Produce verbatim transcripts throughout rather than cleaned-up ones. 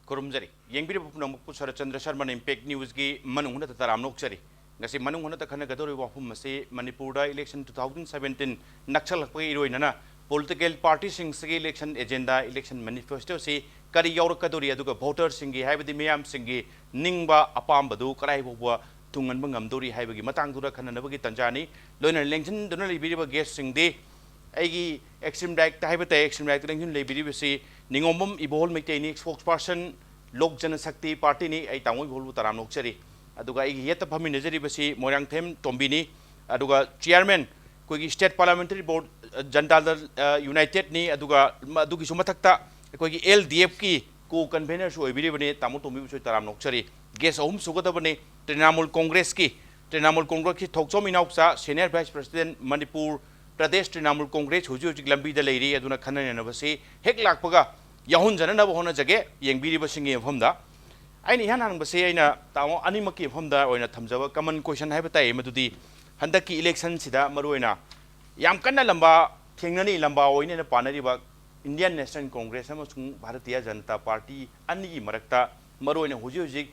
ꯈꯨꯔꯨꯝꯖꯔꯤ꯫ ꯌꯦꯡꯕꯤꯔꯤꯕ ꯄꯨꯝꯅꯃꯛꯄꯨ ꯁꯔꯠꯆꯟꯗ꯭ꯔ ꯁꯔꯃꯅ ꯏꯝꯄꯦꯛ ꯅ꯭ꯌꯨꯁꯀꯤ ꯃꯅꯨꯡ ꯍꯨꯠꯅ ꯇꯔꯥꯝꯅ ꯑꯣꯛꯆꯔꯤ꯫ ꯉꯁꯤ ꯃꯅꯨꯡ ꯍꯨꯠꯅ ꯈꯟꯅꯒꯗꯧꯔꯤꯕ ꯋꯥꯐꯝ ꯑꯁꯤ ꯃꯅꯤꯄꯨꯔꯗ ꯏꯂꯦꯛꯁꯟ two thousand seventeen ꯅꯛꯁꯜꯂꯛꯄꯒꯤ ꯏꯔꯣꯏꯅꯅ ꯄꯣꯂꯤꯇꯤꯀꯦꯜ ꯄꯥꯔꯇꯤꯁꯤꯡꯁꯤꯒꯤ ꯏꯂꯦꯛꯁꯟ ꯑꯦꯖꯦꯟꯗꯥ, ꯏꯂꯦꯛꯁꯟ ꯃꯦꯅꯤꯐꯦꯁꯇꯣꯁꯤ ꯀꯔꯤ ꯌꯥꯎꯔꯛꯀꯗꯧꯔꯤ, ꯑꯗꯨꯒ ꯚꯣꯇꯔꯁꯤꯡꯒꯤ, ꯍꯥꯏꯕꯗꯤ ꯃꯤꯌꯥꯝꯁꯤꯡꯒꯤ ꯅꯤꯡꯕ ꯑꯄꯥꯝꯕꯗꯨ ꯀꯗꯥꯏ ꯐꯥꯎꯕ ꯊꯨꯡꯍꯟꯕ ꯉꯝꯗꯧꯔꯤ ꯍꯥꯏꯕꯒꯤ ꯃꯇꯥꯡꯗꯨꯗ ꯈꯟꯅꯅꯕꯒꯤ ꯇꯥꯟꯖꯥꯅꯤ꯫ ꯂꯣꯏꯅꯅ ꯂꯦꯡꯁꯤꯟꯗꯨꯅ ꯂꯩꯕꯤꯔꯤꯕ ꯒꯦꯁꯁꯤꯡꯗꯤ ꯑꯩꯒꯤ ꯑꯦꯛꯁꯇ꯭ꯔꯤꯝ ꯔꯥꯏꯠꯇ ꯍꯥꯏꯕ ꯇꯥꯏ, ꯑꯦꯛꯁꯇ꯭ꯔꯤꯝ ꯔꯥꯏꯠꯇ ꯂꯦꯡꯁꯤꯟ ꯂꯩꯕꯤꯔꯤꯕꯁꯤ ꯅꯤꯉꯣꯝꯕꯝ ꯏꯕꯣꯍꯜ ꯃꯩꯇꯩꯅꯤ, ꯁ꯭ꯄꯣꯛꯁꯄꯥꯔꯁꯟ ꯂꯣꯛ ꯖꯅꯁꯛꯇꯤ ꯄꯥꯔꯇꯤꯅꯤ꯫ ꯑꯩ ꯇꯥꯃꯣ ꯏꯕꯣꯍꯜꯕꯨ ꯇꯔꯥꯝꯅ ꯑꯣꯛꯆꯔꯤ꯫ ꯑꯗꯨꯒ ꯑꯩꯒꯤ ꯌꯦꯠꯇ ꯐꯝꯃꯤꯟꯅꯖꯔꯤꯕꯁꯤ ꯃꯣꯏꯔꯥꯡꯊꯦꯝ ꯇꯣꯝꯕꯤꯅꯤ꯫ ꯑꯗꯨꯒ ꯆꯤꯌꯥꯔꯃꯦꯟ, ꯑꯩꯈꯣꯏꯒꯤ ꯁ꯭ꯇꯦꯠ ꯄꯥꯔꯂꯥꯃꯦꯟꯇꯔꯤ ꯕꯣꯔꯗ, ꯑ, ꯖꯟꯇꯥ ꯗꯜ, ꯑ, ꯌꯨꯅꯥꯏꯇꯦꯗꯅꯤ꯫ ꯑꯗꯨꯒ ꯃ-, ꯑꯗꯨꯒꯤꯁꯨ ꯃꯊꯛꯇ ꯑꯩꯈꯣꯏꯒꯤ ꯑꯦꯜ ꯗꯤ ꯑꯦꯐꯀꯤ ꯀꯣ ꯀꯟꯚꯦꯅꯔꯁꯨ ꯑꯣꯏꯕꯤꯔꯤꯕꯅꯤ ꯇꯥꯃꯣ ꯇꯣꯝꯕꯤꯕꯨꯁꯨ ꯇꯔꯥꯝꯅ ꯑꯣꯛꯆꯔꯤ꯫ ꯒꯦꯁ ꯑꯍꯨꯝ ꯁꯨꯒꯗꯕꯅꯤ꯫ ꯇ꯭ꯔꯤꯅꯥꯃꯨꯜ ꯀꯣꯡꯒ꯭ꯔꯦꯁꯀꯤ, ꯇ꯭ꯔꯤꯅꯥꯃꯨꯜ ꯀꯣꯡꯒ꯭ꯔꯦꯁꯀꯤ Thokchom Inaocha, senior vice president, Manipur Pradesh Trinamool Congress ꯍꯧꯖꯤꯛ ꯍꯧꯖꯤꯛ ꯂꯝꯕꯤꯗ ꯂꯩꯔꯤ꯫ ꯑꯗꯨꯅ ꯈꯟꯅ ꯅꯩꯅꯕꯁꯤ ꯍꯦꯛ ꯂꯥꯛꯄꯒ ꯌꯥꯎꯍꯟꯖꯅꯅꯕ ꯍꯣꯠꯅꯖꯒꯦ ꯌꯦꯡꯕꯤꯔꯤꯕꯁꯤꯡꯒꯤ ꯃꯐꯝꯗ꯫ ꯑꯩꯅ ꯏꯍꯥꯟ ꯍꯥꯟꯕꯁꯦ ꯑꯩꯅ ꯇꯥꯃꯣ ꯑꯅꯤꯃꯛꯀꯤ ꯃꯐꯝꯗ ꯑꯣꯏꯅ ꯊꯝꯖꯕ ꯀꯃꯟ ꯀꯣꯏꯁꯟ ꯍꯥꯏꯕ ꯇꯥꯏ, ꯃꯗꯨꯗꯤ ꯍꯟꯗꯛꯀꯤ ꯏꯂꯦꯛꯁꯟꯁꯤꯗ ꯃꯔꯨꯑꯣꯏꯅ ꯌꯥꯝ ꯀꯟꯅ ꯂꯝꯕꯥ ꯊꯦꯡꯅꯔꯤ, ꯂꯝꯕꯥ ꯑꯣꯏꯅ ꯄꯥꯅꯔꯤꯕ ꯏꯟꯗꯤꯌꯟ ꯅꯦꯁꯅꯦꯜ ꯀꯣꯡꯒ꯭ꯔꯦꯁ ꯑꯃꯁꯨꯡ ꯚꯥꯔꯇꯤꯌꯥ ꯖꯅꯇꯥ ꯄꯥꯔꯇꯤ ꯑꯅꯤꯒꯤ ꯃꯔꯛꯇ ꯃꯔꯨꯑꯣꯏꯅ ꯍꯧꯖꯤꯛ ꯍꯧꯖꯤꯛ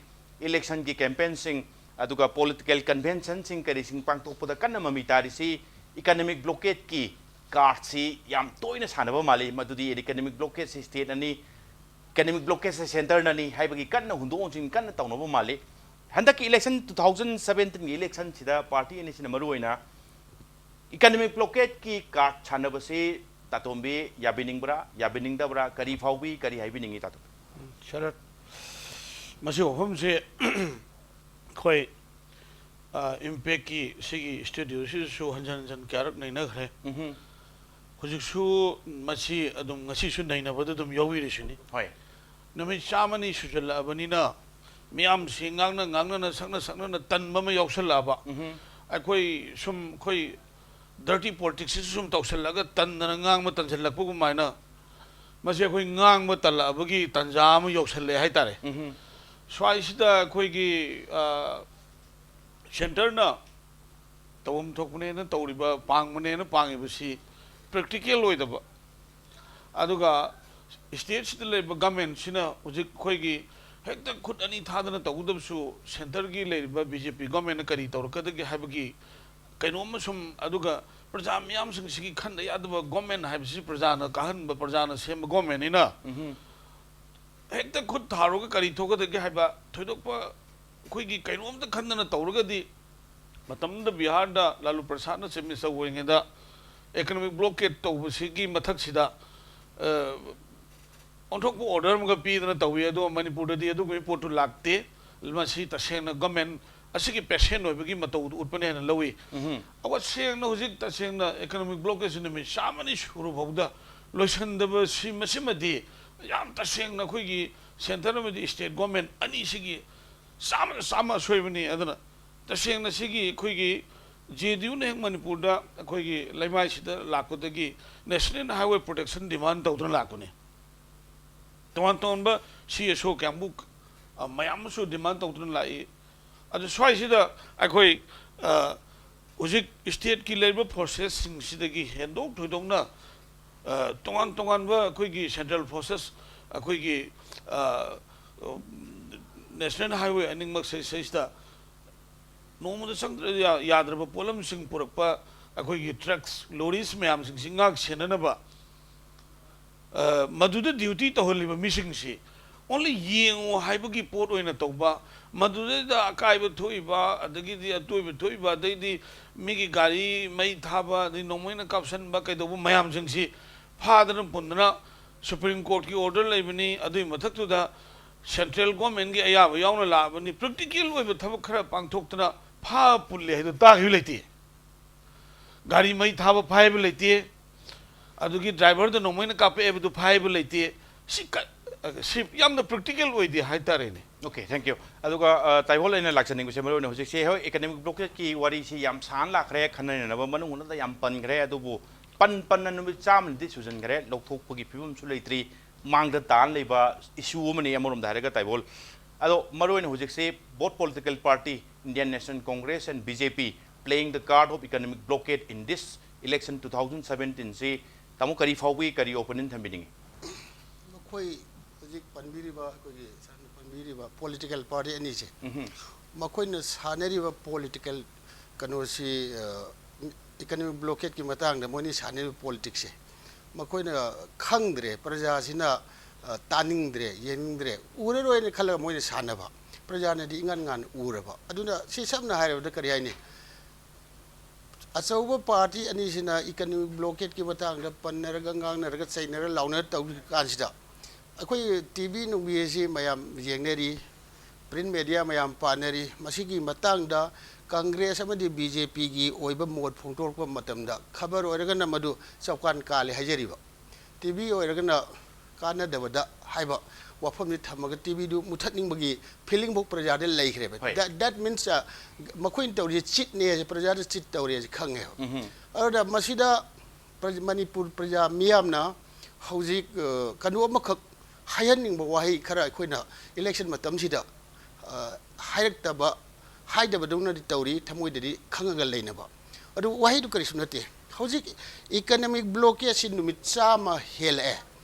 ꯏꯂꯦꯛꯁꯟꯒꯤ ꯀꯦꯝꯄꯦꯟꯁꯤꯡ, ꯑꯗꯨꯒ ꯄꯣꯂꯤꯇꯤꯀꯦꯜ ꯀꯟꯚꯦꯟꯁꯟꯁꯤꯡ ꯀꯔꯤꯁꯤꯡ ꯄꯥꯡꯊꯣꯛꯄꯗ ꯀꯟꯅ ꯃꯃꯤ ꯇꯥꯔꯤꯁꯤ ꯏꯀꯅꯃꯤꯛ ꯕ꯭ꯂꯣꯀꯦꯠꯀꯤ ꯀꯥꯔꯗꯁꯤ ꯌꯥꯝ ꯇꯣꯏꯅ ꯁꯥꯟꯅꯕ ꯃꯥꯜꯂꯤ꯫ ꯃꯗꯨꯗꯤ ꯏꯀꯅꯃꯤꯛ ꯕ꯭ꯂꯣꯀꯦꯠꯁꯤ ꯁ꯭ꯇꯦꯠ ꯑꯅꯤ, ꯏꯀꯅꯃꯤꯛ ꯕ꯭ꯂꯣꯀꯦꯠꯁꯦ ꯁꯦꯟꯇꯔꯅꯅꯤ ꯍꯥꯏꯕꯒꯤ ꯀꯟꯅ ꯍꯨꯟꯗꯣꯛ ꯍꯨꯟꯖꯤꯟ ꯀꯟꯅ ꯇꯧꯅꯕ ꯃꯥꯜꯂꯤ꯫ ꯍꯟꯗꯛꯀꯤ ꯏꯂꯦꯛꯁꯟ, two thousand seventeenꯒꯤ ꯏꯂꯦꯛꯁꯟꯁꯤꯗ ꯄꯥꯔꯇꯤ ꯑꯅꯤꯁꯤꯅ ꯃꯔꯨꯑꯣꯏꯅ ꯏꯀꯅꯃꯤꯛ ꯕ꯭ꯂꯣꯀꯦꯠꯀꯤ ꯀꯥꯔꯗ ꯁꯥꯟꯅꯕꯁꯤ ꯇꯥꯇꯣꯝꯕꯤ ꯌꯥꯕꯤꯅꯤꯡꯕ꯭ꯔꯥ, ꯌꯥꯕꯤꯅꯤꯡꯗꯕ꯭ꯔꯥ, ꯀꯔꯤ ꯐꯥꯎꯕꯤ, ꯀꯔꯤ ꯍꯥꯏꯕꯤꯅꯤꯡꯉꯤ ꯇꯥꯇꯣꯝꯕꯤ? ꯎꯝ, ꯁꯔꯠ, ꯃꯁꯤ ꯋꯥꯐꯝꯁꯤ ꯑꯩꯈꯣꯏ, ꯑ, ꯏꯝꯄꯦꯛꯀꯤ ꯁꯤꯒꯤ ꯁ꯭ꯇꯨꯗꯤꯑꯣꯁꯤꯗꯁꯨ ꯍꯟꯖꯟ ꯍꯟꯖꯟ ꯀꯌꯥꯔꯛ ꯅꯩꯅꯈ꯭ꯔꯦ꯫ ꯎꯝꯍꯨꯝ꯫ ꯍꯧꯖꯤꯛꯁꯨ ꯃꯁꯤ ꯑꯗꯨꯝ ꯉꯁꯤꯁꯨ ꯅꯩꯅꯕꯗ ꯑꯗꯨꯝ ꯌꯥꯎꯕꯤꯔꯤꯁꯤꯅꯤ꯫ ꯍꯣꯏ꯫ ꯅꯨꯃꯤꯠ ꯆꯥꯝꯃꯅꯤ ꯁꯨꯖꯜꯂꯛꯑꯕꯅꯤꯅ ꯃꯤꯌꯥꯝꯁꯤ ꯉꯥꯡꯅ ꯉꯥꯡꯅꯅ, ꯁꯛꯅ ꯁꯛꯅꯅ ꯇꯟꯕ ꯑꯃ ꯌꯥꯎꯁꯜꯂꯛꯑꯕ꯫ ꯎꯝꯍꯨꯝ꯫ ꯑꯩꯈꯣꯏ ꯁꯨꯝ, ꯑꯩꯈꯣꯏ dirty politicsꯁꯤꯁꯨ ꯁꯨꯝ ꯇꯧꯁꯜꯂꯒ ꯇꯟꯗꯅ ꯉꯥꯡꯕ ꯇꯟꯁꯤꯜꯂꯛꯄꯒꯨꯝ ꯍꯥꯏꯅ ꯃꯁꯤ ꯑꯩꯈꯣꯏ ꯉꯥꯡꯕ ꯇꯜꯂꯛꯑꯕꯒꯤ ꯇꯥꯟꯖꯥ ꯑꯃ ꯌꯧꯁꯜꯂꯛꯑꯦ ꯍꯥꯏꯇꯥꯔꯦ꯫ ꯎꯝꯍꯨꯝ꯫ ꯁ꯭ꯋꯥꯏꯁꯤꯗ ꯑꯩꯈꯣꯏꯒꯤ, ꯑ, centreꯅ ꯇꯧꯐꯝ ꯊꯣꯛꯄꯅꯦꯅ ꯇꯧꯔꯤꯕ, ꯄꯥꯡꯕꯅꯦꯅ ꯄꯥꯡꯉꯤꯕꯁꯤ practical ꯑꯣꯏꯗꯕ, ꯑꯗꯨꯒ ꯁ꯭ꯇꯦꯠꯁꯤꯗ ꯂꯩꯔꯤꯕ ꯒꯃꯦꯟꯁꯤꯅ ꯍꯧꯖꯤꯛ ꯑꯩꯈꯣꯏꯒꯤ ꯍꯦꯛꯇ ꯈꯨꯠ ꯑꯅꯤ ꯊꯥꯗꯅ ꯇꯧꯒꯗꯕꯁꯨ, ꯁꯦꯟꯇꯔꯒꯤ ꯂꯩꯔꯤꯕ ꯕꯤ ꯖꯦ ꯄꯤ ꯒꯃꯦꯟꯅ ꯀꯔꯤ ꯇꯧꯔꯛꯀꯗꯒꯦ ꯍꯥꯏꯕꯒꯤ ꯀꯩꯅꯣꯝ ꯑꯃ ꯁꯨꯝ, ꯑꯗꯨꯒ ꯄ꯭ꯔꯖꯥ ꯃꯤꯌꯥꯝꯁꯤꯡꯁꯤꯒꯤ ꯈꯟꯗ ꯌꯥꯗꯕ ꯒꯣꯔꯃꯦꯟ ꯍꯥꯏꯕꯁꯤ ꯄ꯭ꯔꯖꯥꯅ ꯀꯥꯍꯟꯕ, ꯄ꯭ꯔꯖꯥꯅ ꯁꯦꯝꯕ ꯒꯣꯔꯃꯦꯟꯅꯤꯅ ꯍꯦꯛꯇ ꯈꯨꯠ ꯊꯥꯔꯨꯔꯒ ꯀꯔꯤ ꯊꯣꯛꯀꯗꯒꯦ ꯍꯥꯏꯕ ꯊꯣꯏꯗꯣꯛꯄ ꯑꯩꯈꯣꯏꯒꯤ ꯀꯩꯅꯣꯝꯇ ꯈꯟꯗꯅ ꯇꯧꯔꯒꯗꯤ, ꯃꯇꯝꯗꯨꯗ ꯕꯤꯍꯥꯔꯗ ꯂꯥꯂꯨ ꯄ꯭ꯔꯁꯥꯗꯅ ꯆꯤꯐ ꯃꯤꯅꯤꯁꯇꯔ ꯑꯣꯏꯔꯤꯉꯩꯗ ꯏꯀꯣꯅꯣꯃꯤꯛ ꯕ꯭ꯂꯣꯀꯦꯠ ꯇꯧꯕꯁꯤꯒꯤ ꯃꯊꯛꯁꯤꯗ, ꯑ, ꯑꯣꯟꯊꯣꯛꯄ ꯑꯣꯔꯗꯔ ꯑꯃꯒ ꯄꯤꯗꯅ ꯇꯧꯏ꯫ ꯑꯗꯣ ꯃꯅꯤꯄꯨꯔꯗꯗꯤ ꯑꯗꯨꯒꯨꯝꯕꯒꯤ ꯄꯣꯠꯇꯨ ꯂꯥꯛꯇꯦ꯫ ꯃꯁꯤ ꯇꯁꯦꯡꯅ ꯒꯃꯦꯟ ꯑꯁꯤꯒꯤ ꯄꯦꯁꯦꯟ ꯑꯣꯏꯕꯒꯤ ꯃꯇꯧꯗꯨ ꯎꯠꯄꯅꯦ ꯍꯥꯏꯅ ꯂꯧꯏ꯫ ꯑꯗꯨꯒ ꯁꯦꯡꯅ ꯍꯧꯖꯤꯛ ꯇꯁꯦꯡꯅ ꯏꯀꯣꯅꯣꯃꯤꯛ ꯕ꯭ꯂꯣꯀꯦꯠꯁꯤ ꯅꯨꯃꯤꯠ ꯆꯥꯝꯃꯅꯤ ꯁꯨꯔ ꯐꯥꯎꯕꯗ ꯂꯣꯏꯁꯤꯟꯗꯕ ꯁꯤ, ꯃꯁꯤꯃꯗꯤ ꯌꯥꯝ ꯇꯁꯦꯡꯅ ꯑꯩꯈꯣꯏꯒꯤ ꯁꯦꯟꯇꯔ ꯑꯃꯗꯤ ꯁ꯭ꯇꯦꯠ ꯒꯣꯔꯃꯦꯟ ꯑꯅꯤꯁꯤꯒꯤ ꯆꯥꯝꯃꯗ ꯆꯥꯝꯃ ꯑꯁꯣꯏꯕꯅꯤ꯫ ꯑꯗꯨꯅ ꯇꯁꯦꯡꯅ ꯁꯤꯒꯤ ꯑꯩꯈꯣꯏꯒꯤ ꯖꯦ ꯗꯤ ꯌꯨꯅ ꯍꯦꯛ ꯃꯅꯤꯄꯨꯔꯗ ꯑꯩꯈꯣꯏꯒꯤ ꯂꯩꯃꯥꯏꯁꯤꯗ ꯂꯥꯛꯄꯗꯒꯤ ꯅꯦꯁꯅꯦꯜ ꯍꯥꯏꯋꯦ ꯄ꯭ꯔꯣꯇꯦꯛꯁꯟ ꯗꯤꯃꯥꯟ ꯇꯧꯗꯨꯅ ꯂꯥꯛꯄꯅꯤ꯫ ꯇꯣꯉꯥꯟ ꯇꯣꯉꯥꯟꯕ ꯁꯤ ꯑꯦꯁ ꯑꯣ ꯀꯥꯡꯕꯨ, ꯑ, ꯃꯌꯥꯝ ꯑꯃꯁꯨ ꯗꯤꯃꯥꯟ ꯇꯧꯗꯨꯅ ꯂꯥꯛꯏ꯫ ꯑꯗꯨ ꯁ꯭ꯋꯥꯏꯁꯤꯗ ꯑꯩꯈꯣꯏ, ꯑ, ꯍꯧꯖꯤꯛ ꯁ꯭ꯇꯦꯠꯀꯤ ꯂꯩꯔꯤꯕ ꯐꯣꯔꯁꯦꯁꯁꯤꯡꯁꯤꯗꯒꯤ ꯍꯦꯟꯗꯣꯛ ꯊꯣꯏꯗꯣꯛꯅ, ꯑ, ꯇꯣꯉꯥꯟ ꯇꯣꯉꯥꯟꯕ ꯑꯩꯈꯣꯏꯒꯤ ꯁꯦꯟꯇ꯭ꯔꯦꯜ ꯐꯣꯔꯁꯦꯁ, ꯑꯩꯈꯣꯏꯒꯤ, ꯑ, ꯅꯦꯁꯅꯦꯜ ꯍꯥꯏꯋꯦ ꯑꯅꯤꯃꯛ ꯁꯤ-, ꯁꯤꯁꯤꯗ ꯅꯣꯡꯃꯗ ꯆꯪꯗ꯭ꯔ ꯌꯥ-, ꯌꯥꯗ꯭ꯔꯕ ꯄꯣꯠꯂꯝꯁꯤꯡ ꯄꯨꯔꯛꯄ ꯑꯩꯈꯣꯏꯒꯤ ꯇ꯭ꯔꯛꯁ, ꯂꯣꯔꯤꯁ ꯃꯌꯥꯝꯁꯤꯡꯁꯤ ꯉꯥꯛ ꯁꯦꯟꯅꯅꯕ, ꯑ, ꯃꯗꯨꯗ ꯗ꯭ꯌꯨꯇꯤ ꯇꯧꯍꯜꯂꯤꯕ ꯃꯤꯁꯤꯡꯁꯤ only ꯌꯦꯡꯉꯨ ꯍꯥꯏꯕꯒꯤ ꯄꯣꯠ ꯑꯣꯏꯅ ꯇꯧꯕ, ꯃꯗꯨꯗꯩꯗ ꯑꯀꯥꯏꯕ ꯊꯣꯛꯏꯕ, ꯑꯗꯒꯤꯗꯤ ꯑꯇꯣꯏꯕ ꯊꯣꯛꯏꯕ, ꯑꯗꯩꯗꯤ ꯃꯤꯒꯤ ꯒꯥꯔꯤ ꯃꯩ ꯊꯥꯕ, ꯑꯗꯩ ꯅꯣꯡꯃꯩꯅ ꯀꯥꯞꯁꯟꯕ, ꯀꯩꯗꯧꯕ ꯃꯌꯥꯝꯁꯤꯡꯁꯤ ꯐꯥꯗꯅ ꯄꯨꯟꯗꯅ ꯁꯨꯄ꯭ꯔꯤꯝ ꯀꯣꯔꯠꯀꯤ ꯑꯣꯔꯗꯔ ꯂꯩꯕꯅꯤ꯫ ꯑꯗꯨꯒꯤ ꯃꯊꯛꯇꯨꯗ ꯁꯦꯟꯇ꯭ꯔꯦꯜ ꯒꯣꯔꯃꯦꯟꯒꯤ ꯑꯌꯥꯕ ꯌꯥꯎꯅ ꯂꯥꯛꯑꯕꯅꯤ꯫ ꯄ꯭ꯔꯦꯛꯇꯤꯀꯦꯜ ꯑꯣꯏꯕ ꯊꯕꯛ ꯈꯔ ꯄꯥꯡꯊꯣꯛꯇꯅ ꯐꯥ ꯄꯨꯜꯂꯦ ꯍꯥꯏꯗꯣ ꯇꯥꯈꯤꯕ ꯂꯩꯇꯦ꯫ ꯒꯥꯔꯤ ꯃꯩ ꯊꯥꯕ ꯐꯥꯏꯕ ꯂꯩꯇꯦ꯫ ꯑꯗꯨꯒꯤ ꯗ꯭ꯔꯥꯏꯚꯔꯗ ꯅꯣꯡꯃꯩꯅ ꯀꯥꯞꯄꯛꯑꯦꯕꯗꯨ ꯐꯥꯏꯕ ꯂꯩꯇꯦ꯫ ꯁꯤ ꯀ-, ꯁꯤ ꯌꯥꯝꯅ ꯄ꯭ꯔꯦꯛꯇꯤꯀꯦꯜ ꯑꯣꯏꯗꯦ ꯍꯥꯏꯇꯥꯔꯦꯅꯦ꯫ Okay, thank you. ꯑꯗꯨꯒ, ꯑ, ꯇꯥꯏꯕꯣꯜ, ꯑꯩꯅ ꯂꯥꯛꯆꯅꯤꯡꯕꯁꯦ ꯃꯔꯨ ꯑꯣꯏꯅ ꯍꯧꯖꯤꯛꯁꯦ, ꯍꯣꯏ, ꯏꯀꯣꯅꯣꯃꯤꯛ ꯕ꯭ꯂꯣꯀꯦꯠꯀꯤ ꯋꯥꯔꯤꯁꯤ ꯌꯥꯝ ꯁꯥꯡꯅ ꯂꯥꯛꯈ꯭ꯔꯦ, ꯈꯟꯅ ꯅꯩꯅꯅꯕ ꯃꯅꯨꯡ ꯍꯨꯠꯅꯗ ꯌꯥꯝ ꯄꯟꯈ꯭ꯔꯦ꯫ ꯑꯗꯨꯕꯨ ꯄꯟ ꯄꯟꯅ ꯅꯨꯃꯤꯠ ꯆꯥꯝꯃꯅꯗꯤ ꯁꯨꯖꯟꯈ꯭ꯔꯦ, ꯂꯧꯊꯣꯛꯄꯒꯤ ꯐꯤꯕꯝꯁꯨ ꯂꯩꯇ꯭ꯔꯤ꯫ ꯃꯥꯡꯗ ꯇꯥꯅ ꯂꯩꯕ ꯏꯁꯨ ꯑꯃꯅꯤ ꯑꯃꯔꯣꯝꯗ ꯍꯥꯏꯔꯒ, ꯇꯥꯏꯕꯣꯜ꯫ ꯑꯗꯣ ꯃꯔꯨ ꯑꯣꯏꯅ ꯍꯧꯖꯤꯛꯁꯤ both political party, Indian National Congress and B J P, playing the card of economic blockade in this election two thousand seventeen ꯁꯤ ꯇꯥꯃꯣ ꯀꯔꯤ ꯐꯥꯎꯕꯤ, ꯀꯔꯤ ꯑꯣꯄꯤꯅꯤꯌꯟ ꯊꯝꯕꯤꯅꯤꯡꯉꯤ? ꯑꯩꯈꯣꯏ ꯍꯧꯖꯤꯛ ꯄꯟꯕꯤꯔꯤꯕ, ꯑꯩꯈꯣꯏꯒꯤ ꯁꯥꯔꯅ ꯄꯟꯕꯤꯔꯤꯕ ꯄꯣꯂꯤꯇꯤꯀꯦꯜ ꯄꯥꯔꯇꯤ ꯑꯅꯤꯁꯦ, ꯎꯝꯍꯨꯝ꯫ ꯃꯈꯣꯏꯅ ꯁꯥꯟꯅꯔꯤꯕ ꯄꯣꯂꯤꯇꯤꯀꯦꯜ ꯀꯩꯅꯣꯁꯤ, ꯑ, ꯏꯀꯅꯣꯃꯤꯛ ꯕ꯭ꯂꯣꯀꯦꯠꯀꯤ ꯃꯇꯥꯡꯗ ꯃꯣꯏꯅꯤ ꯁꯥꯟꯅꯔꯤꯕ ꯄꯣꯂꯤꯇꯤꯛꯁꯁꯦ, ꯃꯈꯣꯏꯅ ꯈꯪꯗ꯭ꯔꯦ, ꯄ꯭ꯔꯖꯥꯁꯤꯅ, ꯑ, ꯇꯥꯅꯤꯡꯗ꯭ꯔꯦ, ꯌꯦꯡꯅꯤꯡꯗ꯭ꯔꯦ, ꯎꯔꯔꯣꯏꯅ ꯈꯜꯂꯒ ꯃꯣꯏꯅ ꯁꯥꯟꯅꯕ, ꯄ꯭ꯔꯖꯥꯅꯗꯤ ꯏꯉꯥꯟ ꯉꯥꯟ ꯎꯔꯕ꯫ ꯑꯗꯨꯅ ꯁꯤ ꯁꯝꯅ ꯍꯥꯏꯔꯕꯗ ꯀꯔꯤ ꯍꯥꯏꯅꯤ? ꯑꯆꯧꯕ ꯄꯥꯔꯇꯤ ꯑꯅꯤꯁꯤꯅ ꯏꯀꯅꯣꯃꯤꯛ ꯕ꯭ꯂꯣꯀꯦꯠꯀꯤ ꯃꯇꯥꯡꯗ ꯄꯟꯅꯔꯒ, ꯉꯥꯡꯅꯔꯒ, ꯆꯩꯅꯔ, ꯂꯥꯎꯅꯔ ꯇꯧꯔꯤ ꯀꯥꯟꯁꯤꯗ, ꯑꯩꯈꯣꯏ ꯇꯤ ꯚꯤ ꯅꯨꯡꯕꯤ ꯑꯁꯤ ꯃꯌꯥꯝ ꯌꯦꯡꯅꯔꯤ, ꯄ꯭ꯔꯤꯟ ꯃꯦꯗꯤꯌꯥ ꯃꯌꯥꯝ ꯄꯥꯅꯔꯤ꯫ ꯃꯁꯤꯒꯤ ꯃꯇꯥꯡꯗ ꯀꯪꯒ꯭ꯔꯦꯁ ꯑꯃꯗꯤ ꯕꯤ ꯖꯦ ꯄꯤꯒꯤ ꯑꯣꯏꯕ ꯃꯣꯠ ꯐꯣꯡꯗꯣꯔꯛꯄ ꯃꯇꯝꯗ, ꯈꯕꯔ ꯑꯣꯏꯔꯒꯅ ꯃꯗꯨ ꯆꯧꯀꯥꯟ ꯀꯥꯜꯂꯦ ꯍꯥꯏꯖꯔꯤꯕ, ꯇꯤ ꯚꯤ ꯑꯣꯏꯔꯒꯅ ꯀꯥꯟꯅꯗꯕꯗ ꯍꯥꯏꯕ ꯋꯥꯐꯝꯁꯤ ꯊꯝꯃꯒ ꯇꯤ ꯚꯤꯗꯨ ꯃꯨꯊꯠꯅꯤꯡꯕꯒꯤ ꯐꯤꯂꯤꯡ ꯐꯥꯎ ꯄ꯭ꯔꯖꯥꯗ ꯂꯩꯈ꯭ꯔꯦꯕ꯫ ꯍꯣꯏ꯫ That, that means, ꯑ, ꯃꯈꯣꯏꯅ ꯇꯧꯔꯤꯁꯦ ꯆꯤꯠꯅꯦ ꯍꯥꯏꯁꯦ ꯄ꯭ꯔꯖꯥꯗ ꯆꯤꯠ ꯇꯧꯔꯦ ꯍꯥꯏꯁꯦ ꯈꯪꯉꯦꯕ꯫ ꯎꯝꯍꯨꯝ꯫ ꯑꯗꯨꯅ ꯃꯁꯤꯗ ꯄ꯭ꯔꯖ-, ꯃꯅꯤꯄꯨꯔ ꯄ꯭ꯔꯖꯥ ꯃꯤꯌꯥꯝꯅ ꯍꯧꯖꯤꯛ, ꯑ, ꯀꯩꯅꯣ ꯑꯃꯈꯛ ꯍꯥꯏꯍꯟꯅꯤꯡꯕ ꯋꯥꯍꯩ ꯈꯔ ꯑꯩꯈꯣꯏꯅ ꯏꯂꯦꯛꯁꯟ ꯃꯇꯝꯁꯤꯗ, ꯑ, ꯍꯥꯏꯔꯛꯇꯕ, ꯍꯥꯏꯗꯕꯗꯧꯅꯗꯤ ꯇꯧꯔꯤ, ꯊꯃꯣꯏꯗꯗꯤ ꯈꯪꯉꯒ ꯂꯩꯅꯕ꯫ ꯑꯗꯨ ꯋꯥꯍꯩꯗꯨ ꯀꯔꯤꯁꯨ ꯅꯠꯇꯦ꯫ ꯍꯧꯖꯤꯛ ꯏꯀꯅꯣꯃꯤꯛ ꯕ꯭ꯂꯣꯀꯦꯠꯁꯤ ꯅꯨꯃꯤꯠ ꯆꯥꯝꯃ ꯍꯦꯜꯂꯛꯑꯦ꯫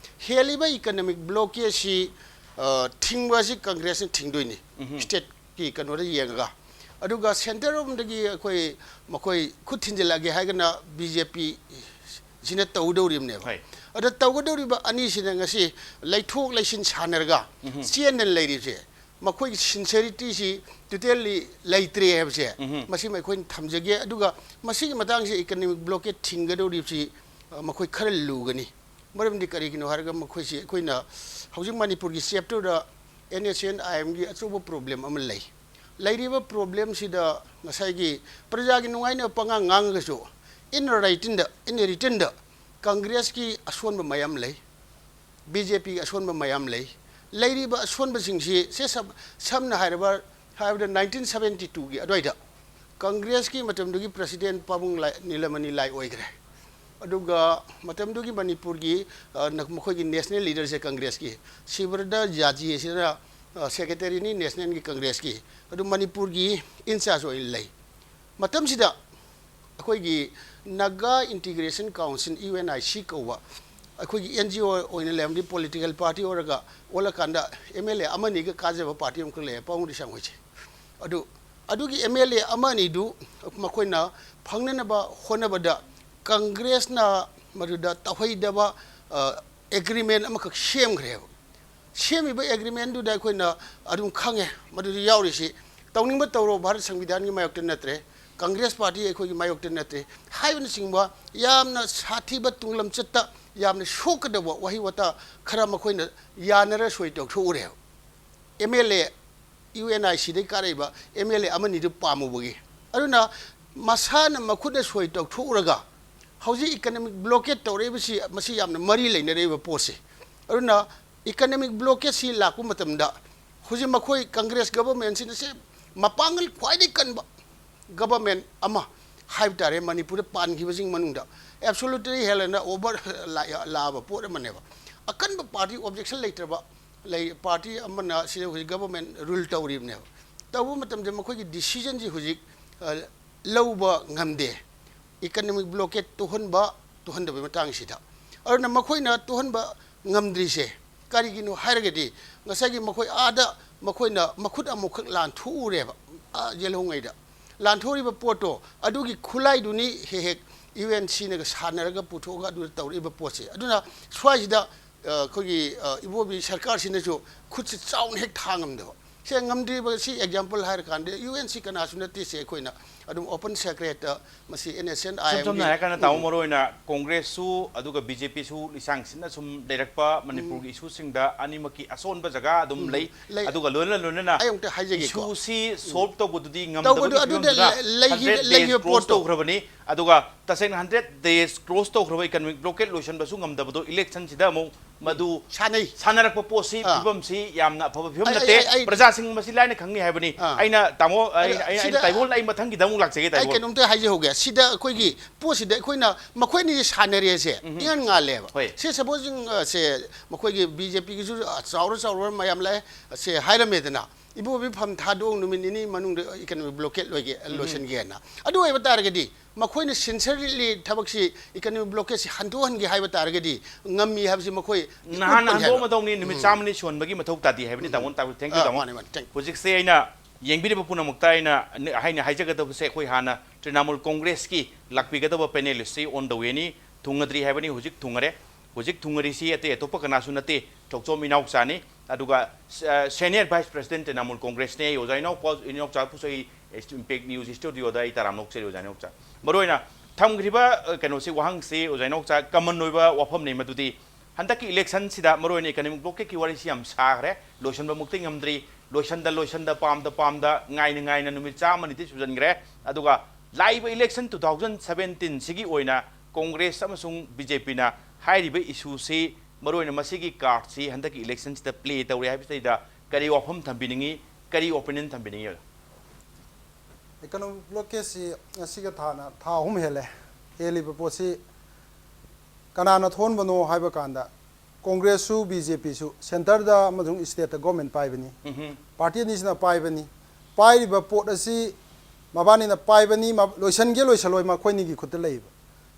ꯍꯦꯜꯂꯤꯕ ꯏꯀꯅꯣꯃꯤꯛ ꯕ꯭ꯂꯣꯀꯦꯠꯁꯤ, ꯑ, ꯊꯤꯡꯕ ꯑꯁꯤ ꯀꯪꯒ꯭ꯔꯦꯁꯅ ꯊꯤꯡꯗꯣꯏꯅꯤ꯫ ꯎꯝꯍꯨꯝ꯫ ꯁ꯭ꯇꯦꯠꯀꯤ ꯀꯩꯅꯣꯗ ꯌꯦꯡꯉꯒ꯫ ꯑꯗꯨꯒ ꯁꯦꯟꯇꯔ ꯔꯣꯝꯗꯒꯤ ꯑꯩꯈꯣꯏ, ꯃꯈꯣꯏ ꯈꯨꯠ ꯊꯤꯟꯖꯤꯜꯂꯛꯑꯒꯦ ꯍꯥꯏꯔꯒꯅ ꯕꯤ ꯖꯦ ꯄꯤ ꯁꯤꯅ ꯇꯧꯗꯧꯔꯤꯕꯅꯦꯕ꯫ ꯍꯣꯏ꯫ ꯑꯗ ꯇꯧꯒꯗꯧꯔꯤꯕ ꯑꯅꯤꯁꯤꯅ ꯉꯁꯤ ꯂꯩꯊꯣꯛ ꯂꯩꯁꯤꯟ ꯁꯥꯟꯅꯔꯒ ꯎꯝꯍꯨꯝ꯫ ꯆꯦꯟꯗꯅ ꯂꯩꯔꯤꯕꯁꯦ, ꯃꯈꯣꯏꯒꯤ ꯁꯤꯟꯁꯦꯔꯤꯇꯤꯁꯤ ꯇꯣꯇꯦꯜꯂꯤ ꯂꯩꯇ꯭ꯔꯦ ꯍꯥꯏꯕꯁꯦ, ꯎꯝꯍꯨꯝ꯫ ꯃꯁꯤꯃ ꯑꯩꯈꯣꯏꯅ ꯊꯝꯖꯒꯦ꯫ ꯑꯗꯨꯒ ꯃꯁꯤꯒꯤ ꯃꯇꯥꯡꯁꯦ ꯏꯀꯅꯣꯃꯤꯛ ꯕ꯭ꯂꯣꯀꯦꯠ ꯊꯤꯡꯒꯗꯧꯔꯤꯕꯁꯤ, ꯑ, ꯃꯈꯣꯏ ꯈꯔ ꯂꯨꯒꯅꯤ꯫ ꯃꯔꯝꯗꯤ ꯀꯔꯤꯒꯤꯅꯣ ꯍꯥꯏꯔꯒ, ꯃꯈꯣꯏꯁꯤ ꯑꯩꯈꯣꯏꯅ ꯍꯧꯖꯤꯛ ꯃꯅꯤꯄꯨꯔꯒꯤ ꯆꯦꯞꯇꯔꯗ ꯑꯦꯟ ꯑꯦꯁ ꯑꯦꯟ ꯑꯥꯏ ꯑꯦꯝꯒꯤ ꯑꯆꯧꯕ ꯄ꯭ꯔꯣꯕ꯭ꯂꯦꯝ ꯑꯃ ꯂꯩ꯫ ꯂꯩꯔꯤꯕ ꯄ꯭ꯔꯣꯕ꯭ꯂꯦꯝꯁꯤꯗ ꯉꯁꯥꯏꯒꯤ ꯄ꯭ꯔꯖꯥꯒꯤ ꯅꯨꯡꯉꯥꯏꯅꯕ ꯄꯉꯥꯡ ꯉꯥꯡꯉꯒꯁꯨ, in writingꯗ, in writtenꯗ ꯀꯪꯒ꯭ꯔꯦꯁꯀꯤ ꯑꯁꯣꯟꯕ ꯃꯌꯥꯝ ꯂꯩ, ꯕꯤ ꯖꯦ ꯄꯤꯒꯤ ꯑꯁꯣꯟꯕ ꯃꯌꯥꯝ ꯂꯩ꯫ ꯂꯩꯔꯤꯕ ꯑꯁꯣꯟꯕꯁꯤꯡꯁꯤ ꯁꯦ ꯁꯝ-, ꯁꯝꯅ ꯍꯥꯏꯔꯕ, ꯍꯥꯏꯔꯕꯗ ꯅꯥꯏꯟꯇꯤꯟ ꯁꯚꯦꯟꯇꯤ ꯇꯨꯒꯤ ꯑꯗꯨꯋꯥꯏꯗ ꯀꯪꯒ꯭ꯔꯦꯁꯀꯤ ꯃꯇꯝꯗꯨꯒꯤ ꯄ꯭ꯔꯁꯤꯗꯦꯟ ꯄꯥꯕꯨꯡ ꯂꯥꯏ-, ꯅꯤꯂꯃꯅꯤ ꯂꯥꯏ ꯑꯣꯏꯈ꯭ꯔꯦ꯫ ꯑꯗꯨꯒ ꯃꯇꯝꯗꯨꯒꯤ ꯃꯅꯤꯄꯨꯔꯒꯤ, ꯑ, ꯅ-, ꯃꯈꯣꯏꯒꯤ ꯅꯦꯁꯅꯦꯜ ꯂꯤꯗꯔꯁꯦ ꯀꯪꯒ꯭ꯔꯦꯁꯀꯤ, ꯁꯤꯕ꯭ꯔꯗ ꯖꯥꯖꯤ ꯑꯁꯤꯅ, ꯑ, ꯁꯦꯀ꯭ꯔꯦꯇꯔꯤꯅꯤ ꯅꯦꯁꯅꯦꯜꯒꯤ ꯀꯪꯒ꯭ꯔꯦꯁꯀꯤ꯫ ꯑꯗꯨ ꯃꯅꯤꯄꯨꯔꯒꯤ ꯏꯟꯆꯥꯔꯖ ꯑꯣꯏꯅ ꯂꯩ꯫ ꯃꯇꯝꯁꯤꯗ ꯑꯩꯈꯣꯏꯒꯤ Naga integration council, U N I C ꯀꯧꯕ, ꯑꯩꯈꯣꯏꯒꯤ ꯑꯦꯟ ꯖꯤ ꯑꯣ ꯑꯣꯏꯅ ꯂꯩꯔꯝꯗꯤ ꯄꯣꯂꯤꯇꯤꯀꯦꯜ ꯄꯥꯔꯇꯤ ꯑꯣꯏꯔꯒ ꯑꯣꯜꯂꯀꯥꯟꯗ ꯑꯦꯝ ꯑꯦꯜ ꯑꯦ ꯑꯃꯅꯤꯒ ꯀꯥꯖꯕ ꯄꯥꯔꯇꯤ ꯑꯃꯈꯛ ꯂꯩꯌꯦ, ꯄꯥꯕꯨꯡ ꯔꯤꯁꯥꯡ ꯍꯣꯏꯁꯦ꯫ ꯑꯗꯨ ꯑꯗꯨꯒꯤ ꯑꯦꯝ ꯑꯦꯜ ꯑꯦ ꯑꯃ ꯑꯅꯤꯗꯨ ꯃꯈꯣꯏꯅ ꯐꯪꯅꯅꯕ ꯍꯣꯠꯅꯕꯗ ꯀꯪꯒ꯭ꯔꯦꯁꯅ ꯃꯗꯨꯗ ꯇꯧꯍꯩꯗꯕ ꯑꯦꯒ꯭ꯔꯤꯃꯦꯟ ꯑꯃꯈꯛ ꯁꯦꯝꯈ꯭ꯔꯦꯕ꯫ ꯁꯦꯝꯃꯤꯕ ꯑꯦꯒ꯭ꯔꯤꯃꯦꯟꯗꯨꯗ ꯑꯩꯈꯣꯏꯅ ꯑꯗꯨꯝ ꯈꯪꯉꯦ, ꯃꯗꯨꯗ ꯌꯥꯎꯔꯤꯁꯤ ꯇꯧꯅꯤꯡꯕ ꯇꯧꯔꯣ, ꯚꯥꯔꯠ ꯁꯪꯕꯤꯙꯥꯟꯒꯤ ꯃꯥꯌꯣꯛꯇ ꯅꯠꯇ꯭ꯔꯦ, ꯀꯪꯒ꯭ꯔꯦꯁ ꯄꯥꯔꯇꯤ ꯑꯩꯈꯣꯏꯒꯤ ꯃꯥꯌꯣꯛꯇ ꯅꯠꯇꯦ ꯍꯥꯏꯕꯅꯆꯤꯡꯕ ꯌꯥꯝꯅ ꯁꯥꯊꯤꯕ ꯇꯨꯡꯂꯝꯆꯠꯇ ꯌꯥꯝꯅ ꯁꯣꯛꯀꯗꯧꯕ ꯋꯥꯍꯩ ꯋꯥꯇꯥ ꯈꯔ ꯃꯈꯣꯏꯅ ꯌꯥꯅꯔ ꯁꯣꯏ ꯇꯧꯊꯣꯛꯎꯔꯦꯕ꯫ M L A, U N I ꯁꯤꯗꯒꯤ ꯀꯥꯔꯛꯏꯕ ꯑꯦꯝ ꯑꯦꯜ ꯑꯦ ꯑꯃꯅꯤꯗꯨ ꯄꯥꯝꯃꯨꯕꯒꯤ꯫ ꯑꯗꯨꯅ ꯃꯁꯥꯅ ꯃꯈꯨꯠꯅ ꯁꯣꯏ ꯇꯧꯊꯣꯛꯎꯔꯒ ꯍꯧꯖꯤꯛ ꯏꯀꯅꯣꯃꯤꯛ ꯕ꯭ꯂꯣꯀꯦꯠ ꯇꯧꯔꯛꯏꯕꯁꯤ, ꯃꯁꯤ ꯌꯥꯝꯅ ꯃꯔꯤ ꯂꯩꯅꯔꯤꯕ ꯄꯣꯠꯁꯤ꯫ ꯑꯗꯨꯅ ꯏꯀꯅꯣꯃꯤꯛ ꯕ꯭ꯂꯣꯀꯦꯠꯁꯤ ꯂꯥꯛꯄ ꯃꯇꯝꯗ ꯍꯧꯖꯤꯛ ꯃꯈꯣꯏ ꯀꯪꯒ꯭ꯔꯦꯁ ꯒꯕꯔꯃꯦꯟꯁꯤꯅ ꯁꯤ ꯃꯄꯥꯡꯒꯜ ꯈ꯭ꯋꯥꯏꯗꯒꯤ ꯀꯟꯕ ꯒꯕꯔꯃꯦꯟ ꯑꯃ ꯍꯥꯏꯕ ꯇꯥꯔꯦ, ꯃꯅꯤꯄꯨꯔꯗ ꯄꯥꯟꯈꯤꯕꯁꯤꯡ ꯃꯅꯨꯡꯗ ꯑꯦꯕꯁꯣꯂꯨꯇꯔꯤ ꯍꯦꯜ ꯑꯦꯟ ꯑꯣꯚꯔ ꯂꯥꯛꯑꯕ ꯄꯣꯠ ꯑꯃꯅꯦꯕ꯫ ꯑꯀꯟꯕ ꯄꯥꯔꯇꯤ, ꯑꯣꯕꯖꯦꯛꯁꯟ ꯂꯩꯇ꯭ꯔꯕ ꯂꯩ, ꯄꯥꯔꯇꯤ ꯑꯃꯅ ꯁꯤꯗ ꯍꯧꯖꯤꯛ ꯒꯕꯔꯃꯦꯟ ꯔꯨꯜ ꯇꯧꯔꯤꯕꯅꯦꯕ꯫ ꯇꯧꯕ ꯃꯇꯝꯗ ꯃꯈꯣꯏꯒꯤ ꯗꯤꯁꯤꯖꯟꯁꯤ ꯍꯧꯖꯤꯛ, ꯑ, ꯂꯧꯕ ꯉꯝꯗꯦ꯫ ꯏꯀꯅꯣꯃꯤꯛ ꯕ꯭ꯂꯣꯀꯦꯠ ꯇꯨꯍꯟꯕ, ꯇꯨꯍꯟꯗꯕꯒꯤ ꯃꯇꯥꯡꯁꯤꯗ꯫ ꯑꯗꯨꯅ ꯃꯈꯣꯏꯅ ꯇꯨꯍꯟꯕ ꯉꯝꯗ꯭ꯔꯤꯁꯦ ꯀꯔꯤꯒꯤꯅꯣ ꯍꯥꯏꯔꯒꯗꯤ, ꯉꯁꯥꯏꯒꯤ ꯃꯈꯣꯏ ꯑꯥꯗ ꯃꯈꯣꯏꯅ ꯃꯈꯨꯠ ꯑꯃꯨꯛꯈꯛ ꯂꯥꯟꯊꯣꯛꯎꯔꯦꯕ, ꯑꯥ, ꯌꯦꯜꯍꯧꯉꯩꯗ꯫ ꯂꯥꯟꯊꯣꯛꯎꯔꯤꯕ ꯄꯣꯠꯇꯣ, ꯑꯗꯨꯒꯤ ꯈꯨꯠꯂꯥꯏꯗꯨꯅꯤ ꯍꯦꯛ ꯍꯦꯛ ꯌꯨ ꯑꯦꯟ ꯁꯤꯅꯒ ꯁꯥꯟꯅꯔꯒ ꯄꯨꯊꯣꯛꯑꯒ ꯑꯗꯨꯗ ꯇꯧꯔꯛꯏꯕ ꯄꯣꯠꯁꯦ꯫ ꯑꯗꯨꯅ ꯁ꯭ꯋꯥꯏꯁꯤꯗ, ꯑ, ꯑꯩꯈꯣꯏꯒꯤ, ꯑ, ꯏꯕꯣꯕꯤ ꯁꯔꯀꯥꯔꯁꯤꯅꯁꯨ ꯈꯨꯠꯁꯤ ꯆꯥꯎꯅ ꯍꯦꯛ ꯊꯥ ꯉꯝꯗꯕ꯫ ꯁꯦ ꯉꯝꯗ꯭ꯔꯤꯕ ꯁꯤ ꯑꯦꯛꯖꯥꯝꯄꯜ ꯍꯥꯏꯔꯀꯥꯟꯗ ꯌꯨ ꯑꯦꯟ ꯁꯤ ꯀꯅꯥꯁꯨ ꯅꯠꯇꯦ, ꯁꯦ ꯑꯩꯈꯣꯏꯅ ꯑꯗꯨꯝ ꯑꯣꯄꯟ ꯁꯦꯀ꯭ꯔꯦꯠꯇ ꯃꯁꯤ ꯑꯦꯟ ꯑꯦꯁ ꯑꯦꯟ ꯑꯥꯏ ꯏꯁꯝ ꯑꯦꯝꯒꯤ ꯁꯝꯅ ꯍꯥꯏꯔꯀꯥꯟꯗ, ꯇꯥꯃꯣ, ꯃꯔꯨ ꯑꯣꯏꯅ ꯀꯣꯡꯒ꯭ꯔꯦꯁꯁꯨ ꯑꯗꯨꯒ ꯕꯤ ꯖꯦ ꯄꯤꯁꯨ ꯂꯤꯁꯥꯡ ꯁꯤꯠꯅ ꯁꯨꯝ ꯂꯩꯔꯛꯄ ꯃꯅꯤꯄꯨꯔꯒꯤ ꯏꯁꯨꯁꯤꯡꯗ ꯑꯅꯤꯃꯛꯀꯤ ꯑꯁꯣꯟꯕ ꯖꯒꯥ ꯑꯗꯨꯝ ꯎꯝ, ꯂꯩ꯫ ꯂꯩ꯫ ꯑꯗꯨꯒ ꯂꯣꯏꯅ ꯂꯣꯏꯅꯅ ꯑꯩ ꯑꯃꯨꯛꯇ ꯍꯥꯏꯖꯒꯦꯀꯣ꯫ ꯏꯁꯨꯁꯤ ꯁꯣꯜꯕ ꯇꯧꯕꯗꯨꯗꯤ ꯇꯧꯕꯗꯨ ꯉꯝꯗꯕꯒꯤ ꯑꯗꯨꯗ ꯐꯤꯕꯝꯗꯨꯗ ꯂꯩ-, ꯂꯩꯈꯤ-, hundred days ꯂꯩꯈꯤꯕ cross ꯄꯣꯠꯇꯣ꯫ ꯇꯧꯈ꯭ꯔꯕꯅꯤ꯫ ꯑꯗꯨꯒ ꯇꯁꯦꯡꯅ hundred days cross ꯇꯧꯈ꯭ꯔꯕ ꯏꯀꯅꯣꯃꯤꯛ ꯕ꯭ꯂꯣꯀꯦꯠ ꯂꯣꯏꯁꯤꯟꯕꯁꯨ ꯉꯝꯗꯕꯗꯣ ꯏꯂꯦꯛꯁꯟꯁꯤꯗ ꯑꯃꯨꯛ ꯃꯗꯨ ꯁꯥꯟꯅꯩ꯫ ꯁꯥꯟꯅꯔꯛꯄ ꯄꯣꯠꯁꯤ ꯑꯥ꯫ ꯐꯤꯕꯝꯁꯤ ꯌꯥꯝꯅ ꯑꯐꯕ ꯐꯤꯕꯝ ꯑꯩ, ꯅꯠꯇꯦ꯫ ꯑꯩ, ꯑꯩ, ꯄ꯭ꯔꯖꯥꯁꯤꯡ ꯃꯁꯤ ꯂꯥꯏꯅ ꯈꯪꯅꯤ ꯍꯥꯏꯕꯅꯤ꯫ ꯑꯥ꯫ ꯑꯩꯅ ꯇꯥꯃꯣ, ꯑꯩ, ꯑꯗ ꯑꯩ, ꯑꯩ ꯁꯤꯗ ꯇꯥꯏꯕꯣꯜ, ꯑꯩ ꯃꯊꯪꯒꯤꯗ ꯑꯃꯨꯛ ꯂꯥꯛꯆꯒꯦ, ꯑꯩ ꯇꯥꯏꯕꯣꯜ꯫ ꯀꯩꯅꯣꯝꯇ ꯍꯥꯏꯖꯍꯧꯒꯦ꯫ ꯁꯤꯗ ꯑꯩꯈꯣꯏꯒꯤ ꯄꯣꯠꯁꯤꯗ ꯑꯩꯈꯣꯏꯅ ꯃꯈꯣꯏ ꯑꯅꯤ ꯁꯥꯟꯅꯔꯦꯁꯦ ꯎꯝ꯫ ꯏꯉꯥꯟ ꯉꯥꯜꯂꯦꯕ꯫ ꯍꯣꯏ꯫ ꯁꯤ ꯁꯄꯣꯖꯤꯡ, ꯑ, ꯁꯦ ꯃꯈꯣꯏꯒꯤ ꯕꯤ ꯖꯦ ꯄꯤꯒꯤꯁꯨ ꯆꯥꯎꯔ ꯆꯥꯎꯔ ꯃꯌꯥꯝ ꯂꯥꯛꯑꯦ, ꯁꯦ ꯍꯥꯏꯔꯝꯃꯦꯗꯅ꯫ ꯏꯕꯣꯕꯤ ꯐꯝ ꯊꯥꯗꯣꯛ ꯅꯨꯃꯤꯠ ꯅꯤꯅꯤ ꯃꯅꯨꯡꯗ economic blockade ꯂꯣꯏꯒꯦ, ꯂꯣꯏꯁꯤꯟꯒꯦꯅ꯫ ꯑꯗꯨ ꯑꯣꯏꯕ ꯇꯥꯔꯒꯗꯤ ꯃꯈꯣꯏꯅ sincerely ꯊꯕꯛꯁꯤ, economic blockade ꯁꯤ ꯍꯟꯗꯣꯛꯍꯟꯒꯦ ꯍꯥꯏꯕ ꯇꯥꯔꯒꯗꯤ ꯉꯝꯃꯤ ꯍꯥꯏꯕꯁꯤ ꯃꯈꯣꯏ ꯅꯍꯥꯟ ꯎꯠꯄꯅꯤ ꯍꯥꯏꯕ꯫ ꯍꯟꯗꯣꯛꯑꯃꯗꯧꯅꯤ, ꯅꯨꯃꯤꯠ ꯎꯝ꯫ ꯆꯥꯝꯃꯅꯤ ꯁꯨꯍꯟꯕꯒꯤ ꯃꯊꯧ ꯇꯥꯗꯦ ꯍꯥꯏꯕꯅꯤ, ꯎꯝ꯫ ꯇꯥꯃꯣ꯫ ꯇꯥꯃꯣ, thank you, ꯑꯥ, ꯇꯥꯃꯣ꯫ ꯃꯥꯅꯦ, ꯃꯥꯅꯦ, thank you꯫ ꯍꯧꯖꯤꯛꯁꯦ ꯑꯩꯅ ꯌꯦꯡꯕꯤꯔꯤꯕ ꯄꯨꯝꯅꯃꯛꯇ ꯑꯩꯅ ꯅ-, ꯍꯥꯏꯅ ꯍꯥꯏꯖꯒꯗꯕꯁꯦ, ꯑꯩꯈꯣꯏ ꯍꯥꯟꯅ ꯇ꯭ꯔꯤꯅꯥꯃꯨꯜ ꯀꯣꯡꯒ꯭ꯔꯦꯁꯀꯤ ꯂꯥꯛꯄꯤꯒꯗꯕ panelist ꯁꯤ on the way ꯅꯤ, ꯊꯨꯡꯉꯗ꯭ꯔꯤ ꯍꯥꯏꯕꯅꯤ, ꯍꯧꯖꯤꯛ ꯊꯨꯡꯉꯔꯦ꯫ ꯍꯧꯖꯤꯛ ꯊꯨꯡꯉꯔꯤꯁꯤ ꯑꯇꯩ ꯑꯇꯣꯞꯄ ꯀꯅꯥꯁꯨ ꯅꯠꯇꯦ, ꯇꯣꯆꯣꯝ ꯏꯅꯥꯎꯆꯥꯅꯤ꯫ ꯑꯗꯨꯒ, ꯑ, senior vice president ꯇ꯭ꯔꯤꯅꯥꯃꯨꯜ ꯀꯣꯡꯒ꯭ꯔꯦꯁꯅꯤ꯫ ꯑꯩ ꯑꯣꯖꯥ ꯏꯅꯥꯎꯄꯥ, ꯏꯅꯥꯎꯆꯥ ꯄꯨꯁꯨ ꯑꯩ Impact News studio ꯗ ꯑꯩ ꯇꯔꯥꯝꯅ ꯑꯣꯛꯆꯔꯤ, ꯑꯣꯖꯥ ꯏꯅꯥꯎꯆꯥ꯫ ꯃꯔꯨꯑꯣꯏꯅ ꯊꯝꯈ꯭ꯔꯤꯕ, ꯑ, ꯀꯩꯅꯣꯁꯤ, ꯋꯥꯍꯪꯁꯤ, ꯑꯣꯖꯥ ꯏꯅꯥꯎꯆꯥ, common ꯑꯣꯏꯕ ꯋꯥꯐꯝꯅꯤ ꯃꯗꯨꯗꯤ ꯍꯟꯗꯛꯀꯤ election ꯁꯤꯗ ꯃꯔꯨꯑꯣꯏꯅ economic blockade ꯀꯤ ꯋꯥꯔꯤꯁꯤ ꯌꯥꯝ ꯁꯥꯈ꯭ꯔꯦ, ꯂꯣꯏꯁꯤꯟꯕꯃꯛꯇꯤ ꯉꯝꯗ꯭ꯔꯤ, ꯂꯣꯏꯁꯤꯟꯗ ꯂꯣꯏꯁꯤꯟꯗ, ꯄꯥꯝꯗ ꯄꯥꯝꯗ, ꯉꯥꯏꯅ ꯉꯥꯏꯅ ꯅꯨꯃꯤꯠ ꯆꯥꯝꯃꯅꯤꯗꯤ ꯁꯨꯖꯟꯈ꯭ꯔꯦ꯫ ꯑꯗꯨꯒ ꯂꯥꯛꯏꯕ election two thousand seventeen ꯁꯤꯒꯤ ꯑꯣꯏꯅ ꯀꯣꯡꯒ꯭ꯔꯦꯁ ꯑꯃꯁꯨꯡ BJP ꯅ ꯍꯥꯏꯔꯤꯕ issue ꯁꯤ, ꯃꯔꯨꯑꯣꯏꯅ ꯃꯁꯤꯒꯤ card ꯁꯤ ꯍꯟꯗꯛꯀꯤ election ꯁꯤꯗ play ꯇꯧꯔꯦ ꯍꯥꯏꯕꯁꯤꯗꯩꯗ ꯀꯔꯤ ꯋꯥꯐꯝ ꯊꯝꯕꯤꯅꯤꯡꯉꯤ, ꯀꯔꯤ opinion ꯊꯝꯕꯤꯅꯤꯡꯉꯤ? Economic blockade ꯁꯤ ꯉꯁꯤꯒ ꯊꯥꯅ ꯊꯥ ꯑꯍꯨꯝ ꯍꯦꯜꯂꯦ꯫ ꯍꯦꯜꯂꯤꯕ ꯄꯣꯠꯁꯤ ꯀꯅꯥꯅ ꯊꯣꯛꯍꯟꯕꯅꯣ ꯍꯥꯏꯕ ꯀꯥꯟꯗ, ꯀꯣꯡꯒ꯭ꯔꯦꯁꯁꯨ BJP ꯁꯨ centre ꯗ ꯑꯃꯁꯨꯡ state ꯇ government ꯄꯥꯏꯕꯅꯤ꯫ ꯎꯝꯍꯨꯝ꯫ Party ꯑꯅꯤꯁꯤꯅ ꯄꯥꯏꯕꯅꯤ꯫ ꯄꯥꯏꯔꯤꯕ ꯄꯣꯠ ꯑꯁꯤ ꯃꯕꯥꯅꯤꯅ ꯄꯥꯏꯕꯅꯤ, ꯃ-, ꯂꯣꯏꯁꯟꯒꯦ ꯂꯣꯏꯁꯜꯂꯣꯏ ꯃꯈꯣꯏꯅꯤꯒꯤ ꯈꯨꯠꯇ ꯂꯩꯕ꯫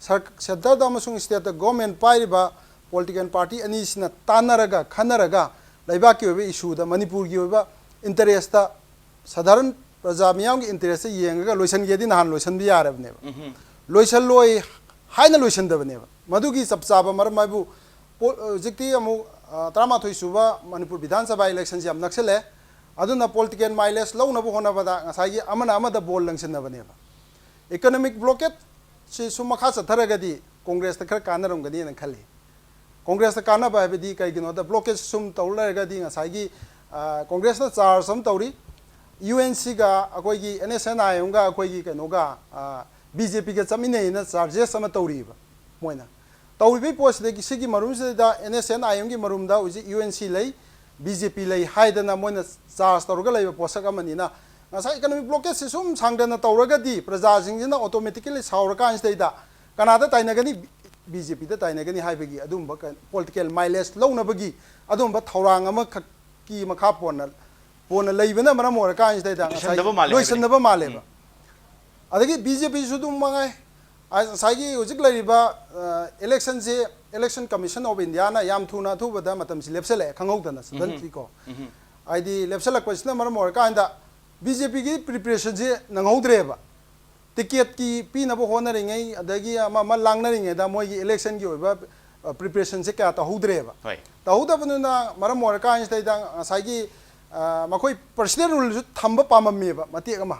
ꯁꯔ-, centre ꯗ ꯑꯃꯁꯨꯡ state ꯇ government ꯄꯥꯏꯔꯤꯕ political party ꯑꯅꯤꯁꯤꯅ ꯇꯥꯟꯅꯔꯒ, ꯈꯟꯅꯔꯒ, ꯂꯩꯕꯥꯛꯀꯤ ꯑꯣꯏꯕ issue ꯗ, ꯃꯅꯤꯄꯨꯔꯒꯤ ꯑꯣꯏꯕ interest ꯇ, ꯁꯥꯙꯥꯔꯟ ꯄ꯭ꯔꯖꯥ ꯃꯤꯌꯥꯝꯒꯤ interest ꯇ ꯌꯦꯡꯉꯒ ꯂꯣꯏꯁꯟꯒꯦꯗꯤ ꯅꯍꯥꯟ ꯂꯣꯏꯁꯟꯕ ꯌꯥꯔꯕꯅꯦꯕ꯫ ꯎꯝꯍꯨꯝ꯫ ꯂꯣꯏꯁꯜꯂꯣꯏ ꯍꯥꯏꯅ ꯂꯣꯏꯁꯟꯗꯕꯅꯦꯕ꯫ ꯃꯗꯨꯒꯤ ꯆꯞ ꯆꯥꯕ ꯃꯔꯝ ꯍꯥꯏꯕꯨ, ꯄꯣ-, ꯍꯧꯖꯤꯛꯇꯤ ꯑꯃꯨꯛ, ꯑ, ꯇꯔꯥꯃꯥꯊꯣꯏ ꯁꯨꯕ ꯃꯅꯤꯄꯨꯔ ꯕꯤꯙꯥꯟ ꯁꯚꯥ election ꯁꯤ ꯌꯥꯝ ꯅꯛꯁꯤꯜꯂꯦ꯫ ꯑꯗꯨꯅ political mileage ꯂꯧꯅꯕ ꯍꯣꯠꯅꯕꯗ ꯉꯁꯥꯏꯒꯤ ꯑꯃꯅ ꯑꯃꯗ ball ꯂꯪꯁꯤꯟꯅꯕꯅꯦꯕ꯫ Economic blockade ꯁꯤ ꯁꯨꯝ ꯃꯈꯥ ꯆꯠꯊꯔꯒꯗꯤ ꯀꯣꯡꯒ꯭ꯔꯦꯁꯇ ꯈꯔ ꯀꯥꯟꯅꯔꯝꯒꯅꯤꯅ ꯈꯜꯂꯤ꯫ ꯀꯣꯡꯒ꯭ꯔꯦꯁꯇ ꯀꯥꯟꯅꯕ ꯍꯥꯏꯕꯗꯤ ꯀꯩꯒꯤꯅꯣꯗ, blockade ꯁꯨꯝ ꯇꯧ ꯂꯩꯔꯒꯗꯤ ꯉꯁꯥꯏꯒꯤ, ꯑ, ꯀꯣꯡꯒ꯭ꯔꯦꯁꯅ charge ꯑꯃ ꯇꯧꯔꯤ, UNC ꯒ ꯑꯩꯈꯣꯏꯒꯤ NSCN-IM ꯒ ꯑꯩꯈꯣꯏꯒꯤ ꯀꯩꯅꯣꯒ, ꯑ, BJP ꯒ ꯆꯠꯃꯤꯟꯅꯩꯅ charges ꯑꯃ ꯇꯧꯔꯤꯕ ꯃꯣꯏꯅ꯫ ꯇꯧꯔꯤꯕꯒꯤ ꯄꯣꯠꯁꯤꯗꯒꯤ, ꯁꯤꯒꯤ ꯃꯔꯨꯝꯁꯤꯗꯩꯗ NSCN-IM ꯒꯤ ꯃꯔꯨꯝꯗ ꯍꯧꯖꯤꯛ UNC ꯂꯩ, BJP ꯂꯩ ꯍꯥꯏꯗꯅ ꯃꯣꯏꯅ charge ꯇꯧꯔꯒ ꯂꯩꯕ ꯄꯣꯠꯁꯛ ꯑꯃꯅꯤꯅ, ꯉꯁꯥꯏ economic blockade ꯁꯤ ꯁꯨꯝ ꯁꯥꯡꯗꯅ ꯇꯧꯔꯒꯗꯤ ꯄ꯭ꯔꯖꯥꯁꯤꯡꯁꯤꯅ automatically ꯁꯥꯎꯔꯀꯥꯟꯁꯤꯗꯩꯗ ꯀꯅꯥꯗ ꯇꯥꯏꯅꯒꯅꯤ? BJP ꯗ ꯇꯥꯏꯅꯒꯅꯤ ꯍꯥꯏꯕꯒꯤ ꯑꯗꯨꯝꯕ ꯀ-, political mileage ꯂꯧꯅꯕꯒꯤ ꯑꯗꯨꯝꯕ ꯊꯧꯔꯥꯡ ꯑꯃꯈꯛꯀꯤ ꯃꯈꯥ ꯄꯣꯟꯅ ꯄꯣꯟꯅ ꯂꯩꯕꯅ ꯃꯔꯝ ꯑꯣꯏꯔꯀꯥꯟꯁꯤꯗꯩꯗ ꯉꯁꯥꯏꯒꯤ ꯂꯣꯏꯁꯟꯗꯕ ꯃꯥꯜꯂꯦ ꯍꯥꯏꯕꯅꯤ꯫ ꯂꯣꯏꯁꯟꯗꯕ ꯃꯥꯜꯂꯦꯕ꯫ ꯑꯗꯒꯤ ꯕꯤ ꯖꯦ ꯄꯤꯁꯨ ꯑꯗꯨꯝ ꯃꯉꯥꯏ꯫ ꯑ, ꯉꯁꯥꯏꯒꯤ ꯍꯧꯖꯤꯛ ꯂꯩꯔꯤꯕ, ꯑ, ꯏꯂꯦꯛꯁꯟꯁꯦ, Election Commission of Indiaꯅ ꯌꯥꯝ ꯊꯨꯅ ꯑꯊꯨꯕꯗ ꯃꯇꯝꯁꯤ ꯂꯦꯞꯁꯜꯂꯛꯑꯦ ꯈꯪꯍꯧꯗꯅ suddenly ꯀꯣ꯫ ꯍꯥꯏꯗꯤ ꯂꯦꯞꯁꯜꯂꯛꯄꯁꯤꯅ ꯃꯔꯝ ꯑꯣꯏꯔꯀꯥꯟꯗ ꯕꯤ ꯖꯦ ꯄꯤꯒꯤ preparationꯁꯦ ꯅꯪꯍꯧꯗ꯭ꯔꯦꯕ꯫ ꯇꯤꯀꯦꯠꯀꯤ ꯄꯤꯅꯕ ꯍꯣꯠꯅꯔꯤꯉꯩ, ꯑꯗꯒꯤ ꯑꯃ ꯑꯃ ꯂꯥꯡꯅꯔꯤꯉꯩꯗ ꯃꯣꯏꯒꯤ electionꯒꯤ ꯑꯣꯏꯕ, ꯑ, preparationꯁꯦ ꯀꯌꯥ ꯇꯧꯍꯧꯗ꯭ꯔꯦꯕ꯫ ꯍꯣꯏ꯫ ꯇꯧꯍꯧꯗꯕꯗꯨꯅ ꯃꯔꯝ ꯑꯣꯏꯔꯀꯥꯟꯁꯤꯗꯩꯗ ꯉꯁꯥꯏꯒꯤ, ꯑ, ꯃꯈꯣꯏ personal ruleꯁꯨ ꯊꯝꯕ ꯄꯥꯝꯃꯝꯃꯦꯕ ꯃꯇꯦꯛ ꯑꯃ꯫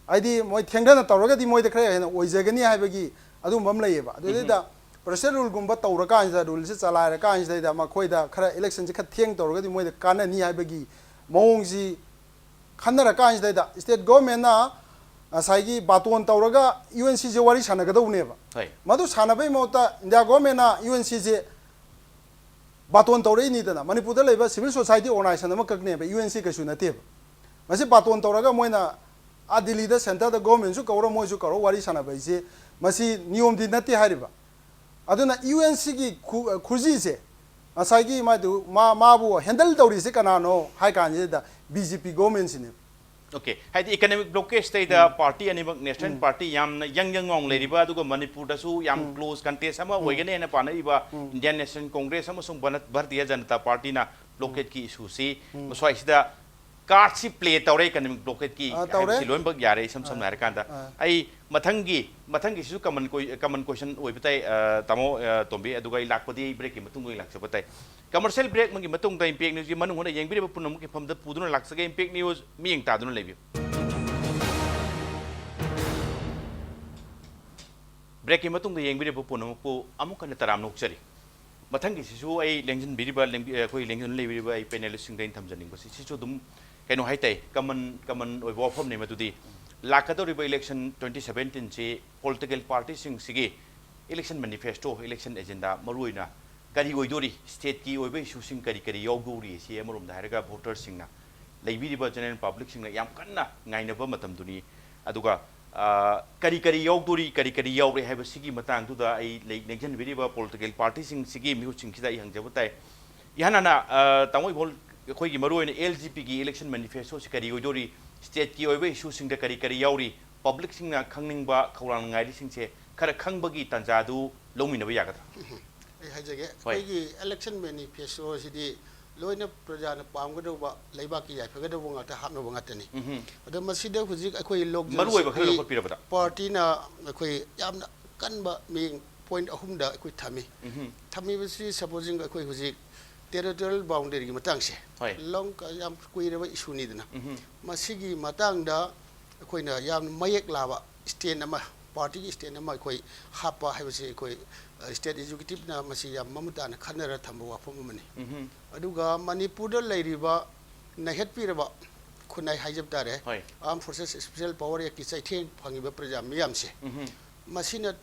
ꯍꯥꯏꯗꯤ ꯃꯣꯏ ꯊꯦꯡꯊꯅ ꯇꯧꯔꯒꯗꯤ ꯃꯣꯏꯗ ꯈꯔ ꯍꯦꯟꯅ ꯑꯣꯏꯖꯒꯅꯤ ꯍꯥꯏꯕꯒꯤ ꯑꯗꯨꯒꯨꯝꯕ ꯑꯃ ꯂꯩꯌꯦꯕ꯫ ꯑꯗꯨꯗꯩꯗ personal ruleꯒꯨꯝꯕ ꯇꯧꯔꯀꯥꯟꯁꯤꯗ, ruleꯁꯦ ꯆꯂꯥꯏꯔꯀꯥꯟꯁꯤꯗꯩꯗ ꯃꯈꯣꯏꯗ ꯈꯔ electionꯁꯦ ꯈꯔ ꯊꯦꯡ ꯇꯧꯔꯒꯗꯤ ꯃꯣꯏꯗ ꯀꯥꯟꯅꯅꯤ ꯍꯥꯏꯕꯒꯤ ꯃꯑꯣꯡꯁꯤ ꯈꯟꯅꯔꯀꯥꯟꯁꯤꯗꯩꯗ state governmentꯅ ꯉꯁꯥꯏꯒꯤ ꯕꯥꯇꯣꯟ ꯇꯧꯔꯒ ꯌꯨ ꯑꯦꯟ ꯁꯤꯁꯦ ꯋꯥꯔꯤ ꯁꯥꯟꯅꯒꯗꯧꯕꯅꯦꯕ꯫ ꯍꯣꯏ꯫ ꯃꯗꯨ ꯁꯥꯟꯅꯕꯩ ꯃꯍꯨꯠꯇ India governmentꯅ ꯌꯨ ꯑꯦꯟ ꯁꯤꯁꯦ ꯕꯥꯇꯣꯟ ꯇꯧꯔꯛꯏꯅꯤꯗꯅ꯫ ꯃꯅꯤꯄꯨꯔꯗ ꯂꯩꯕ civil society organization ꯑꯃꯈꯛꯅꯦꯕ, ꯌꯨ ꯑꯦꯟ ꯁꯤ ꯀꯩꯁꯨ ꯅꯠꯇꯦꯕ꯫ ꯃꯁꯤ ꯕꯥꯇꯣꯟ ꯇꯧꯔꯒ ꯃꯣꯏꯅ ꯑꯥ ꯗꯤꯜꯂꯤꯗ centreꯗ governmentꯁꯨ ꯀꯧꯔ ꯃꯣꯏꯁꯨ ꯀꯧꯔ ꯋꯥꯔꯤ ꯁꯥꯟꯅꯕ ꯍꯥꯏꯁꯦ ꯃꯁꯤ ꯅꯤꯌꯣꯝꯗꯤ ꯅꯠꯇꯦ ꯍꯥꯏꯔꯤꯕ꯫ ꯑꯗꯨꯅ ꯌꯨ ꯑꯦꯟ ꯁꯤꯒꯤ ꯈꯨ-, ꯈꯨꯖꯤꯁꯦ ꯉꯁꯥꯏꯒꯤ ꯃꯥꯗꯨ, ꯃꯥ-, ꯃꯥꯕꯨ handle ꯇꯧꯔꯤꯁꯦ ꯀꯅꯥꯅꯣ ꯍꯥꯏ ꯀꯥꯟꯁꯤꯗ B J P governmentꯁꯤꯅꯦꯕ꯫ Okay, ꯍꯥꯏꯗꯤ economic blockadeꯁꯤꯗꯩꯗ party ꯑꯅꯤꯃꯛ national party ꯌꯥꯝꯅ ꯌꯪ ꯌꯪ ꯉꯥꯎꯅ ꯂꯩꯔꯤꯕ, ꯑꯗꯨꯒ ꯃꯅꯤꯄꯨꯔꯗꯁꯨ ꯌꯥꯝ close contest ꯑꯃ ꯑꯣꯏꯒꯅꯤ ꯍꯥꯏꯅ ꯄꯥꯅꯔꯤꯕ Indian National Congress ꯑꯃꯁꯨꯡ ꯚꯥꯔꯠ-, ꯚꯥꯔꯇꯤꯌ ꯖꯅꯇꯥ ꯄꯥꯔꯇꯤꯅ blockadeꯀꯤ issueꯁꯤ ꯃꯁ꯭ꯋꯥꯏꯁꯤꯗ cardꯁꯤ play ꯇꯧꯔꯦ, economic blockadeꯀꯤ ꯑꯥ, ꯇꯧꯔꯦ꯫ ꯍꯥꯏꯕꯁꯤ ꯂꯣꯏꯅꯃꯛ ꯌꯥꯔꯦ, ꯏꯁꯝ ꯁꯝꯅ ꯍꯥꯏꯔꯀꯥꯟꯗ꯫ ꯑꯥ꯫ ꯑꯩ ꯃꯊꯪꯒꯤ, ꯃꯊꯪꯒꯤꯁꯤꯁꯨ common que-, common question ꯑꯣꯏꯕ ꯇꯥꯏ, ꯑ, ꯇꯥꯃꯣ, ꯑ, ꯇꯣꯝꯕꯤ, ꯑꯗꯨꯒ ꯑꯩ ꯂꯥꯛꯄꯗꯤ breakꯀꯤ ꯃꯇꯨꯡꯗ ꯑꯣꯏꯅ ꯂꯥꯛꯆꯕ ꯇꯥꯏ꯫ Commercial break ꯑꯃꯒꯤ ꯃꯇꯨꯡꯗ Impact Newsꯀꯤ ꯃꯅꯨꯡ ꯍꯨꯠꯅ ꯌꯦꯡꯕꯤꯔꯤꯕ ꯄꯨꯝꯅꯃꯛꯀꯤ ꯃꯐꯝꯗ ꯄꯨꯗꯨꯅ ꯂꯥꯛꯆꯒꯦ꯫ Impact News ꯃꯤꯠꯌꯦꯡ ꯇꯥꯗꯨꯅ ꯂꯩꯕꯤꯌꯨ꯫ Breakꯀꯤ ꯃꯇꯨꯡꯗ ꯌꯦꯡꯕꯤꯔꯤꯕ ꯄꯨꯝꯅꯃꯛꯄꯨ ꯑꯃꯨꯛ ꯍꯟꯅ ꯇꯔꯥꯝꯅ ꯑꯣꯛꯆꯔꯤ꯫ ꯃꯊꯪꯒꯤꯁꯤꯁꯨ ꯑꯩ ꯂꯦꯡꯁꯤꯟꯕꯤꯔꯤꯕ, ꯂꯦꯡꯕꯤ-, ꯑꯩꯈꯣꯏ ꯂꯦꯡꯁꯤꯟ ꯂꯩꯕꯤꯔꯤꯕ ꯑꯩ panelistꯁꯤꯡꯗ ꯑꯩꯅ ꯊꯝꯖꯅꯤꯡꯕꯁꯤ, ꯁꯤꯁꯨ ꯑꯗꯨꯝ ꯀꯩꯅꯣ ꯍꯥꯏꯇꯥꯏ, common, common ꯑꯣꯏꯕ ꯋꯥꯐꯝꯅꯤ꯫ ꯃꯗꯨꯗꯤ ꯂꯥꯛꯀꯗꯧꯔꯤꯕ election twenty seventeenꯁꯤ political partyꯁꯤꯡꯁꯤꯒꯤ election manifesto, election agenda ꯃꯔꯨꯑꯣꯏꯅ ꯀꯔꯤ ꯑꯣꯏꯗꯣꯔꯤ, stateꯀꯤ ꯑꯣꯏꯕ issueꯁꯤꯡ ꯀꯔꯤ ꯀꯔꯤ ꯌꯥꯎꯗꯣꯔꯤ, ꯁꯤ ꯑꯃꯔꯣꯝꯗ ꯍꯥꯏꯔꯒ voterꯁꯤꯡꯅ, ꯂꯩꯕꯤꯔꯤꯕ general publicꯁꯤꯡꯅ ꯌꯥꯝ ꯀꯟꯅ ꯉꯥꯏꯅꯕ ꯃꯇꯝꯗꯨꯅꯤ꯫ ꯑꯗꯨꯒ, ꯑ, ꯀꯔꯤ ꯀꯔꯤ ꯌꯥꯎꯗꯣꯔꯤ, ꯀꯔꯤ ꯀꯔꯤ ꯌꯥꯎꯔꯦ ꯍꯥꯏꯕꯁꯤꯒꯤ ꯃꯇꯥꯡꯗꯨꯗ ꯑꯩ ꯂꯩ-, ꯂꯦꯡꯁꯤꯟꯕꯤꯔꯤꯕ political partyꯁꯤꯡꯁꯤꯒꯤ ꯃꯤꯍꯨꯠꯁꯤꯡꯁꯤꯗ ꯑꯩ ꯍꯪꯖꯕ ꯇꯥꯏ꯫ ꯏꯍꯥꯟ ꯍꯥꯟꯅ, ꯑ, ꯇꯥꯃꯣ ꯏꯕꯣꯜ, ꯑꯩꯈꯣꯏꯒꯤ ꯃꯔꯨꯑꯣꯏꯅ ꯑꯦꯜ ꯖꯤ ꯄꯤꯒꯤ ꯏꯂꯦꯛꯁꯟ ꯃꯦꯅꯤꯐꯦꯁꯇꯣꯁꯤ ꯀꯔꯤ ꯑꯣꯏꯗꯣꯔꯤ, ꯁ꯭ꯇꯦꯠꯀꯤ ꯑꯣꯏꯕ ꯏꯁꯨꯁꯤꯡꯗ ꯀꯔꯤ ꯀꯔꯤ ꯌꯥꯎꯔꯤ, ꯄꯕ꯭ꯂꯤꯛꯁꯤꯡꯅ ꯈꯪꯅꯤꯡꯕ, ꯈꯧꯔꯥꯡꯅ ꯉꯥꯏꯔꯤꯁꯤꯡꯁꯦ ꯈꯔ ꯈꯪꯕꯒꯤ ꯇꯥꯟꯖꯥꯗꯨ ꯂꯧꯃꯤꯟꯅꯕ ꯌꯥꯒꯗ꯭ꯔꯥ? ꯑꯩ ꯍꯥꯏꯖꯒꯦ, ꯍꯣꯏ꯫ ꯑꯩꯈꯣꯏꯒꯤ ꯏꯂꯦꯛꯁꯟ ꯃꯦꯅꯤꯐꯦꯁꯇꯣꯁꯤꯗꯤ ꯂꯣꯏꯅ ꯄ꯭ꯔꯖꯥꯅ ꯄꯥꯝꯒꯗꯧꯕ, ꯂꯩꯕꯥꯛꯀꯤ ꯌꯥꯏꯐꯒꯗꯧꯕ ꯉꯥꯛꯇ ꯍꯥꯞꯅꯕ ꯉꯥꯛꯇꯅꯤ꯫ ꯎꯝꯍꯨꯝ. ꯑꯗꯣ ꯃꯁꯤꯗ ꯍꯧꯖꯤꯛ ꯑꯩꯈꯣꯏ ꯂꯣꯛ ꯃꯔꯨ ꯑꯣꯏꯕ ꯈꯔ ꯖꯟꯁꯤ ꯂꯧꯈꯠꯄꯤꯔꯕꯗ? ꯄꯥꯔꯇꯤꯅ ꯑꯩꯈꯣꯏ ꯌꯥꯝꯅ ꯀꯟꯕ ꯃꯤ ꯄꯣꯏꯟꯠ ꯑꯍꯨꯝꯗ ꯑꯩꯈꯣꯏ ꯊꯝꯃꯤ꯫ ꯎꯝꯍꯨꯝ. ꯊꯝꯃꯤꯕꯁꯤ, ꯁꯄꯣꯖꯤꯡ, ꯑꯩꯈꯣꯏ ꯍꯧꯖꯤꯛ ꯇꯦꯔꯤꯇꯣꯔꯤꯌꯦꯜ ꯕꯥꯎꯟꯗꯔꯤꯒꯤ ꯃꯇꯥꯡꯁꯦ ꯍꯣꯏ. ꯂꯣꯡ ꯌꯥꯝ ꯀꯨꯏꯔꯕ ꯏꯁꯨꯅꯤꯗꯅ꯫ ꯎꯝꯍꯨꯝ. ꯃꯁꯤꯒꯤ ꯃꯇꯥꯡꯗ ꯑꯩꯈꯣꯏꯅ ꯌꯥꯝ ꯃꯌꯦꯛ ꯂꯥꯕ ꯁ꯭ꯇꯦꯟ ꯑꯃ, ꯄꯥꯔꯇꯤꯒꯤ ꯁ꯭ꯇꯦꯟ ꯑꯃ ꯑꯩꯈꯣꯏ ꯍꯥꯞꯄ ꯍꯥꯏꯕꯁꯤ ꯑꯩꯈꯣꯏ ꯁ꯭ꯇꯦꯠ ꯑꯦꯛꯖꯤꯀ꯭ꯌꯨꯇꯤꯚꯅ ꯃꯁꯤ ꯌꯥꯝ ꯃꯃꯨꯠ ꯇꯥꯅ ꯈꯟꯅꯔ ꯊꯝꯕ ꯋꯥꯐꯝ ꯑꯃꯅꯤ꯫ ꯎꯝꯍꯨꯝ. ꯑꯗꯨꯒ ꯃꯅꯤꯄꯨꯔꯗ ꯂꯩꯔꯤꯕ ꯅꯩꯍꯠꯄꯤꯔꯕ, ꯈꯨꯟꯅꯥꯏ ꯍꯥꯏꯖꯕ ꯇꯥꯔꯦ, ꯍꯣꯏ. ꯑꯥꯔꯝ ꯐꯣꯔꯁꯦꯁ ꯁ꯭ꯄꯦꯁꯦꯜ ꯄꯋꯥꯔ ꯑꯦꯛꯀꯤ ꯆꯩꯊꯦꯡ ꯐꯪꯉꯤꯕ ꯄ꯭ꯔꯖꯥ ꯃꯤꯌꯥꯝꯁꯦ, ꯎꯝꯍꯨꯝ. ꯃꯁꯤꯅ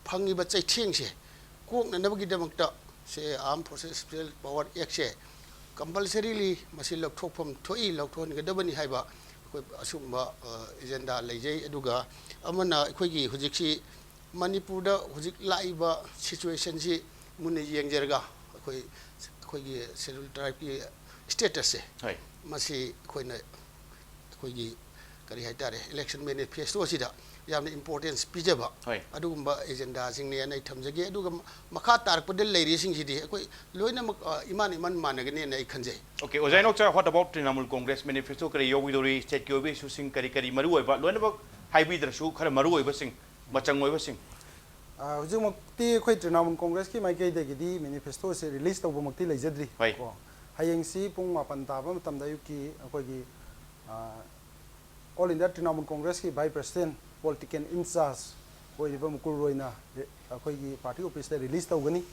ꯐꯪꯉꯤꯕ ꯆꯩꯊꯦꯡꯁꯦ ꯀꯣꯛꯅꯅꯕꯒꯤꯗꯃꯛꯇ ꯁꯦ ꯑꯥꯔꯝ ꯐꯣꯔꯁꯦꯁ ꯁ꯭ꯄꯦꯁꯦꯜ ꯄꯋꯥꯔ ꯑꯦꯛꯁꯦ ꯀꯝꯄꯜꯁꯔꯤꯂꯤ ꯃꯁꯤ ꯂꯧꯊꯣꯛꯐꯝ ꯊꯣꯛꯏ, ꯂꯧꯊꯣꯛꯍꯟꯒꯗꯕꯅꯤ ꯍꯥꯏꯕ ꯑꯩꯈꯣꯏ ꯑꯁꯤꯒꯨꯝꯕ ꯑꯦꯖꯦꯟꯗꯥ ꯂꯩꯖꯩ꯫ ꯑꯗꯨꯒ ꯑꯃꯅ ꯑꯩꯈꯣꯏꯒꯤ ꯍꯧꯖꯤꯛꯁꯤ ꯃꯅꯤꯄꯨꯔꯗ ꯍꯧꯖꯤꯛ ꯂꯥꯛꯏꯕ ꯁꯤꯆꯨꯋꯦꯁꯟꯁꯤ ꯃꯨꯟꯅ ꯌꯦꯡꯖꯔꯒ ꯑꯩꯈꯣꯏ, ꯑꯩꯈꯣꯏꯒꯤ ꯁꯦꯗ꯭ꯌꯨꯜ ꯇ꯭ꯔꯥꯏꯕꯀꯤ ꯁ꯭ꯇꯦꯇꯁꯁꯦ ꯍꯣꯏ. ꯃꯁꯤ ꯑꯩꯈꯣꯏꯅ ꯑꯩꯈꯣꯏꯒꯤ ꯀꯔꯤ ꯍꯥꯏꯇꯥꯔꯦ, ꯏꯂꯦꯛꯁꯟ ꯃꯦꯅꯤꯐꯦꯁꯇꯣꯁꯤꯗ ꯌꯥꯝꯅ ꯏꯝꯄꯣꯔꯇꯦꯟꯁ ꯄꯤꯖꯕ ꯍꯣꯏ. ꯑꯗꯨꯒꯨꯝꯕ ꯑꯦꯖꯦꯟꯗꯥꯁꯤꯡꯅꯦꯅ ꯑꯩ ꯊꯝꯖꯒꯦ꯫ ꯑꯗꯨꯒ ꯃꯈꯥ ꯇꯥꯔꯛꯄꯗ ꯂꯩꯔꯤꯁꯤꯡꯁꯤꯗꯤ ꯑꯩꯈꯣꯏ ꯂꯣꯏꯅꯃꯛ, ꯑ, ꯏꯃꯥꯟ ꯏꯃꯥꯟ ꯃꯥꯟꯅꯒꯅꯦꯅ ꯑꯩ ꯈꯟꯖꯩ꯫ Okay, ꯑꯣꯖꯥ ꯏꯅꯣꯛꯆꯥ, what about ꯇ꯭ꯔꯤꯅꯥꯃꯨꯜ ꯀꯣꯡꯒ꯭ꯔꯦꯁ ꯃꯦꯅꯤꯐꯦꯁꯇꯣ ꯀꯔꯤ ꯌꯥꯎꯕꯤꯗꯧꯔꯤ? ꯁ꯭ꯇꯦꯠꯀꯤ ꯑꯣꯏꯕ ꯏꯁꯨꯁꯤꯡ ꯀꯔꯤ ꯀꯔꯤ ꯃꯔꯨ ꯑꯣꯏꯕ, ꯂꯣꯏꯅꯃꯛ ꯍꯥꯏꯕꯤꯗ꯭ꯔꯁꯨ ꯈꯔ ꯃꯔꯨ ꯑꯣꯏꯕꯁꯤꯡ, ꯃꯆꯪ ꯑꯣꯏꯕꯁꯤꯡ꯫ ꯑ, ꯍꯧꯖꯤꯛꯃꯛꯇꯤ ꯑꯩꯈꯣꯏ ꯇ꯭ꯔꯤꯅꯥꯃꯨꯜ ꯀꯣꯡꯒ꯭ꯔꯦꯁꯀꯤ ꯃꯥꯏꯀꯩꯗꯒꯤꯗꯤ ꯃꯦꯅꯤꯐꯦꯁꯇꯣꯁꯦ ꯔꯤꯂꯤꯁ ꯇꯧꯕꯃꯛꯇꯤ ꯂꯩꯖꯗ꯭ꯔꯤ꯫ ꯍꯣꯏ. ꯀꯣ, ꯍꯌꯦꯡꯁꯤ ꯄꯨꯡ ꯃꯥꯄꯟ ꯇꯥꯕ ꯃꯇꯝꯗ ꯑꯌꯨꯛꯀꯤ ꯑꯩꯈꯣꯏꯒꯤ, ꯑ, ꯑꯣꯜ ꯏꯟꯗꯤꯌꯥ ꯇ꯭ꯔꯤꯅꯥꯃꯨꯜ ꯀꯣꯡꯒ꯭ꯔꯦꯁꯀꯤ ꯚꯥꯏꯁ ꯄ꯭ꯔꯦꯁꯤꯗꯦꯟꯠ, ꯄꯣꯂꯤꯇꯤꯀꯦꯜ ꯏꯟꯆꯥꯔꯖ ꯑꯣꯏꯔꯤꯕ ꯃꯨꯀꯨꯜ ꯔꯣꯏꯅ ꯑꯩꯈꯣꯏꯒꯤ ꯄꯥꯔꯇꯤ ꯑꯣꯐꯤꯁꯇ ꯔꯤꯂꯤꯁ ꯇꯧꯒꯅꯤ꯫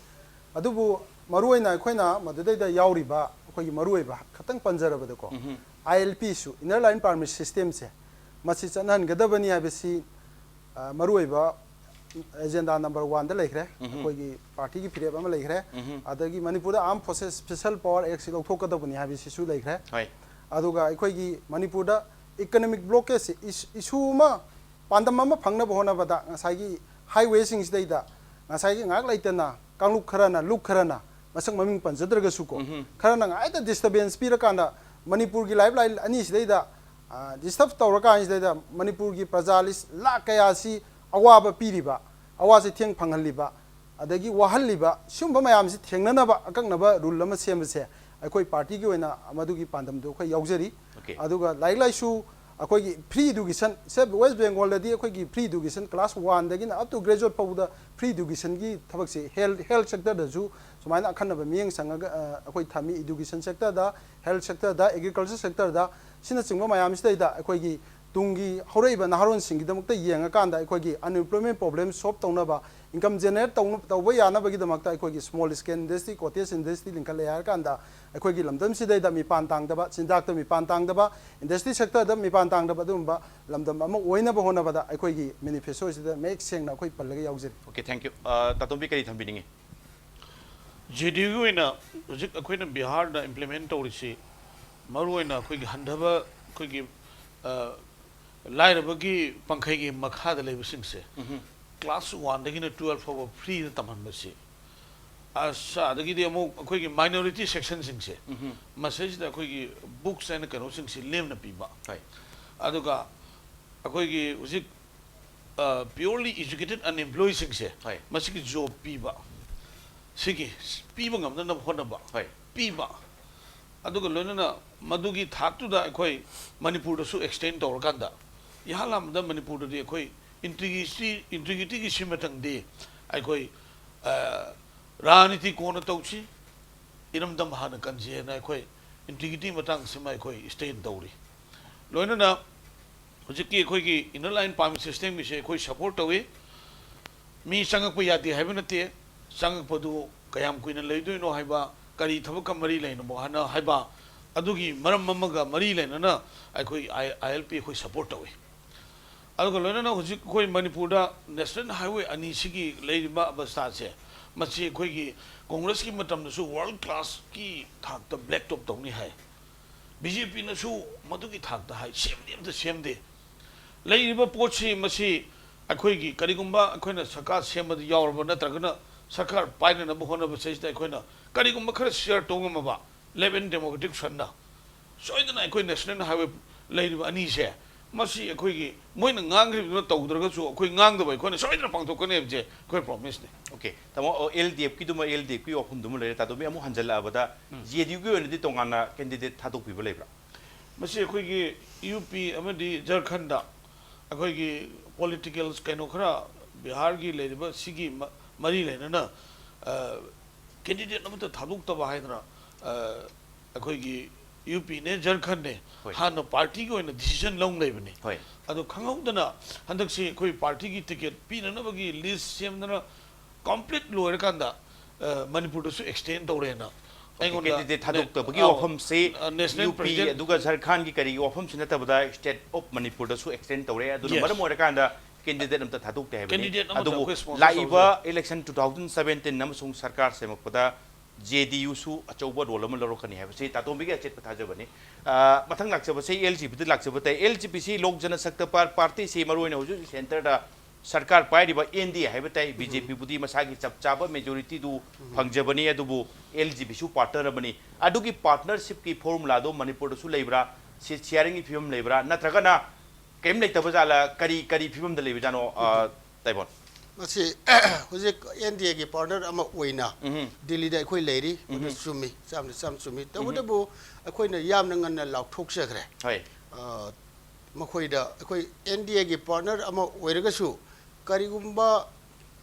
ꯑꯗꯨꯕꯨ ꯃꯔꯨꯑꯣꯏꯅ ꯑꯩꯈꯣꯏꯅ ꯃꯗꯨꯗꯩꯗ ꯌꯥꯎꯔꯤꯕ ꯑꯩꯈꯣꯏꯒꯤ ꯃꯔꯨꯑꯣꯏꯕ ꯈꯇꯪ ꯄꯟꯖꯔꯕꯗꯀꯣ, ꯎꯝꯍꯨꯝ. ꯑꯥꯏ ꯑꯦꯜ ꯄꯤꯁꯨ, ꯏꯟꯅꯔ ꯂꯥꯏꯟ ꯄꯔꯃꯤꯠ ꯁꯤꯁꯇꯦꯝꯁꯦ, ꯃꯁꯤ ꯆꯠꯅꯍꯟꯒꯗꯕꯅꯤ ꯍꯥꯏꯕꯁꯤ, ꯑ, ꯃꯔꯨꯑꯣꯏꯕ ꯑꯦꯖꯦꯟꯗꯥ ꯅꯝꯕꯔ ꯋꯥꯟꯗ ꯂꯩꯈ꯭ꯔꯦ꯫ ꯎꯝꯍꯨꯝ. ꯑꯩꯈꯣꯏꯒꯤ ꯄꯥꯔꯇꯤꯒꯤ ꯐꯤꯔꯦꯞ ꯑꯃ ꯂꯩꯈ꯭ꯔꯦ꯫ ꯎꯝꯍꯨꯝ. ꯑꯗꯒꯤ ꯃꯅꯤꯄꯨꯔꯗ ꯑꯥꯔꯝ ꯐꯣꯔꯁꯦꯁ ꯁ꯭ꯄꯦꯁꯦꯜ ꯄꯋꯥꯔ ꯑꯦꯛꯁꯤ ꯂꯧꯊꯣꯛꯀꯗꯕꯅꯤ ꯍꯥꯏꯕꯁꯤꯁꯨ ꯂꯩꯈ꯭ꯔꯦ꯫ ꯍꯣꯏ. ꯑꯗꯨꯒ ꯑꯩꯈꯣꯏꯒꯤ ꯃꯅꯤꯄꯨꯔꯗ ꯏꯀꯣꯅꯣꯃꯤꯛ ꯕ꯭ꯂꯣꯀꯦꯖꯁꯤ ꯏꯁ-, ꯏꯁꯨ ꯑꯃ, ꯄꯥꯟꯗꯝ ꯑꯃ ꯐꯪꯅꯕ ꯍꯣꯠꯅꯕꯗ ꯉꯁꯥꯏꯒꯤ ꯍꯥꯏꯋꯦꯁꯤꯡꯁꯤꯗꯩꯗ ꯉꯁꯥꯏꯒꯤ ꯉꯥꯏꯍꯥꯛ ꯂꯩꯇꯅ ꯀꯥꯡꯂꯨꯞ ꯈꯔꯅ, ꯂꯨꯞ ꯈꯔꯅ ꯃꯁꯛ ꯃꯃꯤꯡ ꯄꯟꯖꯗ꯭ꯔꯒꯁꯨꯀꯣ, ꯈꯔꯅ ꯉꯥꯏꯗ disturbance ꯄꯤꯔꯀꯥꯟꯗ ꯃꯅꯤꯄꯨꯔꯒꯤ lifeline ꯑꯅꯤꯁꯤꯗꯩꯗ disturb ꯇꯧꯔꯀꯥꯟꯁꯤꯗꯩꯗ ꯃꯅꯤꯄꯨꯔꯒꯤ ꯄ꯭ꯔꯖꯥ ꯂꯤꯁ ꯂꯥꯈ ꯀꯌꯥꯁꯤ ꯑꯋꯥꯕ ꯄꯤꯔꯤꯕ, ꯑꯋꯥ ꯆꯩꯊꯦꯡ ꯐꯪꯍꯜꯂꯤꯕ, ꯑꯗꯒꯤ ꯋꯥꯍꯜꯂꯤꯕ ꯁꯤꯒꯨꯝꯕ ꯃꯌꯥꯝꯁꯤ ꯊꯦꯡꯅꯅꯕ ꯑꯀꯛꯅꯕ rule ꯑꯃ ꯁꯦꯝꯕꯁꯦ ꯑꯩꯈꯣꯏ partyꯒꯤ ꯑꯣꯏꯅ ꯃꯗꯨꯒꯤ ꯄꯥꯟꯗꯝꯗꯨ ꯑꯩꯈꯣꯏ ꯌꯥꯎꯖꯔꯤ꯫ ꯑꯗꯨꯒ ꯂꯥꯏꯔꯤꯛ ꯂꯥꯏꯁꯨ, ꯑꯩꯈꯣꯏꯒꯤ free education, ꯁꯦ West Bengalꯗꯗꯤ ꯑꯩꯈꯣꯏꯒꯤ free education class oneꯗꯒꯤꯅ up to graduate ꯐꯥꯎꯕꯗ free educationꯒꯤ ꯊꯕꯛꯁꯦ health health sectorꯗꯁꯨ ꯁꯨꯃꯥꯏꯅ ꯑꯈꯟꯅꯕ ꯃꯤꯠꯌꯦꯡ ꯆꯪꯉꯒ ꯑꯩꯈꯣꯏ ꯊꯝꯃꯤ꯫ Education sectorꯗ, health sectorꯗ, agriculture sectorꯗ, ꯁꯤꯅꯆꯤꯡꯕ ꯃꯌꯥꯝꯁꯤꯗꯩꯗ ꯑꯩꯈꯣꯏꯒꯤ ꯇꯨꯡꯒꯤ ꯍꯧꯔꯛꯏꯕ ꯅꯍꯥꯔꯣꯟꯁꯤꯡꯒꯤꯗꯃꯛꯇ ꯌꯦꯡꯉꯀꯥꯟꯗ ꯑꯩꯈꯣꯏꯒꯤ unemployment problem solve ꯇꯧꯅꯕ, income generate ꯇꯧꯅ-, ꯇꯧꯕ ꯌꯥꯅꯕꯒꯤꯗꯃꯛꯇ ꯑꯩꯈꯣꯏꯒꯤ small scale industry, cottage industry ꯂꯤꯡꯈꯠꯂꯦ ꯍꯥꯏꯔꯀꯥꯟꯗ ꯑꯩꯈꯣꯏꯒꯤ ꯂꯝꯗꯝꯁꯤꯗꯩꯗ ꯃꯤꯄꯥꯟ ꯇꯥꯡꯗꯕ, ꯆꯤꯟꯖꯥꯛꯇ ꯃꯤꯄꯥꯟ ꯇꯥꯡꯗꯕ, industry sectorꯗ ꯃꯤꯄꯥꯟ ꯇꯥꯡꯗꯕ ꯑꯗꯨꯒꯨꯝꯕ ꯂꯝꯗꯝ ꯑꯃ ꯑꯣꯏꯅꯕ ꯍꯣꯠꯅꯕꯗ ꯑꯩꯈꯣꯏꯒꯤ manifestoꯁꯤꯗ ꯃꯌꯦꯛ ꯁꯦꯡꯅ ꯑꯩꯈꯣꯏ ꯄꯜꯂꯒ ꯌꯥꯎꯖꯔꯤ꯫ Okay, thank you. ꯑ, ꯇꯥꯇꯣꯝꯕꯤ ꯀꯔꯤ ꯊꯝꯕꯤꯅꯤꯡꯉꯤ? ꯖꯦ ꯗꯤ ꯌꯨꯒꯤ ꯑꯣꯏꯅ ꯍꯧꯖꯤꯛ ꯑꯩꯈꯣꯏꯅ ꯕꯤꯍꯥꯔꯗ implement ꯇꯧꯔꯤꯁꯤ ꯃꯔꯨꯑꯣꯏꯅ ꯑꯩꯈꯣꯏꯒꯤ ꯍꯟꯊꯕ ꯑꯩꯈꯣꯏꯒꯤ, ꯑ, ꯂꯥꯏꯔꯕꯒꯤ ꯄꯪꯈꯩꯒꯤ ꯃꯈꯥꯗ ꯂꯩꯕꯁꯤꯡꯁꯦ class oneꯗꯒꯤꯅ twelve ꯐꯥꯎꯕ freeꯗ ꯇꯝꯍꯟꯕꯁꯤ, ꯑꯁ, ꯑꯗꯒꯤꯗꯤ ꯑꯃꯨꯛ ꯑꯩꯈꯣꯏꯒꯤ minority sectionꯁꯤꯡꯁꯦ ꯃꯁꯤꯁꯤꯗ ꯑꯩꯈꯣꯏꯒꯤ books ꯍꯥꯏꯅ ꯀꯩꯅꯣꯁꯤꯡꯁꯤ ꯂꯦꯝꯅ ꯄꯤꯕ, ꯍꯣꯏ꯫ ꯑꯗꯨꯒ ꯑꯩꯈꯣꯏꯒꯤ ꯍꯧꯖꯤꯛ purely educated unemployedꯁꯤꯡꯁꯦ ꯍꯣꯏ꯫ ꯃꯁꯤꯒꯤ job ꯄꯤꯕ, ꯁꯤꯒꯤ ꯄꯤꯕ ꯉꯝꯅꯅꯕ ꯍꯣꯠꯅꯕ, ꯍꯣꯏ꯫ ꯄꯤꯕ, ꯑꯗꯨꯒ ꯂꯣꯏꯅꯅ ꯃꯗꯨꯒꯤ ꯊꯥꯛꯇꯨꯗ ꯑꯩꯈꯣꯏ ꯃꯅꯤꯄꯨꯔꯗꯁꯨ extend ꯇꯧꯔꯀꯥꯟꯗ ꯏꯍꯥꯟ ꯍꯥꯟꯕꯗ ꯃꯅꯤꯄꯨꯔꯗꯗꯤ ꯑꯩꯈꯣꯏ integrity, integrityꯒꯤ ꯁꯤꯃꯇꯪꯗꯤ ꯑꯩꯈꯣꯏ, ꯑ, ꯔꯥꯖꯅꯤꯇꯤ ꯀꯣꯟꯅ ꯇꯧꯁꯤ, ꯏꯔꯝꯗꯝ ꯍꯥꯟꯅ ꯀꯟꯁꯤ ꯍꯥꯏꯅ ꯑꯩꯈꯣꯏ integrity ꯃꯇꯥꯡꯁꯤꯃ ꯑꯩꯈꯣꯏ stand ꯇꯧꯔꯤ꯫ ꯂꯣꯏꯅꯅ ꯍꯧꯖꯤꯛꯀꯤ ꯑꯩꯈꯣꯏꯒꯤ inner line permit systemꯒꯤꯁꯦ ꯑꯩꯈꯣꯏ support ꯇꯧꯏ꯫ ꯃꯤ ꯆꯪꯉꯛꯄ ꯌꯥꯗꯦ ꯍꯥꯏꯕ ꯅꯠꯇꯦ, ꯆꯪꯉꯛꯄꯗꯨ ꯀꯌꯥꯝ ꯀꯨꯏꯅ ꯂꯩꯗꯣꯏꯅꯣ ꯍꯥꯏꯕ, ꯀꯔꯤ ꯊꯕꯛꯀ ꯃꯔꯤ ꯂꯩꯅꯕ ꯍꯥꯏꯅ ꯍꯥꯏꯕ, ꯑꯗꯨꯒꯤ ꯃꯔꯝ ꯑꯃꯒ ꯃꯔꯤ ꯂꯩꯅꯅ ꯑꯩꯈꯣꯏ I- ILP ꯑꯩꯈꯣꯏ support ꯇꯧꯏ꯫ ꯑꯗꯨꯒ ꯂꯣꯏꯅꯅ ꯍꯧꯖꯤꯛ ꯑꯩꯈꯣꯏ ꯃꯅꯤꯄꯨꯔꯗ national highway ꯑꯅꯤꯁꯤꯒꯤ ꯂꯩꯔꯤꯕ ꯑꯕꯁꯊꯥꯁꯦ, ꯃꯁꯤ ꯑꯩꯈꯣꯏꯒꯤ ꯀꯣꯡꯒ꯭ꯔꯦꯁꯀꯤ ꯃꯇꯝꯗꯁꯨ world classꯀꯤ ꯊꯥꯛꯇ black top ꯇꯧꯅꯤ ꯍꯥꯏ꯫ ꯕꯤ ꯖꯦ ꯄꯤꯅꯁꯨ ꯃꯗꯨꯒꯤ ꯊꯥꯛꯇ ꯍꯥꯏ, ꯁꯦꯝꯗꯤ ꯑꯝꯇ ꯁꯦꯝꯗꯦ꯫ ꯂꯩꯔꯤꯕ ꯄꯣꯠꯁꯤ ꯃꯁꯤ ꯑꯩꯈꯣꯏꯒꯤ ꯀꯔꯤꯒꯨꯝꯕ ꯑꯩꯈꯣꯏꯅ ꯁꯔꯀꯥꯔ ꯁꯦꯝꯕꯗ ꯌꯥꯎꯔꯕ ꯅꯠꯇ꯭ꯔꯒꯅ ꯁꯔꯀꯥꯔ ꯄꯥꯏꯅꯅꯕ ꯍꯣꯠꯅꯕꯁꯤꯗꯩꯁꯤꯗ ꯑꯩꯈꯣꯏꯅ ꯀꯔꯤꯒꯨꯝꯕ ꯈꯔ ꯁꯤꯌꯔ ꯇꯧ ꯉꯝꯃꯕ, ꯂꯦꯞ ꯑꯦꯟ ꯗꯦꯃꯣꯀ꯭ꯔꯦꯇꯤꯛ ꯐ꯭ꯔꯟꯠꯅ ꯁꯣꯏꯗꯅ ꯑꯩꯈꯣꯏ ꯅꯦꯁꯅꯦꯜ ꯍꯥꯏꯋꯦ ꯂꯩꯔꯤꯕ ꯑꯅꯤꯁꯦ, ꯃꯁꯤ ꯑꯩꯈꯣꯏꯒꯤ ꯃꯣꯏꯅ ꯉꯥꯡꯈ꯭ꯔꯤꯕꯗꯨꯅ ꯇꯧꯗ꯭ꯔꯒꯁꯨ ꯑꯩꯈꯣꯏ ꯉꯥꯡꯗꯕ ꯑꯩꯈꯣꯏꯅ ꯁꯣꯏꯗꯅ ꯄꯥꯡꯊꯣꯛꯀꯅꯤ ꯍꯥꯏꯕꯁꯦ ꯑꯩꯈꯣꯏ ꯄ꯭ꯔꯣꯃꯤꯁꯅꯤ꯫ ꯑꯣꯀꯦ, ꯇꯥꯃꯣ, ꯑꯦꯜ ꯗꯤ ꯑꯦꯐꯀꯤꯗꯨꯃ, ꯑꯦꯜ ꯗꯤ ꯑꯦꯐꯀꯤ ꯋꯥꯐꯝꯗꯨꯃ ꯂꯩꯔꯦ꯫ ꯇꯥꯗꯣꯝꯕꯤ, ꯑꯃꯨꯛ ꯍꯟꯖꯜꯂꯛꯑꯕꯗ ꯖꯦ ꯗꯤ ꯌꯨꯒꯤ ꯑꯣꯏꯅꯗꯤ ꯇꯣꯉꯥꯟꯅ ꯀꯦꯟꯗꯤꯗꯦꯠ ꯊꯥꯗꯣꯛꯄꯤꯕ ꯂꯩꯕ꯭ꯔꯥ? ꯃꯁꯤ ꯑꯩꯈꯣꯏꯒꯤ ꯌꯨ ꯄꯤ ꯑꯃꯗꯤ ꯖꯔꯈꯟꯗ ꯑꯩꯈꯣꯏꯒꯤ ꯄꯣꯂꯤꯇꯤꯀꯦꯜ ꯀꯩꯅꯣ ꯈꯔ, ꯕꯤꯍꯥꯔꯒꯤ ꯂꯩꯔꯤꯕ ꯁꯤꯒꯤ ꯃ- ꯃꯔꯤ ꯂꯩꯅꯅ, ꯑ, ꯀꯦꯟꯗꯤꯗꯦꯠ ꯑꯃꯠꯇ ꯊꯥꯗꯣꯛꯇꯕ ꯍꯥꯏꯗꯅ, ꯑ, ꯑꯩꯈꯣꯏꯒꯤ ꯌꯨ ꯄꯤꯅꯦ, ꯖꯔꯈꯟꯅꯦ, ꯍꯣꯏ꯫ ꯍꯥꯟꯅ ꯄꯥꯔꯇꯤꯒꯤ ꯑꯣꯏꯅ ꯗꯤꯁꯤꯖꯟ ꯂꯧ ꯂꯩꯕꯅꯤ꯫ ꯍꯣꯏ꯫ ꯑꯗꯣ ꯈꯪꯍꯧꯗꯅ ꯍꯟꯗꯛꯁꯤ ꯑꯩꯈꯣꯏ ꯄꯥꯔꯇꯤꯒꯤ ꯇꯤꯀꯦꯠ ꯄꯤꯅꯅꯕꯒꯤ ꯂꯤꯁ ꯁꯦꯝꯗꯅ ꯀꯝꯄ꯭ꯂꯤꯠ ꯂꯣꯏꯔꯀꯥꯟꯗ, ꯑ, ꯃꯅꯤꯄꯨꯔꯗꯁꯨ ꯑꯦꯛꯁꯇꯦꯟ ꯇꯧꯔꯦꯅ ꯑꯩꯉꯣꯟꯗ ꯀꯦꯟꯗꯤꯗꯦꯠ ꯊꯥꯗꯣꯛꯇꯕꯒꯤ ꯑꯥ, ꯋꯥꯐꯝꯁꯤ ꯑ, ꯅꯦꯁꯅꯦꯜ ꯌꯨ ꯄꯤ ꯄ꯭ꯔꯦꯁꯤꯗꯦꯟꯠ ꯑꯗꯨꯒ ꯖꯔꯈꯥꯟꯒꯤ ꯀꯔꯤꯒꯤ ꯋꯥꯐꯝꯁꯤ ꯅꯠꯇꯕꯗ ꯁ꯭ꯇꯦꯠ ꯑꯣꯐ ꯃꯅꯤꯄꯨꯔꯗꯁꯨ ꯑꯦꯛꯁꯇꯦꯟ ꯇꯧꯔꯦ꯫ ꯑꯗꯨꯅ ꯌꯦꯁ꯫ ꯃꯔꯝ ꯑꯣꯏꯔꯀꯥꯟꯗ ꯀꯦꯟꯗꯤꯗꯦꯠ ꯑꯝꯇ ꯊꯥꯗꯣꯛꯇꯦ ꯍꯥꯏꯕꯅꯤ꯫ ꯀꯦꯟꯗꯤꯗꯦꯠ ꯑꯃꯠꯇ ꯑꯗꯨꯕꯨ ꯑꯩꯈꯣꯏ ꯁ꯭ꯄꯣꯟꯁꯔ ꯂꯥꯛꯏꯕ ꯇꯧꯖꯕ ꯏꯂꯦꯛꯁꯟ two thousand seventeen ꯑꯃꯁꯨꯡ ꯁꯔꯀꯥꯔ ꯁꯦꯝꯃꯛꯄꯗ ꯖꯦ ꯗꯤ ꯌꯨꯁꯨ ꯑꯆꯧꯕ ꯔꯣꯜ ꯑꯃ ꯂꯧꯔꯛꯀꯅꯤ ꯍꯥꯏꯕꯁꯤ ꯇꯥꯇꯣꯝꯕꯤꯒꯤ ꯑꯆꯦꯠꯄ ꯊꯥꯖꯕꯅꯤ꯫ ꯑ, ꯃꯊꯪ ꯂꯥꯛꯆꯕꯁꯦ ꯑꯦꯜ ꯖꯤ ꯄꯤꯗ ꯂꯥꯛꯆꯕ ꯇꯥꯏ꯫ ꯑꯦꯜ ꯖꯤ ꯄꯤꯁꯤ ꯂꯣꯛ ꯖꯅꯁꯛꯇ ꯄꯥꯔ-, ꯄꯥꯔꯇꯤꯁꯤ ꯃꯔꯨꯑꯣꯏꯅ ꯍꯧꯖꯤꯛ ꯍꯧꯖꯤꯛ ꯁꯦꯟꯇꯔꯗ ꯁꯔꯀꯥꯔ ꯄꯥꯏꯔꯤꯕ ꯑꯦꯟ ꯗꯤ ꯑꯦ ꯍꯥꯏꯕ ꯇꯥꯏ꯫ ꯕꯤ ꯖꯦ ꯄꯤꯕꯨꯗꯤ ꯃꯁꯥꯒꯤ ꯆꯞ ꯆꯥꯕ ꯃꯦꯖꯣꯔꯤꯇꯤꯗꯨ ꯐꯪꯖꯕꯅꯤ, ꯑꯗꯨꯕꯨ ꯑꯦꯜ ꯖꯤ ꯄꯤꯁꯨ ꯄꯥꯔꯠꯅꯔ ꯑꯃꯅꯤ꯫ ꯑꯗꯨꯒꯤ ꯄꯥꯔꯠꯅꯔꯁꯤꯞꯀꯤ ꯐꯣꯔꯃꯨꯂꯥꯗꯣ ꯃꯅꯤꯄꯨꯔꯗꯁꯨ ꯂꯩꯕ꯭ꯔꯥ? ꯁꯤꯠ ꯁꯤꯌꯥꯔꯤꯡꯒꯤ ꯐꯤꯕꯝ ꯂꯩꯕ꯭ꯔꯥ? ꯅꯠꯇ꯭ꯔꯒꯅ ꯀꯔꯤꯝ ꯂꯩꯇꯕ ꯖꯥꯠꯂ? ꯀꯔꯤ, ꯀꯔꯤ ꯐꯤꯕꯝꯗ ꯂꯩꯕꯖꯥꯠꯅꯣ, ꯑ, ꯇꯥꯏꯕꯣꯟ? ꯃꯁꯤ ꯍꯧꯖꯤꯛ ꯑꯦꯟ ꯗꯤ ꯑꯦꯒꯤ ꯄꯥꯔꯠꯅꯔ ꯑꯃ ꯑꯣꯏꯅ ꯎꯝ꯫ ꯗꯤꯜꯂꯤꯗ ꯑꯩꯈꯣꯏ ꯂꯩꯔꯤ꯫ ꯎꯝ꯫ ꯃꯗꯨ ꯆꯨꯝꯃꯤ, ꯆꯥꯝꯗ ꯆꯥꯝ ꯆꯨꯝꯃꯤ꯫ ꯇꯧꯕꯇꯕꯨ ꯑꯩꯈꯣꯏꯅ ꯌꯥꯝꯅ ꯉꯟꯅ ꯂꯥꯎꯊꯣꯛꯆꯈ꯭ꯔꯦ꯫ ꯍꯣꯏ꯫ ꯑ, ꯃꯈꯣꯏꯗ ꯑꯩꯈꯣꯏ ꯑꯦꯟ ꯗꯤ ꯑꯦꯒꯤ ꯄꯥꯔꯠꯅꯔ ꯑꯃ ꯑꯣꯏꯔꯒꯁꯨ ꯀꯔꯤꯒꯨꯝꯕ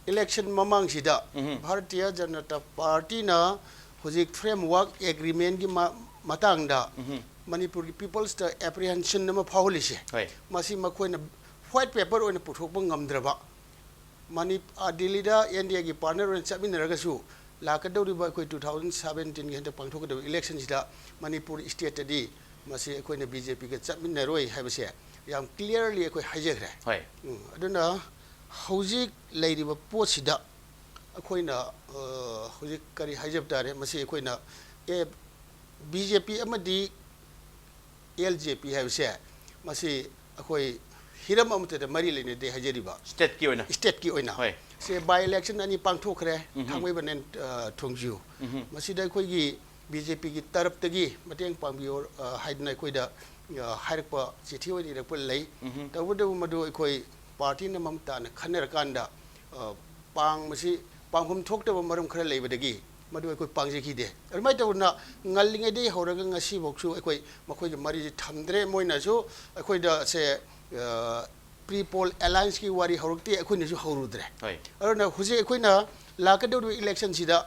ꯏꯂꯦꯛꯁꯟ ꯃꯃꯥꯡꯁꯤꯗ ꯎꯝ꯫ ꯚꯥꯔꯇꯤꯌ ꯖꯅꯇꯥ ꯄꯥꯔꯇꯤꯅ ꯍꯧꯖꯤꯛ ꯐ꯭ꯔꯦꯝꯋꯥꯔꯛ ꯑꯦꯒ꯭ꯔꯤꯃꯦꯟꯒꯤ ꯃ-, ꯃꯇꯥꯡꯗ ꯎꯝ꯫ ꯃꯅꯤꯄꯨꯔꯒꯤ ꯄꯤꯄꯜꯁꯇ ꯑꯦꯄ꯭ꯔꯤꯍꯦꯟꯁꯟ ꯑꯃ ꯐꯥꯎꯍꯜꯂꯤꯁꯦ, ꯍꯣꯏ꯫ ꯃꯁꯤ ꯃꯈꯣꯏꯅ ꯋꯥꯏꯠ ꯄꯦꯄꯔ ꯑꯣꯏꯅ ꯄꯨꯊꯣꯛꯄ ꯉꯝꯗ꯭ꯔꯕ, ꯃꯅꯤ-, ꯑ, ꯗꯤꯜꯂꯤꯗ ꯑꯦꯟ ꯗꯤ ꯑꯦꯒꯤ ꯄꯥꯔꯠꯅꯔ ꯑꯣꯏꯅ ꯆꯠꯃꯤꯟꯅꯔꯒꯁꯨ ꯂꯥꯛꯀꯗꯧꯔꯤꯕ ꯑꯩꯈꯣꯏ two thousand seventeenꯒꯤ ꯍꯟꯗꯛ ꯄꯥꯡꯊꯣꯛꯀꯗꯧꯔꯤꯕ ꯏꯂꯦꯛꯁꯟꯁꯤꯗ ꯃꯅꯤꯄꯨꯔ ꯁ꯭ꯇꯦꯠꯇꯗꯤ ꯃꯁꯤ ꯑꯩꯈꯣꯏꯅ ꯕꯤ ꯖꯦ ꯄꯤꯒ ꯆꯠꯃꯤꯟꯅꯔꯣꯏ ꯍꯥꯏꯕꯁꯦ ꯌꯥꯝ ꯀ꯭ꯂꯤꯌꯥꯔꯂꯤ ꯑꯩꯈꯣꯏ ꯍꯥꯏꯖꯈ꯭ꯔꯦ꯫ ꯍꯣꯏ꯫ ꯎꯝ, ꯑꯗꯨꯅ ꯍꯧꯖꯤꯛ ꯂꯩꯔꯤꯕ ꯄꯣꯠꯁꯤꯗ ꯑꯩꯈꯣꯏꯅ, ꯑ, ꯍꯧꯖꯤꯛ ꯀꯔꯤ ꯍꯥꯏꯖꯕ ꯇꯥꯔꯦ, ꯃꯁꯤ ꯑꯩꯈꯣꯏꯅ, ꯑꯦ, ꯕꯤ ꯖꯦ ꯄꯤ ꯑꯃꯗꯤ ꯑꯦꯜ ꯖꯦ ꯄꯤ ꯍꯥꯏꯕꯁꯦ ꯃꯁꯤ ꯑꯩꯈꯣꯏ ꯍꯤꯔꯝ ꯑꯃꯠꯇꯗ ꯃꯔꯤ ꯂꯩꯅꯗꯦ ꯍꯥꯏꯖꯔꯤꯕ ꯁ꯭ꯇꯦꯠꯀꯤ ꯑꯣꯏꯅ꯫ ꯁ꯭ꯇꯦꯠꯀꯤ ꯑꯣꯏꯅ꯫ ꯍꯣꯏ꯫ ꯁꯦ by election ꯑꯅꯤ ꯄꯥꯡꯊꯣꯛꯈ꯭ꯔꯦ, ꯊꯥꯡꯃꯩꯕꯟ and, ꯑ, ꯊꯣꯡꯖꯨ꯫ ꯃꯁꯤꯗ ꯑꯩꯈꯣꯏꯒꯤ B J P ꯒꯤ ꯇꯔꯞꯇꯒꯤ ꯃꯇꯦꯡ ꯄꯥꯡꯕꯤꯌꯣ, ꯑ, ꯍꯥꯏꯗꯅ ꯑꯩꯈꯣꯏꯗ, ꯑ, ꯍꯥꯏꯔꯛꯄ ꯆꯤꯊꯤ ꯑꯣꯏꯅ ꯏꯔꯛꯄ ꯂꯩ꯫ ꯇꯧꯕꯇꯕꯨ ꯃꯗꯨ ꯑꯩꯈꯣꯏ party ꯅ ꯃꯃꯨꯠ ꯇꯥꯅ ꯈꯟꯅꯔꯀꯥꯟꯗ, ꯑ, ꯄꯥꯡꯕꯁꯤ ꯄꯥꯡꯐꯝ ꯊꯣꯛꯇꯕ ꯃꯔꯝ ꯈꯔ ꯂꯩꯕꯗꯒꯤ ꯃꯗꯨ ꯑꯩꯈꯣꯏ ꯄꯥꯡꯖꯈꯤꯗꯦ꯫ ꯑꯗꯨꯃꯥꯏꯅ ꯇꯧꯗꯅ ꯉꯜꯂꯤꯉꯩꯗꯒꯤ ꯍꯧꯔꯒ ꯉꯁꯤꯐꯥꯎꯁꯨ ꯑꯩꯈꯣꯏ ꯃꯈꯣꯏꯒꯤ ꯃꯔꯤꯁꯤ ꯊꯝꯗ꯭ꯔꯦ꯫ ꯃꯣꯏꯅꯁꯨ ꯑꯩꯈꯣꯏꯗ ꯁꯦ, ꯑ, pre-poll alliance ꯀꯤ ꯋꯥꯔꯤ ꯍꯧꯔꯛꯇꯦ, ꯑꯩꯈꯣꯏꯅꯁꯨ ꯍꯧꯔꯨꯗ꯭ꯔꯦ꯫ ꯑꯗꯨꯅ ꯍꯧꯖꯤꯛ ꯑꯩꯈꯣꯏꯅ ꯂꯥꯛꯀꯗꯧꯔꯤꯕ election ꯁꯤꯗ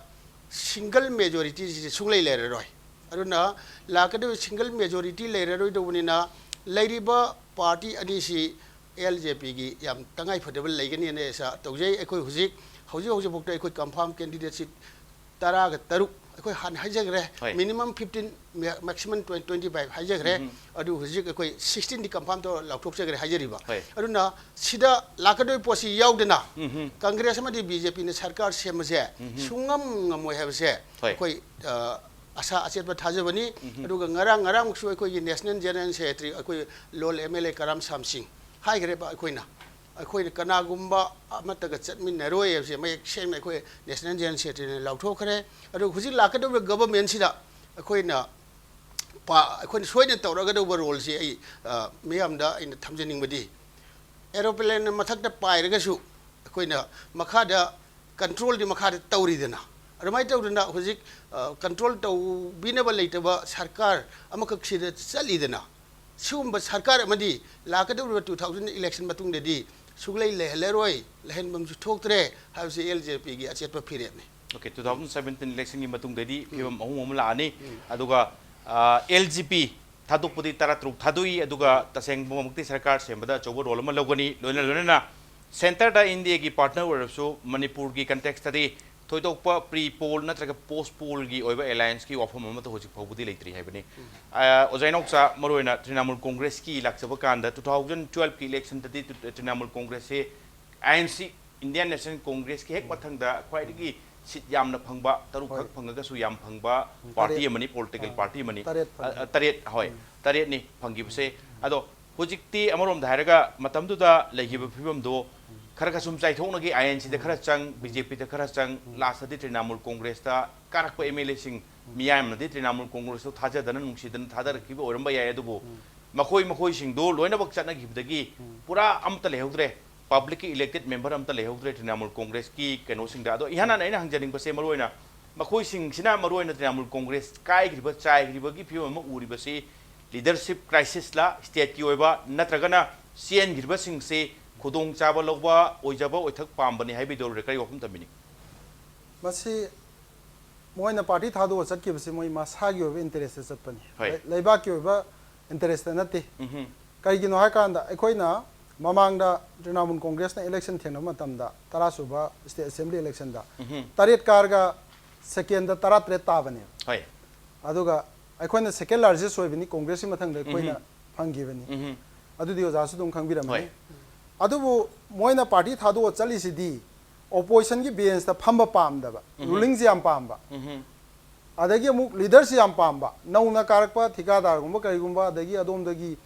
single majority ꯁꯤ ꯁꯨꯡꯂꯩ ꯂꯩꯔꯔꯣꯏ꯫ ꯑꯗꯨꯅ ꯂꯥꯛꯀꯗꯧꯔꯤꯕ single majority ꯂꯩꯔꯔꯣꯏꯗꯧꯕꯅꯤꯅ ꯂꯩꯔꯤꯕ party ꯑꯅꯤꯁꯤ L J P ꯒꯤ ꯌꯥꯝ ꯇꯉꯥꯏ ꯐꯗꯕ ꯂꯩꯒꯅꯤꯅ ꯑꯩꯁꯥ ꯇꯧꯖꯩ꯫ ꯑꯩꯈꯣꯏ ꯍꯧꯖꯤꯛ, ꯍꯧꯖꯤꯛ ꯍꯧꯖꯤꯛꯐꯥꯎꯗ ꯑꯩꯈꯣꯏ confirm candidate ꯁꯤ ꯇꯔꯥꯒ ꯇꯔꯨꯛ ꯑꯩꯈꯣꯏ ꯍꯥꯟꯅ ꯍꯥꯏꯖꯈ꯭ꯔꯦ꯫ Minimum fifteen, maximum twenty, twenty five ꯍꯥꯏꯖꯈ꯭ꯔꯦ꯫ ꯑꯗꯨ ꯍꯧꯖꯤꯛ ꯑꯩꯈꯣꯏ sixteen ꯗꯤ confirm ꯇꯧꯔ ꯂꯥꯎꯊꯣꯛꯆꯈ꯭ꯔꯦ ꯍꯥꯏꯖꯔꯤꯕ꯫ ꯑꯗꯨꯅ ꯁꯤꯗ ꯂꯥꯛꯀꯗꯧꯔꯤꯕ ꯄꯣꯠꯁꯤ ꯌꯥꯎꯗꯅ Congress ꯑꯃꯗꯤ B J P ꯅ ꯁꯔꯀꯥꯔ ꯁꯦꯝꯕꯁꯦ ꯁꯨꯡꯉꯝ ꯉꯝꯃꯣꯏ ꯍꯥꯏꯕꯁꯦ ꯑꯩꯈꯣꯏ, ꯑ, ꯑꯁꯥ ꯑꯆꯦꯠꯄ ꯊꯥꯖꯕꯅꯤ꯫ ꯑꯗꯨꯒ ꯉꯔꯥꯡ, ꯉꯔꯥꯡꯃꯨꯛꯁꯨ ꯑꯩꯈꯣꯏꯒꯤ National General Secretary, ꯑꯩꯈꯣꯏ ꯂꯣꯜ M L A ꯀꯔꯥꯝ ꯁꯥꯝ ꯁꯤꯡ ꯍꯥꯏꯈ꯭ꯔꯦꯕ ꯑꯩꯈꯣꯏꯅ꯫ ꯑꯩꯈꯣꯏꯅ ꯀꯅꯥꯒꯨꯝꯕ ꯑꯃꯠꯇꯒ ꯆꯠꯃꯤꯟꯅꯔꯣꯏ ꯍꯥꯏꯕꯁꯦ ꯃꯌꯦꯛ ꯁꯦꯡꯅ ꯑꯩꯈꯣꯏ National General Secretary ꯅ ꯂꯥꯎꯊꯣꯛꯈ꯭ꯔꯦ꯫ ꯑꯗꯨ ꯍꯧꯖꯤꯛ ꯂꯥꯛꯀꯗꯧꯔꯤꯕ government ꯁꯤꯗ ꯑꯩꯈꯣꯏꯅ ꯄꯥ-, ꯑꯩꯈꯣꯏꯅ ꯁꯣꯏꯗꯅ ꯇꯧꯔꯛꯀꯗꯧꯕ role ꯁꯤ ꯑꯩ, ꯑ, ꯃꯤꯌꯥꯝꯗ ꯑꯩꯅ ꯊꯝꯖꯅꯤꯡꯕꯗꯤ, aeroplane ꯅ ꯃꯊꯛꯇ ꯄꯥꯏꯔꯒꯁꯨ ꯑꯩꯈꯣꯏꯅ ꯃꯈꯥꯗ control ꯗꯤ ꯃꯈꯥꯗ ꯇꯧꯔꯤꯗꯅ, ꯑꯗꯨꯃꯥꯏꯅ ꯇꯧꯗꯅ ꯍꯧꯖꯤꯛ, ꯑ, control ꯇꯧꯕꯤꯅꯕ ꯂꯩꯇꯕ ꯁꯔꯀꯥꯔ ꯑꯃꯈꯛ ꯁꯤꯗ ꯆꯠꯂꯤꯗꯅ, ꯁꯤꯒꯨꯝꯕ ꯁꯔꯀꯥꯔ ꯑꯃꯗꯤ ꯂꯥꯛꯀꯗꯧꯔꯤꯕ two thousand election ꯃꯇꯨꯡꯗꯗꯤ ꯁꯨꯛꯂꯩ ꯂꯩꯍꯜꯂꯔꯣꯏ, ꯂꯩꯍꯟꯐꯝꯁꯨ ꯊꯣꯛꯇ꯭ꯔꯦ ꯍꯥꯏꯕꯁꯤ L J P ꯒꯤ ꯑꯆꯦꯠꯄ ꯐꯤꯔꯦꯞꯅꯤ꯫ Okay, two thousand seventeen election ꯒꯤ ꯃꯇꯨꯡꯗꯗꯤ ꯐꯤꯕꯝ ꯑꯍꯣꯡꯕ ꯑꯃ ꯂꯥꯛꯑꯅꯤ꯫ ꯑꯗꯨꯒ, ꯑ, L G P ꯊꯥꯗꯣꯛꯄꯗꯤ ꯇꯔꯥꯇꯔꯨꯛ ꯊꯥꯗꯣꯛꯏ, ꯑꯗꯨꯒ ꯇꯁꯦꯡꯕꯃꯛꯇꯤ ꯁꯔꯀꯥꯔ ꯁꯦꯝꯕꯗ ꯑꯆꯧꯕ role ꯑꯃ ꯂꯧꯒꯅꯤ꯫ ꯂꯣꯏꯅ ꯂꯣꯏꯅꯅ centre ꯗ India ꯒꯤ partner ꯑꯣꯏꯔꯕꯁꯨ ꯃꯅꯤꯄꯨꯔꯒꯤ context ꯇꯗꯤ ꯊꯣꯏꯗꯣꯛꯄ pre-poll ꯅꯠꯇ꯭ꯔꯒ post-poll ꯒꯤ ꯑꯣꯏꯕ alliance ꯀꯤ ꯋꯥꯐꯝ ꯑꯃꯠꯇ ꯍꯧꯖꯤꯛ ꯐꯥꯎꯕꯗꯤ ꯂꯩꯇ꯭ꯔꯤ ꯍꯥꯏꯕꯅꯤ꯫ ꯑ, ꯑꯣꯖꯥ ꯏꯅꯥꯎꯆꯥ, ꯃꯔꯨꯑꯣꯏꯅ ꯇ꯭ꯔꯤꯅꯥꯃꯨꯜ Congress ꯀꯤ ꯂꯥꯛꯆꯕ ꯀꯥꯟꯗ two thousand twelve ꯀꯤ election ꯗꯗꯤ two-, Trinamool Congress say I N C, Indian National Congress ꯀꯤ ꯍꯦꯛ ꯃꯊꯪꯗ ꯈ꯭ꯋꯥꯏꯗꯒꯤ seat ꯌꯥꯝꯅ ꯐꯪꯕ, ꯇꯔꯨꯛ ꯈꯛ ꯐꯪꯉꯒꯁꯨ ꯌꯥꯝ ꯐꯪꯕ party ꯑꯃꯅꯤ, political party ꯑꯃꯅꯤ꯫ ꯇꯔꯦꯠ ꯐꯪꯉꯤ꯫ ꯑ, ꯑ, ꯇꯔꯦꯠ, ꯍꯣꯏ, ꯇꯔꯦꯠꯅꯤ ꯐꯪꯈꯤꯕꯁꯦ꯫ ꯑꯗꯣ ꯍꯧꯖꯤꯛꯇꯤ ꯑꯃꯔꯣꯝꯗ ꯍꯥꯏꯔꯒ ꯃꯇꯝꯗꯨꯗ ꯂꯩꯈꯤꯕ ꯐꯤꯕꯝꯗꯣ ꯈꯔ ꯈꯔ ꯁꯨꯝ ꯆꯥꯏꯊꯣꯛꯅꯈꯤ, ꯑꯥꯏ ꯑꯦꯟ ꯁꯤꯗ ꯈꯔ ꯆꯪ, ꯕꯤ ꯖꯦ ꯄꯤꯗ ꯈꯔ ꯆꯪ, ꯂꯥꯁꯇꯗꯤ ꯇ꯭ꯔꯤꯅꯥꯃꯨꯜ ꯀꯣꯡꯒ꯭ꯔꯦꯁꯇ ꯀꯥꯔꯛꯄ ꯑꯦꯝ ꯑꯦꯜ ꯑꯦꯁꯤꯡ, ꯃꯤꯌꯥꯝꯅꯗꯤ ꯇ꯭ꯔꯤꯅꯥꯃꯨꯜ ꯀꯣꯡꯒ꯭ꯔꯦꯁꯇꯣ ꯊꯥꯖꯗꯅ ꯅꯨꯡꯁꯤꯗꯅ ꯊꯥꯗꯔꯛꯈꯤꯕ ꯑꯣꯏꯔꯝꯕ ꯌꯥꯏ꯫ ꯑꯗꯨꯕꯨ ꯃꯈꯣꯏ ꯃꯈꯣꯏꯁꯤꯡꯗꯣ ꯂꯣꯏꯅꯃꯛ ꯆꯠꯅꯈꯤꯕꯗꯒꯤ ꯄꯨꯔꯥ ꯑꯝꯇ ꯂꯩꯍꯧꯗ꯭ꯔꯦ, ꯄꯕ꯭ꯂꯤꯛꯀꯤ ꯏꯂꯦꯛꯇꯦꯗ ꯃꯦꯝꯕꯔ ꯑꯝꯇ ꯂꯩꯍꯧꯗ꯭ꯔꯦ ꯇ꯭ꯔꯤꯅꯥꯃꯨꯜ ꯀꯣꯡꯒ꯭ꯔꯦꯁꯀꯤ ꯀꯩꯅꯣꯁꯤꯡꯗ꯫ ꯑꯗꯣ ꯏꯍꯥꯟ ꯍꯥꯟꯅ ꯑꯩꯅ ꯍꯪꯖꯅꯤꯡꯕꯁꯦ, ꯃꯔꯨꯑꯣꯏꯅ ꯃꯈꯣꯏꯁꯤꯡꯁꯤꯅ, ꯃꯔꯨꯑꯣꯏꯅ ꯇ꯭ꯔꯤꯅꯥꯃꯨꯜ ꯀꯣꯡꯒ꯭ꯔꯦꯁ ꯀꯥꯏꯈ꯭ꯔꯤꯕ, ꯆꯥꯏꯈ꯭ꯔꯤꯕꯒꯤ ꯐꯤꯕꯝ ꯑꯃ ꯎꯔꯤꯕꯁꯤ ꯂꯤꯗꯔꯁꯤꯞ ꯀ꯭ꯔꯥꯏꯁꯤꯁꯂ, ꯁ꯭ꯇꯦꯠꯀꯤ ꯑꯣꯏꯕ, ꯅꯠꯇ꯭ꯔꯒꯅ ꯆꯦꯟꯈ꯭ꯔꯤꯕꯁꯤꯡꯁꯤ ꯈꯨꯗꯣꯡꯆꯥꯕ ꯂꯧꯕ, ꯑꯣꯏꯖꯕ ꯑꯣꯏꯊꯛ ꯄꯥꯝꯕꯅꯤ ꯍꯥꯏꯕꯤꯗꯧꯔꯤꯕ꯭ꯔꯥ? ꯀꯔꯤ ꯋꯥꯐꯝ ꯊꯝꯕꯤꯅꯤꯡꯏ? ꯃꯁꯤ ꯃꯣꯏꯅ ꯄꯥꯔꯇꯤ ꯊꯥꯗꯣꯛꯑ ꯆꯠꯈꯤꯕꯁꯤ ꯃꯣꯏ ꯃꯁꯥꯒꯤ ꯑꯣꯏꯕ ꯏꯟꯇꯔꯦꯁꯇ ꯆꯠꯄꯅꯤ꯫ ꯍꯣꯏ꯫ ꯂꯩ- ꯂꯩꯕꯥꯛꯀꯤ ꯑꯣꯏꯕ ꯏꯟꯇꯔꯦꯁꯇ ꯅꯠꯇꯦ꯫ ꯎꯝꯍꯨꯝ, ꯀꯔꯤꯒꯤꯅꯣ ꯍꯥꯏꯀꯥꯟꯗ, ꯑꯩꯈꯣꯏꯅ ꯃꯃꯥꯡꯗ ꯇ꯭ꯔꯤꯅꯥꯃꯨꯜ ꯀꯣꯡꯒ꯭ꯔꯦꯁꯅ ꯏꯂꯦꯛꯁꯟ ꯊꯦꯡꯅꯕ ꯃꯇꯝꯗ, ꯇꯔꯥ ꯁꯨꯕ ꯁ꯭ꯇꯦꯠ ꯑꯦꯁꯦꯝꯕ꯭ꯂꯤ ꯏꯂꯦꯛꯁꯟꯗ ꯎꯝꯍꯨꯝ, ꯇꯔꯦꯠ ꯀꯥꯔꯒ ꯁꯦꯀꯦꯟꯗ ꯇꯔꯥ ꯇꯔꯦꯠ ꯇꯥꯕꯅꯦꯕ꯫ ꯍꯣꯏ꯫ ꯑꯗꯨꯒ ꯑꯩꯈꯣꯏꯅ ꯁꯦꯀꯦꯟ ꯂꯥꯔꯖꯦꯁ ꯑꯣꯏꯕꯅꯤ, ꯀꯣꯡꯒ꯭ꯔꯦꯁꯀꯤ ꯃꯊꯪꯗ ꯑꯩꯈꯣꯏꯅ ꯎꯝꯍꯨꯝ꯫ ꯐꯪꯈꯤꯕꯅꯤ꯫ ꯎꯝꯍꯨꯝ꯫ ꯑꯗꯨꯗꯤ ꯑꯣꯖꯥꯁꯨ ꯑꯗꯨꯝ ꯈꯪꯕꯤꯔꯝꯃꯅꯤ꯫ ꯍꯣꯏ꯫ ꯑꯗꯨꯕꯨ ꯃꯣꯏꯅ ꯄꯥꯔꯇꯤ ꯊꯥꯗꯣꯛꯑ ꯆꯠꯂꯤꯁꯤꯗꯤ ꯑꯣꯄꯣꯖꯤꯁꯟꯒꯤ ꯕꯦꯟꯁꯇ ꯐꯝꯕ ꯄꯥꯝꯗꯕ, ꯎꯝꯍꯨꯝ꯫ ꯔꯨꯂꯤꯡꯁꯦ ꯌꯥꯝ ꯄꯥꯝꯕ, ꯎꯝꯍꯨꯝ꯫ ꯑꯗꯒꯤ ꯑꯃꯨꯛ ꯂꯤꯗꯔꯁꯤ ꯌꯥꯝ ꯄꯥꯝꯕ, ꯅꯧꯅ ꯀꯥꯔꯛꯄ ꯊꯤꯀꯥꯗꯥꯔꯒꯨꯝꯕ ꯀꯔꯤꯒꯨꯝꯕ, ꯑꯗꯒꯤ ꯑꯗꯣꯝꯗꯒꯤ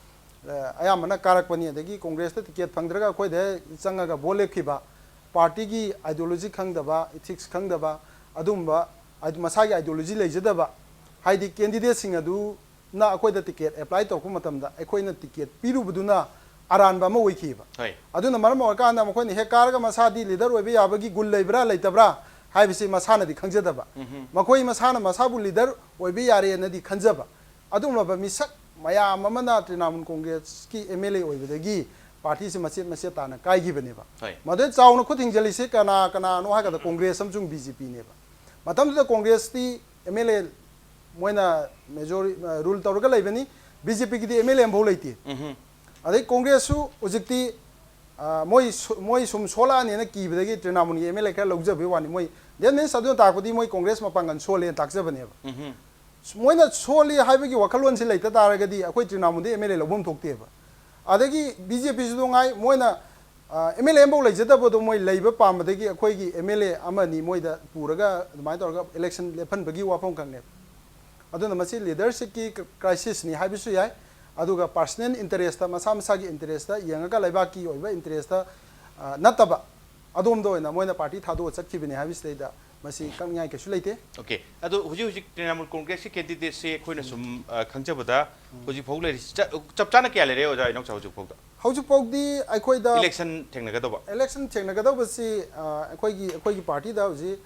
ꯑ, ꯑꯌꯥꯝꯕꯅ ꯀꯥꯔꯛꯄꯅꯤ꯫ ꯑꯗꯒꯤ ꯀꯣꯡꯒ꯭ꯔꯦꯁꯇ ꯇꯤꯀꯦꯠ ꯐꯪꯗ꯭ꯔꯒ ꯑꯩꯈꯣꯏꯗ ꯆꯪꯉꯒ ꯚꯣꯠ ꯂꯦꯞꯈꯤꯕ, ꯄꯥꯔꯇꯤꯒꯤ ꯑꯥꯏꯗꯤꯌꯣꯂꯣꯖꯤ ꯈꯪꯗꯕ, ꯏꯊꯤꯛꯁ ꯈꯪꯗꯕ, ꯑꯗꯨꯝꯕ ꯑꯥꯏ- ꯃꯁꯥꯒꯤ ꯑꯥꯏꯗꯤꯌꯣꯂꯣꯖꯤ ꯂꯩꯖꯗꯕ, ꯍꯥꯏꯗꯤ ꯀꯦꯟꯗꯤꯗꯦꯠꯁꯤꯡ ꯑꯗꯨꯅ ꯑꯩꯈꯣꯏꯗ ꯇꯤꯀꯦꯠ ꯑꯦꯄ꯭ꯂꯥꯏ ꯇꯧꯔꯛꯄ ꯃꯇꯝꯗ ꯑꯩꯈꯣꯏꯅ ꯇꯤꯀꯦꯠ ꯄꯤꯔꯨꯕꯗꯨꯅ ꯑꯔꯥꯟꯕ ꯑꯃ ꯑꯣꯏꯈꯤꯕ꯫ ꯍꯣꯏ꯫ ꯑꯗꯨꯅ ꯃꯔꯝ ꯑꯣꯏꯔꯀꯥꯟꯗ ꯃꯈꯣꯏꯅ ꯍꯦꯛ ꯀꯥꯔꯒ ꯃꯁꯥꯗꯤ ꯂꯤꯗꯔ ꯑꯣꯏꯕ ꯌꯥꯕꯒꯤ ꯒꯨꯟ ꯂꯩꯕ꯭ꯔꯥ ꯂꯩꯇꯕ꯭ꯔꯥ ꯍꯥꯏꯕꯁꯤ ꯃꯁꯥꯅꯗꯤ ꯈꯪꯖꯗꯕ꯫ ꯎꯝꯍꯨꯝ꯫ ꯃꯈꯣꯏ ꯃꯁꯥꯅ ꯃꯁꯥꯕꯨ ꯂꯤꯗꯔ ꯑꯣꯏꯕ ꯌꯥꯔꯦꯅꯗꯤ ꯈꯟꯖꯕ꯫ ꯑꯗꯨꯒꯨꯝꯂꯕ ꯃꯤꯁꯛ ꯃꯌꯥꯝ ꯑꯃꯅ ꯇ꯭ꯔꯤꯅꯥꯃꯨꯜ ꯀꯣꯡꯒ꯭ꯔꯦꯁꯀꯤ ꯑꯦꯝ ꯑꯦꯜ ꯑꯦ ꯑꯣꯏꯕꯗꯒꯤ ꯄꯥꯔꯇꯤꯁꯤ ꯃꯆꯦꯠ ꯃꯆꯦꯠ ꯇꯥꯅ ꯀꯥꯏꯈꯤꯕꯅꯦꯕ꯫ ꯍꯣꯏ꯫ ꯃꯗꯨꯗ ꯆꯥꯎꯅ ꯈꯨꯠ ꯊꯤꯡꯖꯤꯜꯂꯤꯁꯤ ꯀꯅꯥ ꯀꯅꯥꯅꯣ ꯍꯥꯏꯒꯗ ꯀꯣꯡꯒ꯭ꯔꯦꯁ ꯑꯃꯁꯨꯡ ꯕꯤ ꯖꯦ ꯄꯤꯅꯦꯕ꯫ ꯃꯇꯝꯗꯨꯗ ꯀꯣꯡꯒ꯭ꯔꯦꯁꯇꯤ ꯑꯦꯝ ꯑꯦꯜ ꯑꯦ ꯃꯣꯏꯅ ꯃꯦꯖꯣꯔꯤ ꯔꯨꯜ ꯇꯧꯔꯒ ꯂꯩꯕꯅꯤ, ꯕꯤ ꯖꯦ ꯄꯤꯒꯤꯗꯤ ꯑꯦꯝ ꯑꯦꯜ ꯑꯦ ꯑꯃꯐꯥꯎ ꯂꯩꯇꯦ꯫ ꯎꯝꯍꯨꯝ꯫ ꯑꯗꯩ ꯀꯣꯡꯒ꯭ꯔꯦꯁꯁꯨ ꯍꯧꯖꯤꯛꯇꯤ ꯑ, ꯃꯣꯏ ꯁꯨ- ꯃꯣꯏ ꯁꯨꯝ ꯁꯣꯜꯂꯛꯑꯅꯤꯅ ꯀꯤꯕꯗꯒꯤ ꯇ꯭ꯔꯤꯅꯥꯃꯨꯜꯒꯤ ꯑꯦꯝ ꯑꯦꯜ ꯑꯦ ꯈꯔ ꯂꯧꯖꯕꯒꯤ ꯋꯥꯅꯤ꯫ ꯃꯣꯏ, that means, ꯑꯗꯨꯅ ꯇꯥꯛꯄꯗꯤ ꯃꯣꯏ ꯀꯣꯡꯒ꯭ꯔꯦꯁ ꯃꯄꯥꯡꯒꯜ ꯁꯣꯜꯂꯦꯅ ꯇꯥꯛꯆꯕꯅꯦꯕ꯫ ꯎꯝꯍꯨꯝ꯫ ꯃꯣꯏꯅ ꯁꯣꯜꯂꯤ ꯍꯥꯏꯕꯒꯤ ꯋꯥꯈꯜꯂꯣꯟꯁꯤ ꯂꯩꯇ ꯇꯥꯔꯒꯗꯤ ꯑꯩꯈꯣꯏ ꯇ꯭ꯔꯤꯅꯥꯃꯨꯜꯗꯤ ꯑꯦꯝ ꯑꯦꯜ ꯑꯦ ꯂꯧꯐꯝ ꯊꯣꯛꯇꯦꯕ꯫ ꯑꯗꯒꯤ ꯕꯤ ꯖꯦ ꯄꯤꯁꯨ ꯉꯥꯏ, ꯃꯣꯏꯅ ꯑꯦꯝ ꯑꯦꯜ ꯑꯦ ꯑꯃꯐꯥꯎ ꯂꯩꯖꯗꯕꯗꯣ ꯃꯣꯏ ꯂꯩꯕ ꯄꯥꯝꯕꯗꯒꯤ ꯑꯩꯈꯣꯏꯒꯤ ꯑꯦꯝ ꯑꯦꯜ ꯑꯦ ꯑꯃꯅꯤ ꯃꯣꯏꯗ ꯄꯨꯔꯒ ꯑꯗꯨꯃꯥꯏꯅ ꯇꯧꯔꯒ ꯏꯂꯦꯛꯁꯟ ꯂꯦꯞꯍꯟꯕꯒꯤ ꯋꯥꯐꯝ ꯈꯛꯅꯦꯕ꯫ ꯑꯗꯨꯅ ꯃꯁꯤ ꯂꯤꯗꯔꯁꯤꯞꯀꯤ ꯀ꯭ꯔꯥꯏꯁꯤꯁꯅꯤ ꯍꯥꯏꯕꯁꯨ ꯌꯥꯏ꯫ ꯑꯗꯨꯒ ꯄꯥꯔꯁꯅꯦꯜ ꯏꯟꯇꯔꯦꯁꯇ, ꯃꯁꯥ ꯃꯁꯥꯒꯤ ꯏꯟꯇꯔꯦꯁꯇ ꯌꯦꯡꯉꯒ, ꯂꯩꯕꯥꯛꯀꯤ ꯑꯣꯏꯕ ꯏꯟꯇꯔꯦꯁꯇ ꯑ, ꯅꯠꯇꯕ ꯑꯗꯣꯝꯗ ꯑꯣꯏꯅ ꯃꯣꯏꯅ ꯄꯥꯔꯇꯤ ꯊꯥꯗꯣꯛꯑ ꯆꯠꯈꯤꯕꯅꯤ ꯍꯥꯏꯕꯁꯤꯗꯩꯗ ꯃꯁꯤ ꯀꯛꯅꯤꯡꯉꯥꯏ ꯀꯩꯁꯨ ꯂꯩꯇꯦ꯫ ꯑꯣꯀꯦ, ꯑꯗꯣ ꯍꯧꯖꯤꯛ ꯍꯧꯖꯤꯛ ꯇ꯭ꯔꯤꯅꯥꯃꯨꯜ ꯀꯣꯡꯒ꯭ꯔꯦꯁꯀꯤ ꯀꯦꯟꯗꯤꯗꯦꯠꯁꯤ ꯑꯩꯈꯣꯏꯅ ꯁꯨꯝ ꯑ, ꯈꯪꯖꯕꯗ ꯍꯧꯖꯤꯛ ꯐꯥꯎ ꯂꯩꯔꯤꯁꯤ ꯆ- ꯆꯞ ꯆꯥꯅ ꯀꯌꯥ ꯂꯩꯔꯦ ꯑꯣꯖꯥ ꯏꯅꯥꯎꯆꯥ ꯍꯧꯖꯤꯛ ꯐꯥꯎꯗ? ꯍꯧꯖꯤꯛ ꯐꯥꯎꯗꯤ ꯑꯩꯈꯣꯏꯗ ꯏꯂꯦꯛꯁꯟ ꯊꯦꯡꯅꯒꯗꯧꯕ? ꯏꯂꯦꯛꯁꯟ ꯊꯦꯡꯅꯒꯗꯧꯕꯁꯤ ꯑ, ꯑꯩꯈꯣꯏꯒꯤ ꯑꯩꯈꯣꯏꯒꯤ ꯄꯥꯔꯇꯤꯗ ꯍꯧꯖꯤꯛ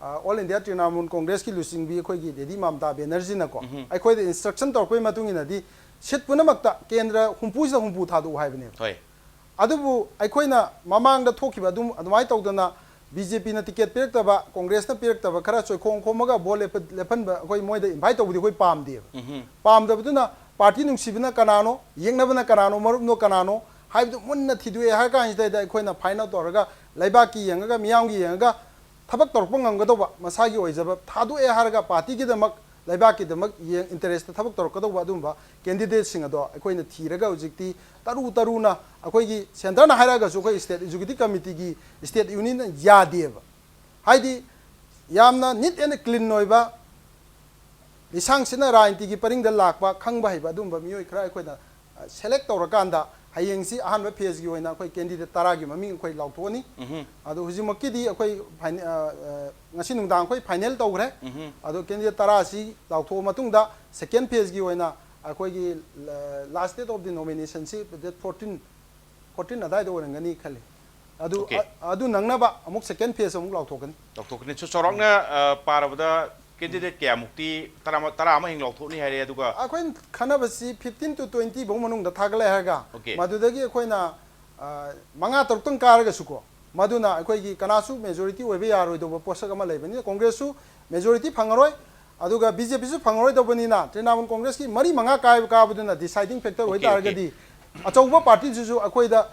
ꯑ, ꯑꯣꯜ ꯏꯟꯗꯤꯌꯥ ꯇ꯭ꯔꯤꯅꯥꯃꯨꯜ ꯀꯣꯡꯒ꯭ꯔꯦꯁꯀꯤ ꯂꯨꯆꯤꯡꯕꯤ ꯑꯩꯈꯣꯏꯒꯤ ꯗꯦꯗꯤ ꯃꯝꯇꯥ ꯕꯦꯅꯔꯖꯤꯅꯀꯣ ꯎꯝꯍꯨꯝ꯫ ꯑꯩꯈꯣꯏꯗ ꯏꯟꯁꯇ꯭ꯔꯛꯁꯟ ꯇꯧꯔꯛꯄꯒꯤ ꯃꯇꯨꯡ ꯏꯟꯅꯗꯤ ꯁꯤꯠ ꯄꯨꯝꯅꯃꯛꯇ ꯀꯦꯟꯗ꯭ꯔ ꯍꯨꯝꯐꯨꯁꯤꯗ ꯍꯨꯝꯐꯨ ꯊꯥꯗꯣꯛꯎ ꯍꯥꯏꯕꯅꯦꯕ꯫ ꯍꯣꯏ꯫ ꯑꯗꯨꯕꯨ ꯑꯩꯈꯣꯏꯅ ꯃꯃꯥꯡꯗ ꯊꯣꯛꯈꯤꯕ ꯑꯗꯨꯝ ꯑꯗꯨꯃꯥꯏꯅ ꯇꯧꯗꯅ ꯕꯤ ꯖꯦ ꯄꯤꯅ ꯇꯤꯀꯦꯠ ꯄꯤꯔꯛꯇꯕ, ꯀꯣꯡꯒ꯭ꯔꯦꯁꯅ ꯄꯤꯔꯛꯇꯕ, ꯈꯔ ꯆꯣꯏꯈꯣꯡ ꯈꯣꯝꯃꯒ ꯚꯣꯠ ꯂꯦꯞꯄ- ꯂꯦꯞꯍꯟꯕ ꯑꯩꯈꯣꯏ ꯃꯣꯏꯗ ꯏꯟꯚꯥꯏꯠ ꯇꯧꯕꯗꯤ ꯑꯩꯈꯣꯏ ꯄꯥꯝꯗꯦꯕ꯫ ꯎꯝꯍꯨꯝ꯫ ꯄꯥꯝꯗꯕꯗꯨꯅ ꯄꯥꯔꯇꯤ ꯅꯨꯡꯁꯤꯕꯅ ꯀꯅꯥꯅꯣ, ꯌꯦꯛꯅꯕꯅ ꯀꯅꯥꯅꯣ, ꯃꯔꯨꯞꯅꯣ ꯀꯅꯥꯅꯣ ꯍꯥꯏꯕꯗꯨ ꯃꯨꯟꯅ ꯊꯤꯗꯣꯛꯑꯦ ꯍꯥꯏꯔ ꯀꯥꯟꯁꯤꯗꯩꯗ ꯑꯩꯈꯣꯏꯅ ꯐꯥꯏꯟ ꯑꯥꯎꯠ ꯇꯧꯔꯒ ꯂꯩꯕꯥꯛꯀꯤ ꯌꯦꯡꯉꯒ, ꯃꯤꯌꯥꯝꯒꯤ ꯌꯦꯡꯉꯒ ꯊꯕꯛ ꯇꯧꯔꯛꯄ ꯉꯝꯒꯗꯧꯕ, ꯃꯁꯥꯒꯤ ꯑꯣꯏꯖꯕ ꯊꯥꯗꯣꯛꯑꯦ ꯍꯥꯏꯔꯒ ꯄꯥꯔꯇꯤꯒꯤꯗꯃꯛ, ꯂꯩꯕꯥꯛꯀꯤꯗꯃꯛ ꯌꯦꯡ- ꯏꯟꯇꯔꯦꯁꯇ ꯊꯕꯛ ꯇꯧꯔꯛꯀꯗꯧꯕ ꯑꯗꯨꯝꯕ ꯀꯦꯟꯗꯤꯗꯦꯠꯁꯤꯡ ꯑꯗꯣ ꯑꯩꯈꯣꯏꯅ ꯊꯤꯔꯒ ꯍꯧꯖꯤꯛꯇꯤ ꯇꯔꯨ ꯇꯔꯨꯅ ꯑꯩꯈꯣꯏꯒꯤ ꯁꯦꯟꯇꯔꯅ ꯍꯥꯏꯔꯛꯑꯒꯁꯨ ꯑꯩꯈꯣꯏ ꯁ꯭ꯇꯦꯠ ꯑꯦꯛꯖꯤꯀ꯭ꯌꯨꯇꯤꯚ ꯀꯃꯤꯇꯤꯒꯤ ꯁ꯭ꯇꯦꯠ ꯌꯨꯅꯤꯌꯟꯅ ꯌꯥꯗꯦꯕ꯫ ꯍꯥꯏꯗꯤ ꯌꯥꯝꯅ ꯅꯤꯠ ꯑꯦꯟ ꯀ꯭ꯂꯤꯟ ꯑꯣꯏꯕ, ꯂꯤꯁꯥꯡ ꯁꯤꯠꯅ ꯔꯥꯖꯅꯤꯇꯤꯒꯤ ꯄꯔꯤꯡꯗ ꯂꯥꯛꯄ, ꯈꯪꯕ ꯍꯩꯕ ꯑꯗꯨꯝꯕ ꯃꯤꯑꯣꯏ ꯈꯔ ꯑꯩꯈꯣꯏꯅ ꯁꯦꯂꯦꯛ ꯇꯧꯔꯀꯥꯟꯗ ꯍꯌꯦꯡꯁꯤ ꯑꯍꯥꯟꯕ ꯐꯦꯖꯀꯤ ꯑꯣꯏꯅ ꯑꯩꯈꯣꯏ ꯀꯦꯟꯗꯤꯗꯦꯠ ꯇꯔꯥꯒꯤ ꯃꯃꯤꯡ ꯑꯩꯈꯣꯏ ꯂꯥꯎꯊꯣꯛꯑꯅꯤ꯫ ꯎꯝꯍꯨꯝ꯫ ꯑꯗꯣ ꯍꯧꯖꯤꯛꯃꯛꯀꯤꯗꯤ ꯑꯩꯈꯣꯏ ꯐꯥꯏꯅꯦ- ꯑ, ꯑ, ꯉꯁꯤ ꯅꯨꯡꯗꯥꯡ ꯑꯩꯈꯣꯏ ꯐꯥꯏꯅꯦꯜ ꯇꯧꯈ꯭ꯔꯦ꯫ ꯎꯝꯍꯨꯝ꯫ ꯑꯗꯣ ꯀꯦꯟꯗꯤꯗꯦꯠ ꯇꯔꯥꯁꯤ ꯂꯥꯎꯊꯣꯛꯑ ꯃꯇꯨꯡꯗ ꯁꯦꯀꯦꯟ ꯐꯦꯖꯀꯤ ꯑꯣꯏꯅ ꯑꯩꯈꯣꯏꯒꯤ ꯂꯥꯁ ꯗꯦꯠ ꯑꯣꯐ ꯗꯤ ꯅꯣꯃꯤꯅꯦꯁꯟꯁꯤ ꯗꯦꯠ ꯐꯣꯔꯇꯤꯟ, ꯐꯣꯔꯇꯤꯟ ꯑꯗꯥꯏꯗ ꯑꯣꯏꯔꯝꯒꯅꯤ ꯈꯜꯂꯤ꯫ ꯑꯗꯨ Okay. ꯑ- ꯑꯗꯨ ꯅꯪꯅꯕ ꯑꯃꯨꯛ ꯁꯦꯀꯦꯟ ꯐꯦꯖ ꯑꯃꯨꯛ ꯂꯥꯎꯊꯣꯛꯀꯅꯤ꯫ ꯂꯥꯎꯊꯣꯛꯀꯅꯤ꯫ ꯁꯨ ꯆꯥꯎꯔꯥꯛꯅ ꯑ, ꯄꯥꯔꯕꯗ ꯀꯦꯟꯗꯤꯗꯦꯠ ꯀꯌꯥꯃꯨꯛꯇꯤ, ꯇꯔꯥ ꯑꯃ, ꯇꯔꯥ ꯑꯃ ꯍꯦꯟꯅ ꯂꯥꯎꯊꯣꯛꯅꯤ ꯍꯥꯏꯔꯦ, ꯑꯗꯨꯒ ꯑꯩꯈꯣꯏꯅ ꯈꯟꯅꯕꯁꯤ ꯐꯤꯐꯇꯤꯟ to ꯇ꯭ꯋꯦꯟꯇꯤ ꯐꯥꯎ ꯃꯅꯨꯡꯗ ꯊꯥꯒꯠꯂꯦ ꯍꯥꯏꯔꯒ Okay. ꯃꯗꯨꯗꯒꯤ ꯑꯩꯈꯣꯏꯅ ꯑ, ꯃꯉꯥ ꯇꯔꯨꯛꯇꯪ ꯀꯥꯔꯒꯁꯨꯀꯣ, ꯃꯗꯨꯅ ꯑꯩꯈꯣꯏꯒꯤ ꯀꯅꯥꯁꯨ ꯃꯦꯖꯣꯔꯤꯇꯤ ꯑꯣꯏꯕ ꯌꯥꯔꯣꯏꯗꯧꯕ ꯄꯣꯠꯁꯛ ꯑꯃ ꯂꯩꯕꯅꯤꯅ ꯀꯣꯡꯒ꯭ꯔꯦꯁꯁꯨ ꯃꯦꯖꯣꯔꯤꯇꯤ ꯐꯪꯉꯔꯣꯏ, ꯑꯗꯨꯒ ꯕꯤ ꯖꯦ ꯄꯤꯁꯨ ꯐꯪꯉꯔꯣꯏꯗꯧꯕꯅꯤꯅ ꯇ꯭ꯔꯤꯅꯥꯃꯨꯜ ꯀꯣꯡꯒ꯭ꯔꯦꯁꯀꯤ ꯃꯔꯤ ꯃꯉꯥ ꯀꯥꯏꯕ ꯀꯥꯕꯗꯨꯅ ꯗꯤꯁꯥꯏꯗꯤꯡ ꯐꯦꯛꯇꯔ Okay, ꯑꯣꯏꯇꯥꯔꯒꯗꯤ ꯑꯆꯧꯕ ꯄꯥꯔꯇꯤꯁꯤꯁꯨ ꯑꯩꯈꯣꯏꯗ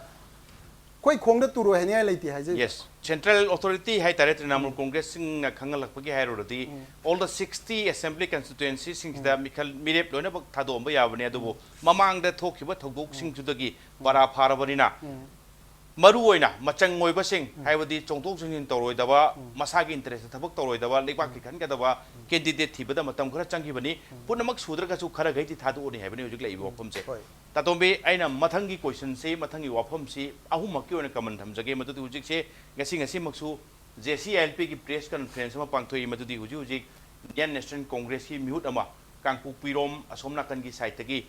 ꯑꯩꯈꯣꯏ ꯈꯣꯡꯗ ꯇꯨꯔꯣꯏ ꯍꯥꯏꯅꯤꯡꯉꯥꯏ ꯂꯩꯇꯦ ꯍꯥꯏꯖꯩ꯫ ꯌꯦꯁ, ꯁꯦꯟꯇ꯭ꯔꯦꯜ ꯑꯣꯊꯣꯔꯤꯇꯤ ꯍꯥꯏꯇꯥꯔꯦ, ꯇ꯭ꯔꯤꯅꯥꯃꯨꯜ ꯀꯣꯡꯒ꯭ꯔꯦꯁꯁꯤꯡꯅ ꯈꯪꯍꯜꯂꯛꯄꯒꯤ ꯍꯥꯏꯔꯨꯔꯗꯤ, all the sixty assembly constituencyꯁꯤꯡꯁꯤꯗ ꯃꯤꯈꯜ ꯃꯤꯔꯦꯞ ꯂꯣꯏꯅꯃꯛ ꯊꯥꯗꯣꯛꯑꯝꯕ ꯌꯥꯕꯅꯦ, ꯑꯗꯨꯕꯨ ꯃꯃꯥꯡꯗ ꯊꯣꯛꯈꯤꯕ ꯊꯧꯗꯣꯛꯁꯤꯡꯗꯨꯗꯒꯤ ꯄꯔꯥ ꯐꯥꯔꯕꯅꯤꯅ ꯃꯔꯨ ꯑꯣꯏꯅ ꯃꯆꯪ ꯑꯣꯏꯕꯁꯤꯡ, ꯍꯥꯏꯕꯗꯤ ꯆꯣꯡꯊꯣꯛ ꯆꯣꯡꯁꯤꯟ ꯇꯧꯔꯣꯏꯗꯕ, ꯃꯁꯥꯒꯤ ꯏꯟꯇꯔꯦꯁꯇ ꯊꯕꯛ ꯇꯧꯔꯣꯏꯗꯕ, ꯂꯩꯕꯥꯛꯀꯤ ꯈꯟꯒꯗꯕ ꯀꯦꯟꯗꯤꯗꯦꯠ ꯊꯤꯕꯗ ꯃꯇꯝ ꯈꯔ ꯆꯪꯈꯤꯕꯅꯤ꯫ ꯄꯨꯝꯅꯃꯛ ꯁꯨꯗ꯭ꯔꯒꯁꯨ ꯈꯔꯈꯩꯗꯤ ꯊꯥꯗꯣꯛꯑꯅꯤ ꯍꯥꯏꯕꯅꯤ ꯍꯧꯖꯤꯛ ꯂꯩꯔꯤꯕ ꯋꯥꯐꯝꯁꯦ꯫ ꯍꯣꯏ꯫ ꯇꯥꯇꯣꯝꯕꯤ, ꯑꯩꯅ ꯃꯊꯪꯒꯤ ꯀꯣꯏꯁꯟꯁꯤ, ꯃꯊꯪꯒꯤ ꯋꯥꯐꯝꯁꯤ ꯑꯍꯨꯝꯃꯛꯀꯤ ꯑꯣꯏꯅ ꯀꯃꯟ ꯊꯝꯖꯒꯦ꯫ ꯃꯗꯨꯗꯤ ꯍꯧꯖꯤꯛꯁꯦ ꯉꯁꯤ, ꯉꯁꯤꯃꯛꯁꯨ ꯖꯦ ꯁꯤ ꯑꯥꯏ ꯑꯦꯜ ꯄꯤꯒꯤ ꯄ꯭ꯔꯦꯁ ꯀꯟꯐꯔꯦꯟꯁ ꯑꯃ ꯄꯥꯡꯊꯣꯛꯏ꯫ ꯃꯗꯨꯗꯤ ꯍꯧꯖꯤꯛ ꯍꯧꯖꯤꯛ ꯏꯟꯗꯤꯌꯥꯟ ꯅꯦꯁꯅꯦꯜ ꯀꯣꯡꯒ꯭ꯔꯦꯁꯀꯤ ꯃꯤꯍꯨꯠ ꯑꯃ ꯀꯥꯡꯄꯣꯛꯄꯤꯔꯣꯝ ꯑꯁꯣꯝ ꯅꯥꯀꯟꯒꯤ ꯁꯥꯏꯠꯇꯒꯤ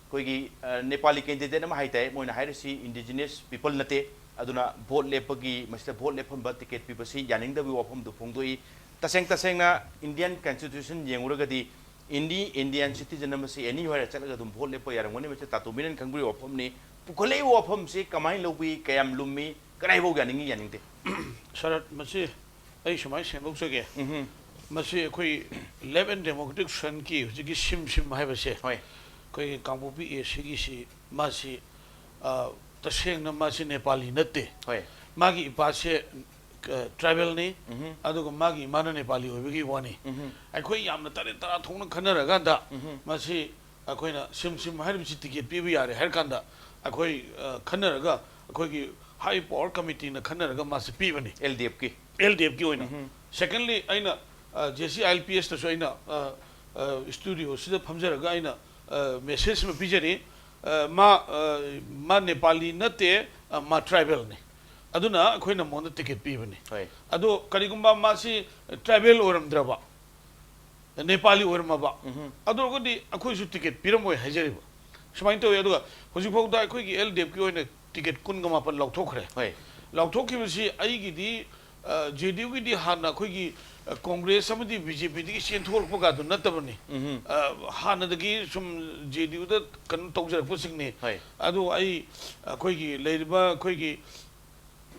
ꯑꯩꯈꯣꯏꯒꯤ, ꯑ, ꯅꯦꯄꯥꯂꯤ ꯀꯦꯟꯗꯤꯗꯦꯠ ꯑꯃ ꯍꯥꯏꯇꯥꯔꯦ, ꯃꯣꯏꯅ ꯍꯥꯏꯔꯤꯁꯤ ꯏꯟꯗꯤꯖꯤꯅꯁ ꯄꯤꯄꯜ ꯅꯠꯇꯦ, ꯑꯗꯨꯅ ꯚꯣꯠ ꯂꯦꯞꯄꯒꯤ, ꯃꯁꯤꯗ ꯚꯣꯠ ꯂꯦꯞꯍꯟꯕ, ꯇꯤꯀꯦꯠ ꯄꯤꯕꯁꯤ ꯌꯥꯅꯤꯡꯗꯕꯒꯤ ꯋꯥꯐꯝꯗꯨ ꯐꯣꯡꯗꯣꯛꯏ꯫ ꯇꯁꯦꯡ ꯇꯁꯦꯡꯅ ꯏꯟꯗꯤꯌꯥꯟ ꯀꯟꯁꯇꯤꯇ꯭ꯌꯨꯁꯟ ꯌꯦꯡꯉꯨꯔꯒꯗꯤ ꯑꯦꯅꯤ ꯏꯟꯗꯤꯌꯥꯟ ꯁꯤꯇꯤꯖꯟ ꯑꯃꯁꯤ ꯑꯦꯅꯤ ꯍ꯭ꯋꯦꯔ ꯆꯠꯂꯒ ꯑꯗꯨꯝ ꯚꯣꯠ ꯂꯦꯞꯄ ꯌꯥꯔꯝꯒꯅꯤ꯫ ꯃꯁꯤ ꯇꯥꯇꯣꯝꯕꯤꯅ ꯈꯪꯕꯤꯔꯤꯕ ꯋꯥꯐꯝꯅꯤ꯫ ꯄꯨꯈꯠꯂꯛꯏꯕ ꯋꯥꯐꯝꯁꯤ ꯀꯃꯥꯏꯅ ꯂꯧꯕꯤ, ꯀꯌꯥꯝ ꯂꯨꯝꯃꯤ, ꯀꯗꯥꯏꯐꯥꯎ ꯌꯥꯅꯤꯡꯉꯤ, ꯌꯥꯅꯤꯡꯗꯦ? ꯁꯔꯠ, ꯃꯁꯤ ꯑꯩ ꯁꯨꯃꯥꯏꯅ ꯁꯦꯝꯗꯣꯛꯆꯒꯦ꯫ ꯎꯝꯍꯨꯝ꯫ ꯃꯁꯤ ꯑꯩꯈꯣꯏ ꯂꯦꯐ ꯑꯦꯟ ꯗꯦꯃꯣꯀ꯭ꯔꯦꯇꯤꯛ ꯐ꯭ꯔꯟꯠꯀꯤ ꯍꯧꯖꯤꯛꯀꯤ ꯁꯤꯝ ꯁꯤꯝ ꯍꯥꯏꯕꯁꯦ, ꯍꯣꯏ꯫ ꯑꯩꯈꯣꯏꯒꯤ ꯀꯥꯡꯄꯣꯛꯄꯤ ꯑꯦ ꯁꯤꯒꯤꯁꯤ, ꯃꯥꯁꯤ, ꯑ, ꯇꯁꯦꯡꯅ ꯃꯥꯁꯤ ꯅꯦꯄꯥꯂꯤ ꯅꯠꯇꯦ꯫ ꯍꯣꯏ꯫ ꯃꯥꯒꯤ ꯏꯄꯥꯁꯦ, ꯑ, ꯇ꯭ꯔꯥꯏꯕꯦꯜꯅꯤ, ꯎꯝꯍꯨꯝ꯫ ꯑꯗꯨꯒ ꯃꯥꯒꯤ ꯏꯃꯥꯅ ꯅꯦꯄꯥꯂꯤ ꯑꯣꯏꯕꯒꯤ ꯋꯥꯅꯤ꯫ ꯎꯝꯍꯨꯝ꯫ ꯑꯩꯈꯣꯏ ꯌꯥꯝꯅ ꯇꯔꯦꯠ ꯇꯔꯥ ꯊꯣꯛꯅ ꯈꯟꯅꯔꯀꯥꯟꯗ, ꯎꯝꯍꯨꯝ꯫ ꯃꯁꯤ ꯑꯩꯈꯣꯏꯅ ꯁꯤꯝ ꯁꯤꯝ ꯍꯥꯏꯔꯤꯕꯁꯤ ꯇꯤꯀꯦꯠ ꯄꯤꯕ ꯌꯥꯔꯦ ꯍꯥꯏꯔ ꯀꯥꯟꯗ, ꯑꯩꯈꯣꯏ, ꯑ, ꯈꯟꯅꯔꯒ, ꯑꯩꯈꯣꯏꯒꯤ ꯍꯥꯏ ꯄꯋꯥꯔ ꯀꯃꯤꯇꯤꯅ ꯈꯟꯅꯔꯒ ꯃꯥꯁꯤ ꯄꯤꯕꯅꯤ꯫ L D ꯑꯦꯐꯀꯤ꯫ ꯑꯦꯜ ꯗꯤ ꯑꯦꯐꯀꯤ ꯑꯣꯏꯅ꯫ ꯎꯝꯍꯨꯝ꯫ ꯁꯦꯀꯦꯟꯂꯤ, ꯑꯩꯅ, ꯑ, J C I L P ꯑꯦꯁꯇꯁꯨ ꯑꯩꯅ, ꯑ, ꯑ, ꯁ꯭ꯇꯨꯗꯤꯑꯣꯁꯤꯗ ꯐꯝꯖꯔꯒ ꯑꯩꯅ, ꯑ, ꯃꯦꯁꯦꯖ ꯑꯃ ꯄꯤꯖꯔꯤ꯫ ꯑ, ꯃꯥ, ꯑ, ꯃꯥ ꯅꯦꯄꯥꯂꯤ ꯅꯠꯇꯦ, ꯑ, ꯃꯥ ꯇ꯭ꯔꯥꯏꯕꯦꯜꯅꯤ꯫ ꯑꯗꯨꯅ ꯑꯩꯈꯣꯏꯅ ꯃꯉꯣꯟꯗ ꯇꯤꯀꯦꯠ ꯄꯤꯕꯅꯤ꯫ ꯍꯣꯏ꯫ ꯑꯗꯣ ꯀꯔꯤꯒꯨꯝꯕ ꯃꯥꯁꯤ ꯇ꯭ꯔꯥꯏꯕꯦꯜ ꯑꯣꯏꯔꯝꯗ꯭ꯔꯕ, ꯅꯦꯄꯥꯂꯤ ꯑꯣꯏꯔꯝꯃꯕ, ꯎꯝꯍꯨꯝ꯫ ꯑꯗꯨ ꯑꯣꯏꯔꯒꯗꯤ ꯑꯩꯈꯣꯏꯁꯨ ꯇꯤꯀꯦꯠ ꯄꯤꯔꯝꯃꯣꯏ ꯍꯥꯏꯖꯔꯤꯕ꯫ ꯁꯨꯃꯥꯏꯅ ꯇꯧꯋꯤ꯫ ꯑꯗꯨꯒ ꯍꯧꯖꯤꯛꯐꯥꯎꯗ ꯑꯩꯈꯣꯏꯒꯤ ꯑꯦꯜ ꯗꯤ ꯑꯦꯐꯀꯤ ꯑꯣꯏꯅ ꯇꯤꯀꯦꯠ ꯀꯨꯟꯒ ꯃꯥꯄꯟ ꯂꯧꯊꯣꯛꯈ꯭ꯔꯦ꯫ ꯍꯣꯏ꯫ ꯂꯧꯊꯣꯛꯈꯤꯕꯁꯤ ꯑꯩꯒꯤꯗꯤ, ꯑ, ꯖꯦ ꯗꯤ ꯌꯨꯒꯤꯗꯤ ꯍꯥꯟꯅ ꯑꯩꯈꯣꯏꯒꯤ, ꯑ, ꯀꯣꯡꯒ꯭ꯔꯦꯁ ꯑꯃꯗꯤ ꯕꯤ ꯖꯦ ꯄꯤꯗꯒꯤ ꯆꯦꯟꯊꯣꯔꯛꯄꯒꯗꯨ ꯅꯠꯇꯕꯅꯤ꯫ ꯎꯝꯍꯨꯝ꯫ ꯑ, ꯍꯥꯟꯅꯗꯒꯤ ꯁꯨꯝ ꯖꯦ ꯗꯤ ꯌꯨꯗ ꯀꯩꯅꯣ ꯇꯧꯖꯔꯛꯄꯁꯤꯡꯅꯤ꯫ ꯍꯣꯏ꯫ ꯑꯗꯨ ꯑꯩ, ꯑꯩꯈꯣꯏꯒꯤ ꯂꯩꯔꯤꯕ ꯑꯩꯈꯣꯏꯒꯤ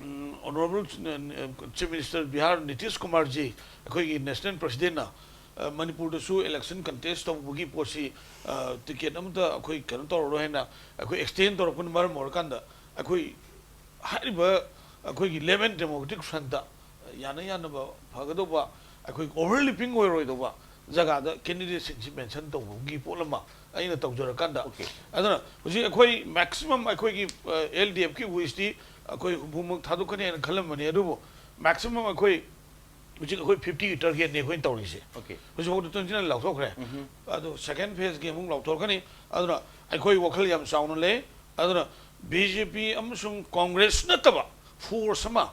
ꯎꯝ, Honourable Chief Minister Bihar Nitish ꯀꯨꯃꯥꯔꯖꯤ, ꯑꯩꯈꯣꯏꯒꯤ ꯅꯦꯁꯅꯦꯜ ꯄ꯭ꯔꯁꯤꯗꯦꯟꯅ, ꯑ, ꯃꯅꯤꯄꯨꯔꯗꯁꯨ ꯏꯂꯦꯛꯁꯟ ꯀꯟꯇꯦꯁ ꯇꯧꯕꯒꯤ ꯄꯣꯠꯁꯤ, ꯑ, ꯇꯤꯀꯦꯠ ꯑꯃꯇ ꯑꯩꯈꯣꯏ ꯀꯩꯅꯣ ꯇꯧꯔꯔꯣꯏ ꯍꯥꯏꯅ ꯑꯩꯈꯣꯏ ꯑꯦꯛꯁꯇꯦꯟ ꯇꯧꯔꯛꯄꯅ ꯃꯔꯝ ꯑꯣꯏꯔꯀꯥꯟꯗ, ꯑꯩꯈꯣꯏ ꯍꯥꯏꯔꯤꯕ ꯑꯩꯈꯣꯏꯒꯤ ꯂꯦꯐ ꯑꯦꯟ ꯗꯦꯃꯣꯀ꯭ꯔꯦꯇꯤꯛ ꯐ꯭ꯔꯟꯠꯇ ꯌꯥꯅ ꯌꯥꯅꯕ ꯐꯒꯗꯧꯕ ꯑꯩꯈꯣꯏ ꯑꯣꯚꯔꯂꯦꯄꯤꯡ ꯑꯣꯏꯔꯣꯏꯗꯧꯕ ꯖꯒꯥꯗ ꯀꯦꯟꯗꯤꯗꯦꯠꯁꯤꯡꯁꯤ ꯃꯦꯟꯁꯟ ꯇꯧꯕꯒꯤ ꯄꯣꯠ ꯑꯃ ꯑꯩꯅ ꯇꯧꯖꯔꯀꯥꯟꯗ, OK꯫ ꯑꯗꯨꯅ ꯍꯧꯖꯤꯛ ꯑꯩꯈꯣꯏ ꯃꯦꯛꯁꯤꯃꯝ ꯑꯩꯈꯣꯏꯒꯤ, ꯑ, ꯑꯦꯜ ꯗꯤ ꯑꯦꯐꯀꯤ ꯋꯤꯁꯇꯤ, ꯑꯩꯈꯣꯏ ꯍꯨꯝꯐꯨꯃꯨꯛ ꯊꯥꯗꯣꯛꯀꯅꯤ ꯍꯥꯏꯅ ꯈꯜꯂꯝꯕꯅꯤ, ꯑꯗꯨꯕꯨ maximum ꯑꯩꯈꯣꯏ ꯍꯧꯖꯤꯛ ꯑꯩꯈꯣꯏ fifty ꯒꯤ target ꯅꯤ ꯑꯩꯈꯣꯏꯅ ꯇꯧꯔꯤꯁꯦ꯫ Okay. ꯍꯧꯖꯤꯛꯐꯥꯎꯗ twenty nine ꯂꯥꯎꯊꯣꯛꯈ꯭ꯔꯦ꯫ ꯎꯝꯍꯨꯝ. ꯑꯗꯣ second phase ꯀꯤ ꯑꯃꯨꯛ ꯂꯥꯎꯊꯣꯔꯛꯀꯅꯤ꯫ ꯑꯗꯨꯅ ꯑꯩꯈꯣꯏ ꯋꯥꯈꯜ ꯌꯥꯝ ꯆꯥꯎꯅ ꯂꯩ꯫ ꯑꯗꯨꯅ BJP ꯑꯃꯁꯨꯡ Congress ꯅꯠꯇꯕ force ꯑꯃ,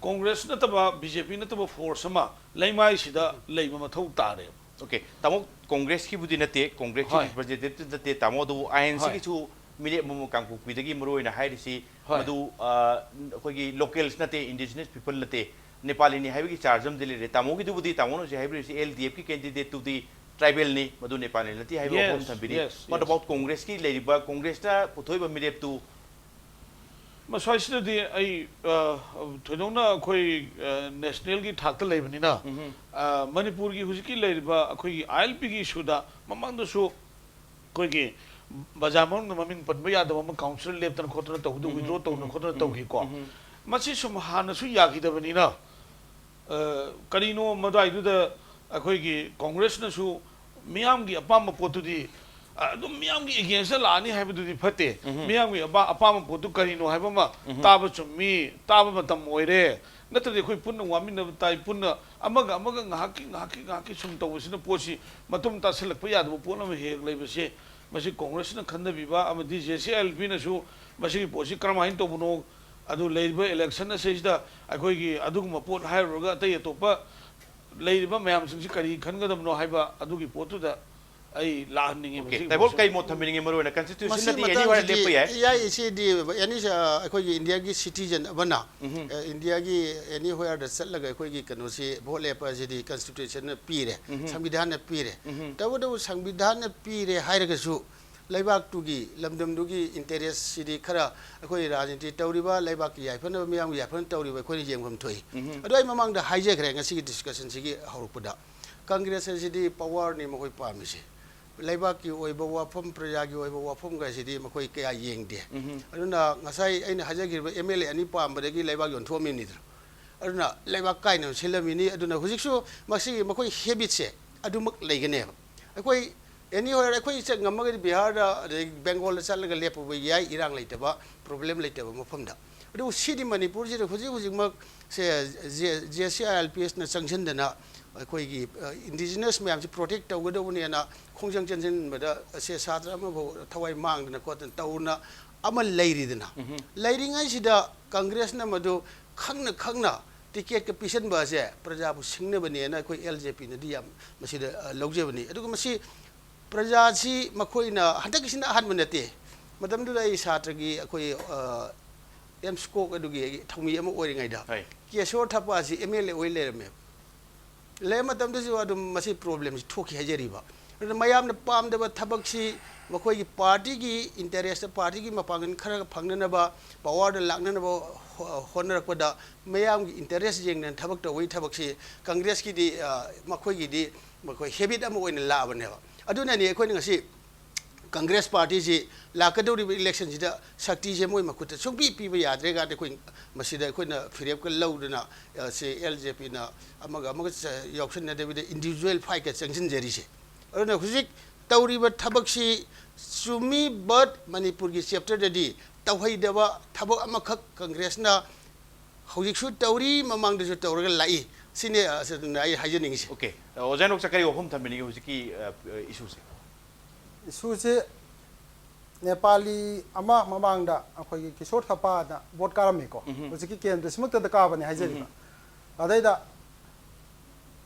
Congress ꯅꯠꯇꯕ, BJP ꯅꯠꯇꯕ force ꯑꯃ ꯂꯩꯃꯥꯏꯁꯤꯗ ꯂꯩꯕ ꯃꯊꯧ ꯇꯥꯔꯦꯕ꯫ Okay, ꯇꯥꯃꯣ, Congress ꯀꯤꯕꯨꯗꯤ ꯅꯠꯇꯦ, Congress ꯀꯤ ꯍꯣꯏ꯫ Representative ꯅꯠꯇꯦ, ꯇꯥꯃꯣ, ꯑꯗꯨꯕꯨ INC ꯍꯣꯏ꯫ ꯒꯤꯁꯨ ꯃꯤꯔꯦꯞ ꯑꯃꯃꯝ ꯀꯥꯡꯄꯣꯛꯄꯤꯗꯒꯤ ꯃꯔꯨ ꯑꯣꯏꯅ ꯍꯥꯏꯔꯤꯁꯤ ꯍꯣꯏ꯫ ꯃꯗꯨ, ꯑ, ꯑꯩꯈꯣꯏꯒꯤ locals ꯅꯠꯇꯦ, indigenous people ꯅꯠꯇꯦ, ꯅꯦꯄꯥꯂꯤꯅꯤ ꯍꯥꯏꯕꯒꯤ charge ꯑꯃꯗꯤ ꯂꯩꯔꯦ꯫ ꯇꯥꯃꯣꯒꯤꯗꯨꯕꯨꯗꯤ, ꯇꯥꯃꯣꯅ ꯍꯧꯖꯤꯛ ꯍꯥꯏꯕꯤꯔꯤꯁꯤ LDF ꯀꯤ candidate ꯇꯨꯗꯤ tribal ꯅꯤ, ꯃꯗꯨ ꯅꯦꯄꯥꯂꯤ ꯅꯠꯇꯦ ꯍꯥꯏꯕ ꯋꯥꯐꯝ Yes, ꯊꯝꯕꯤꯔꯤ꯫ yes, What yes. about Congress ꯀꯤ ꯂꯩꯔꯤꯕ, Congress ꯅ ꯄꯨꯊꯣꯛꯏꯕ ꯃꯤꯔꯦꯞꯇꯨ? ꯃꯁ꯭ꯋꯥꯏꯁꯤꯗꯗꯤ ꯑꯩ, ꯑ, ꯊꯣꯏꯗꯣꯛꯅ ꯑꯩꯈꯣꯏ, ꯑ, national ꯒꯤ ꯊꯥꯛꯇ ꯂꯩꯕꯅꯤꯅ, ꯎꯝꯍꯨꯝ. ꯑ, ꯃꯅꯤꯄꯨꯔꯒꯤ ꯍꯧꯖꯤꯛꯀꯤ ꯂꯩꯔꯤꯕ ꯑꯩꯈꯣꯏꯒꯤ ILP ꯒꯤ issue ꯗ ꯃꯃꯥꯡꯗꯁꯨ ꯑꯩꯈꯣꯏꯒꯤ ꯕꯖꯥꯔ ꯃꯅꯨꯡꯗ ꯃꯃꯤꯡ ꯄꯟꯕ ꯌꯥꯗꯕ ꯑꯃ council ꯂꯦꯞꯇꯅ ꯈꯣꯠꯇꯅ ꯇꯧꯕꯗꯨ, ꯎꯝꯍꯨꯝ, withdraw ꯇꯧꯗꯅ ꯎꯝꯍꯨꯝ, ꯈꯣꯠꯇꯅ ꯎꯝꯍꯨꯝ, ꯇꯧꯈꯤꯀꯣ꯫ ꯎꯝꯍꯨꯝ. ꯃꯁꯤ ꯁꯨꯝ ꯍꯥꯟꯅꯁꯨ ꯌꯥꯈꯤꯗꯕꯅꯤꯅ, ꯑ, ꯀꯔꯤꯅꯣ ꯃꯗꯨꯋꯥꯏꯗꯨꯗ ꯑꯩꯈꯣꯏꯒꯤ Congress ꯅꯁꯨ ꯃꯤꯌꯥꯝꯒꯤ ꯑꯄꯥꯝꯕ ꯄꯣꯠꯇꯨꯗꯤ, ꯑ, ꯑꯗꯨꯝ ꯃꯤꯌꯥꯝꯒꯤ against ꯇ ꯂꯥꯛꯑꯅꯤ ꯍꯥꯏꯕꯗꯨꯗꯤ ꯐꯠꯇꯦ꯫ ꯎꯝꯍꯨꯝ. ꯃꯤꯌꯥꯝꯒꯤ ꯑꯄꯥ-, ꯑꯄꯥꯝꯕ ꯄꯣꯠꯇꯨ ꯀꯔꯤꯅꯣ ꯍꯥꯏꯕ ꯑꯃ ꯎꯝꯍꯨꯝ. ꯇꯥꯕ ꯆꯨꯝꯃꯤ, ꯇꯥꯕ ꯃꯇꯝ ꯑꯣꯏꯔꯦ꯫ ꯅꯠꯇ꯭ꯔꯗꯤ ꯑꯩꯈꯣꯏ ꯄꯨꯟꯅ ꯋꯥꯃꯤꯟꯅꯕ ꯇꯥꯏ, ꯄꯨꯟꯅ ꯑꯃꯒ ꯑꯃꯒ ꯉꯥꯏꯍꯥꯛꯀꯤ, ꯉꯥꯏꯍꯥꯛꯀꯤ, ꯉꯥꯏꯍꯥꯛꯀꯤ ꯁꯨꯝ ꯇꯧꯕꯁꯤꯅ ꯄꯣꯠꯁꯤ ꯃꯇꯨꯡ ꯇꯥꯁꯤꯜꯂꯛꯄ ꯌꯥꯗꯕ ꯄꯣꯠ ꯑꯃ ꯍꯦꯛ ꯂꯩꯕꯁꯦ, ꯃꯁꯤ Congress ꯅ ꯈꯟꯊꯕꯤꯕ ꯑꯃꯗꯤ JCILP ꯅꯁꯨ ꯃꯁꯤꯒꯤ ꯄꯣꯠꯁꯤ ꯀꯔꯝꯍꯥꯏꯅ ꯇꯧꯕꯅꯣ, ꯑꯗꯨ ꯂꯩꯔꯤꯕ election ꯑꯁꯤꯗ ꯑꯩꯈꯣꯏꯒꯤ ꯑꯗꯨꯒꯨꯝꯕ ꯄꯣꯠ ꯍꯥꯏꯔꯨꯔꯒ ꯑꯇꯩ ꯑꯇꯣꯞꯄ ꯂꯩꯔꯤꯕ ꯃꯌꯥꯝꯁꯤꯡꯁꯤ ꯀꯔꯤ ꯈꯟꯒꯗꯕꯅꯣ ꯍꯥꯏꯕ ꯑꯗꯨꯒꯤ ꯄꯣꯠꯇꯨꯗ ꯑꯩ ꯂꯥꯛꯍꯟꯅꯤꯡꯉꯦ꯫ Okay, ꯃꯁꯤꯒꯤ ꯇꯥꯏꯕꯣꯜ, ꯄꯣꯠꯁꯦ꯫ ꯀꯩ ꯃꯣꯠ ꯊꯝꯕꯤꯅꯤꯡꯉꯤ? ꯃꯔꯨ ꯑꯣꯏꯅ constitution ꯃꯁꯤ ꯅꯠꯇꯦ, anywhere ꯃꯇꯥꯡꯁꯤꯗꯤ ꯂꯦꯞꯄ ꯌꯥꯏ꯫ ꯌꯥꯏ, ꯁꯤꯗꯤ ꯑꯦꯅꯤ ꯑꯩꯈꯣꯏꯒꯤ ꯏꯟꯗꯤꯌꯥꯒꯤ citizen ꯑꯃꯅ, ꯎꯝꯍꯨꯝ. ꯑ, ꯏꯟꯗꯤꯌꯥꯒꯤ anywhere ꯗ ꯆꯠꯂꯒ ꯑꯩꯈꯣꯏꯒꯤ ꯀꯩꯅꯣꯁꯤ vote ꯂꯦꯞꯄ ꯑꯁꯤꯗꯤ constitution ꯅ ꯄꯤꯔꯦ, ꯎꯝꯍꯨꯝ. ꯁꯪꯕꯤꯙꯥꯟꯅ ꯄꯤꯔꯦ꯫ ꯎꯝꯍꯨꯝ. ꯇꯧꯕꯇꯕꯨ ꯁꯪꯕꯤꯙꯥꯟꯅ ꯄꯤꯔꯦ ꯍꯥꯏꯔꯒꯁꯨ ꯂꯩꯕꯥꯛꯇꯨꯒꯤ ꯂꯝꯗꯝꯗꯨꯒꯤ interest ꯁꯤꯗꯤ ꯈꯔ ꯑꯩꯈꯣꯏ ꯔꯥꯖꯅꯤꯇꯤ ꯇꯧꯔꯤꯕ, ꯂꯩꯕꯥꯛꯀꯤ ꯌꯥꯏꯐꯅꯕ, ꯃꯤꯌꯥꯝꯒꯤ ꯌꯥꯏꯐꯅꯕ ꯇꯧꯔꯤꯕ ꯑꯩꯈꯣꯏꯅ ꯌꯦꯡꯐꯝ ꯊꯣꯛꯏ꯫ ꯎꯝꯍꯨꯝ. ꯑꯗꯣ ꯑꯩ ꯃꯃꯥꯡꯗ ꯍꯥꯏꯖꯈ꯭ꯔꯦ ꯉꯁꯤꯒꯤ discussion ꯁꯤꯒꯤ ꯍꯧꯔꯛꯄꯗ, Congress ꯑꯁꯤꯗꯤ power ꯅꯤ ꯃꯈꯣꯏ ꯄꯥꯝꯃꯤꯁꯦ꯫ ꯂꯩꯕꯥꯛꯀꯤ ꯑꯣꯏꯕ ꯋꯥꯐꯝ, ꯄ꯭ꯔꯖꯥꯒꯤ ꯑꯣꯏꯕ ꯋꯥꯐꯝꯒꯁꯤꯗꯤ ꯃꯈꯣꯏ ꯀꯌꯥ ꯌꯦꯡꯗꯦ꯫ ꯎꯝꯍꯨꯝ. ꯑꯗꯨꯅ ꯉꯁꯥꯏ ꯑꯩꯅ ꯍꯥꯏꯖꯈꯤꯕ MLA ꯑꯅꯤ ꯄꯥꯝꯕꯗꯒꯤ ꯂꯩꯕꯥꯛ ꯌꯣꯟꯊꯣꯛꯑꯝꯃꯤꯅꯤꯗꯅ꯫ ꯑꯗꯨꯅ ꯂꯩꯕꯥꯛ ꯀꯥꯏꯅꯕ ꯁꯤꯜꯂꯝꯃꯤꯅꯤ꯫ ꯑꯗꯨꯅ ꯍꯧꯖꯤꯛꯁꯨ ꯃꯁꯤꯒꯤ ꯃꯈꯣꯏ habit ꯁꯦ ꯑꯗꯨꯃꯛ ꯂꯩꯒꯅꯦꯕ꯫ ꯑꯩꯈꯣꯏ ꯑꯦꯅꯤ ꯍꯣꯏ, ꯑꯩꯈꯣꯏ ꯆꯠ ꯉꯝꯃꯒꯗꯤ ꯕꯤꯍꯥꯔꯗ, ꯑꯗꯩ ꯕꯦꯡꯒꯣꯜꯗ ꯆꯠꯂꯒ ꯂꯦꯞꯄꯨꯕ ꯌꯥꯏ, ꯏꯔꯥꯡ ꯂꯩꯇꯕ, ꯄ꯭ꯔꯣꯕ꯭ꯂꯦꯝ ꯂꯩꯇꯕ ꯃꯐꯝꯗ꯫ ꯑꯗꯨꯕꯨ ꯁꯤꯗꯤ ꯃꯅꯤꯄꯨꯔꯁꯤꯗ ꯍꯧꯖꯤꯛ ꯍꯧꯖꯤꯛꯃꯛ ꯁꯦ J C I L P ꯑꯦꯁꯅ ꯆꯪꯁꯤꯟꯗꯅ ꯑꯩꯈꯣꯏꯒꯤ, ꯑ, ꯏꯟꯗꯤꯖꯤꯅꯁ ꯃꯌꯥꯝꯁꯤ ꯄ꯭ꯔꯣꯇꯦꯛ ꯇꯧꯒꯗꯧꯕꯅꯦꯅ ꯈꯣꯡꯖꯪ ꯆꯪꯁꯤꯟꯕꯗ ꯁꯦ ꯁꯥꯇ꯭ꯔ ꯑꯃꯐꯥꯎ ꯊꯋꯥꯏ ꯃꯥꯡꯗꯅ ꯈꯣꯠꯇꯅ ꯇꯧꯅ ꯑꯃ ꯂꯩꯔꯤꯗꯅ꯫ ꯎꯝꯍꯨꯝ꯫ ꯂꯩꯔꯤꯉꯩꯁꯤꯗ ꯀꯪꯒ꯭ꯔꯦꯁꯅ ꯃꯗꯨ ꯈꯪꯅ ꯈꯪꯅ ꯇꯤꯀꯦꯠꯀ ꯄꯤꯁꯟꯕ ꯑꯁꯦ ꯄ꯭ꯔꯖꯥꯕꯨ ꯁꯤꯡꯅꯕꯅꯦꯅ ꯑꯩꯈꯣꯏ ꯑꯦꯜ ꯖꯦ ꯄꯤꯅꯗꯤ ꯌꯥꯝ ꯃꯁꯤꯗ, ꯑ, ꯂꯧꯖꯕꯅꯤ꯫ ꯑꯗꯨꯒ ꯃꯁꯤ ꯄ꯭ꯔꯖꯥꯁꯤ ꯃꯈꯣꯏꯅ ꯍꯟꯗꯛꯀꯤꯁꯤꯅ ꯑꯍꯥꯟꯕ ꯅꯠꯇꯦ꯫ ꯃꯇꯝꯗꯨꯗ ꯑꯩ ꯁꯥꯇ꯭ꯔꯒꯤ ꯑꯩꯈꯣꯏ, ꯑ, ꯑꯦꯝꯁ ꯀꯣꯛ ꯑꯗꯨꯒꯤ ꯑꯩꯒꯤ ꯊꯧꯃꯤ ꯑꯃ ꯑꯣꯏꯔꯤꯉꯩꯗ ꯍꯣꯏ꯫ ꯀꯦꯁꯣꯔ ꯊꯄꯥꯁꯤ ꯑꯦꯝ ꯑꯦꯜ ꯑꯦ ꯑꯣꯏ ꯂꯩꯔꯝꯃꯦ꯫ ꯂꯩꯔ ꯃꯇꯝꯗꯁꯨ ꯑꯗꯨꯝ ꯃꯁꯤ ꯄ꯭ꯔꯣꯕ꯭ꯂꯦꯝꯁꯤ ꯊꯣꯛꯈꯤ ꯍꯥꯏꯖꯔꯤꯕ꯫ ꯑꯗꯨꯅ ꯃꯌꯥꯝꯅ ꯄꯥꯝꯗꯕ ꯊꯕꯛꯁꯤ ꯃꯈꯣꯏꯒꯤ ꯄꯥꯔꯇꯤꯒꯤ ꯏꯟꯇꯔꯦꯁꯇ, ꯄꯥꯔꯇꯤꯒꯤ ꯃꯄꯥꯡꯒꯜ ꯈꯔ ꯐꯪꯅꯅꯕ, ꯄꯋꯥꯔꯗ ꯂꯥꯛꯅꯅꯕ ꯍꯣ-, ꯍꯣꯠꯅꯔꯛꯄꯗ ꯃꯌꯥꯝꯒꯤ ꯏꯟꯇꯔꯦꯁ ꯌꯦꯡꯗꯅ ꯊꯕꯛ ꯇꯧꯕꯒꯤ ꯊꯕꯛꯁꯤ ꯀꯪꯒ꯭ꯔꯦꯁꯀꯤꯗꯤ, ꯑ, ꯃꯈꯣꯏꯒꯤꯗꯤ ꯃꯈꯣꯏ ꯍꯦꯕꯤꯠ ꯑꯃ ꯑꯣꯏꯅ ꯂꯥꯛꯑꯕꯅꯦꯕ꯫ ꯑꯗꯨꯅꯅꯤ ꯑꯩꯈꯣꯏꯅ ꯉꯁꯤ ꯀꯪꯒ꯭ꯔꯦꯁ ꯄꯥꯔꯇꯤꯁꯤ ꯂꯥꯛꯀꯗꯧꯔꯤꯕ ꯏꯂꯦꯛꯁꯟꯁꯤꯗ ꯁꯛꯇꯤꯁꯦ ꯃꯣꯏ ꯃꯈꯨꯠꯇ ꯁꯨꯡꯄꯤ ꯄꯤꯕ ꯌꯥꯗ꯭ꯔꯦ ꯀꯥꯟꯗ ꯑꯩꯈꯣꯏ ꯃꯁꯤꯗ ꯑꯩꯈꯣꯏꯅ ꯐꯤꯔꯦꯞꯀ ꯂꯧꯗꯅ, ꯑ, ꯁꯤ ꯑꯦꯜ ꯖꯦ ꯄꯤꯅ ꯑꯃꯒ ꯑꯃꯒ ꯆ-, ꯌꯥꯎꯁꯟꯅꯗꯕꯤꯗ ꯏꯟꯗꯤꯕꯤꯖꯨꯋꯦꯜ ꯐꯥꯏꯠꯀ ꯆꯪꯁꯤꯟꯖꯔꯤꯁꯦ꯫ ꯑꯗꯨꯅ ꯍꯧꯖꯤꯛ ꯇꯧꯔꯤꯕ ꯊꯕꯛꯁꯤ ꯆꯨꯝꯃꯤ, but ꯃꯅꯤꯄꯨꯔꯒꯤ ꯆꯦꯞꯇꯔꯗꯗꯤ ꯇꯧꯍꯩꯗꯕ ꯊꯕꯛ ꯑꯃꯈꯛ ꯀꯪꯒ꯭ꯔꯦꯁꯅ ꯍꯧꯖꯤꯛꯁꯨ ꯇꯧꯔꯤ, ꯃꯃꯥꯡꯗꯁꯨ ꯇꯧꯔꯒ ꯂꯥꯛꯏ꯫ ꯁꯤꯅꯤ, ꯑ, ꯑꯁꯤꯗ ꯑꯩ ꯍꯥꯏꯖꯅꯤꯡꯉꯤꯁꯦ꯫ ꯑꯣꯀꯦ꯫ ꯑ, ꯑꯣꯖꯥ ꯅꯣꯛꯆ ꯀꯔꯤ ꯋꯥꯐꯝ ꯊꯝꯕꯤꯅꯤꯡꯉꯤ ꯍꯧꯖꯤꯛꯀꯤ, ꯑ, ꯑ, ꯏꯁꯨꯁꯦ? ꯏꯁꯨꯁꯦ ꯅꯦꯄꯥꯂꯤ ꯑꯃ ꯃꯃꯥꯡꯗ ꯑꯩꯈꯣꯏꯒꯤ ꯀꯤꯁꯣꯔ ꯊꯄꯥꯅ ꯚꯣꯠ ꯀꯥꯔꯝꯃꯤꯀꯣ꯫ ꯎꯝꯍꯨꯝ꯫ ꯍꯧꯖꯤꯛꯀꯤ ꯀꯦꯟꯗ꯭ꯔꯁꯤꯃꯛꯇꯗ ꯀꯥꯕꯅꯤ ꯍꯥꯏꯖꯔꯤꯕ꯫ ꯎꯝꯍꯨꯝ꯫ ꯑꯗꯩꯗ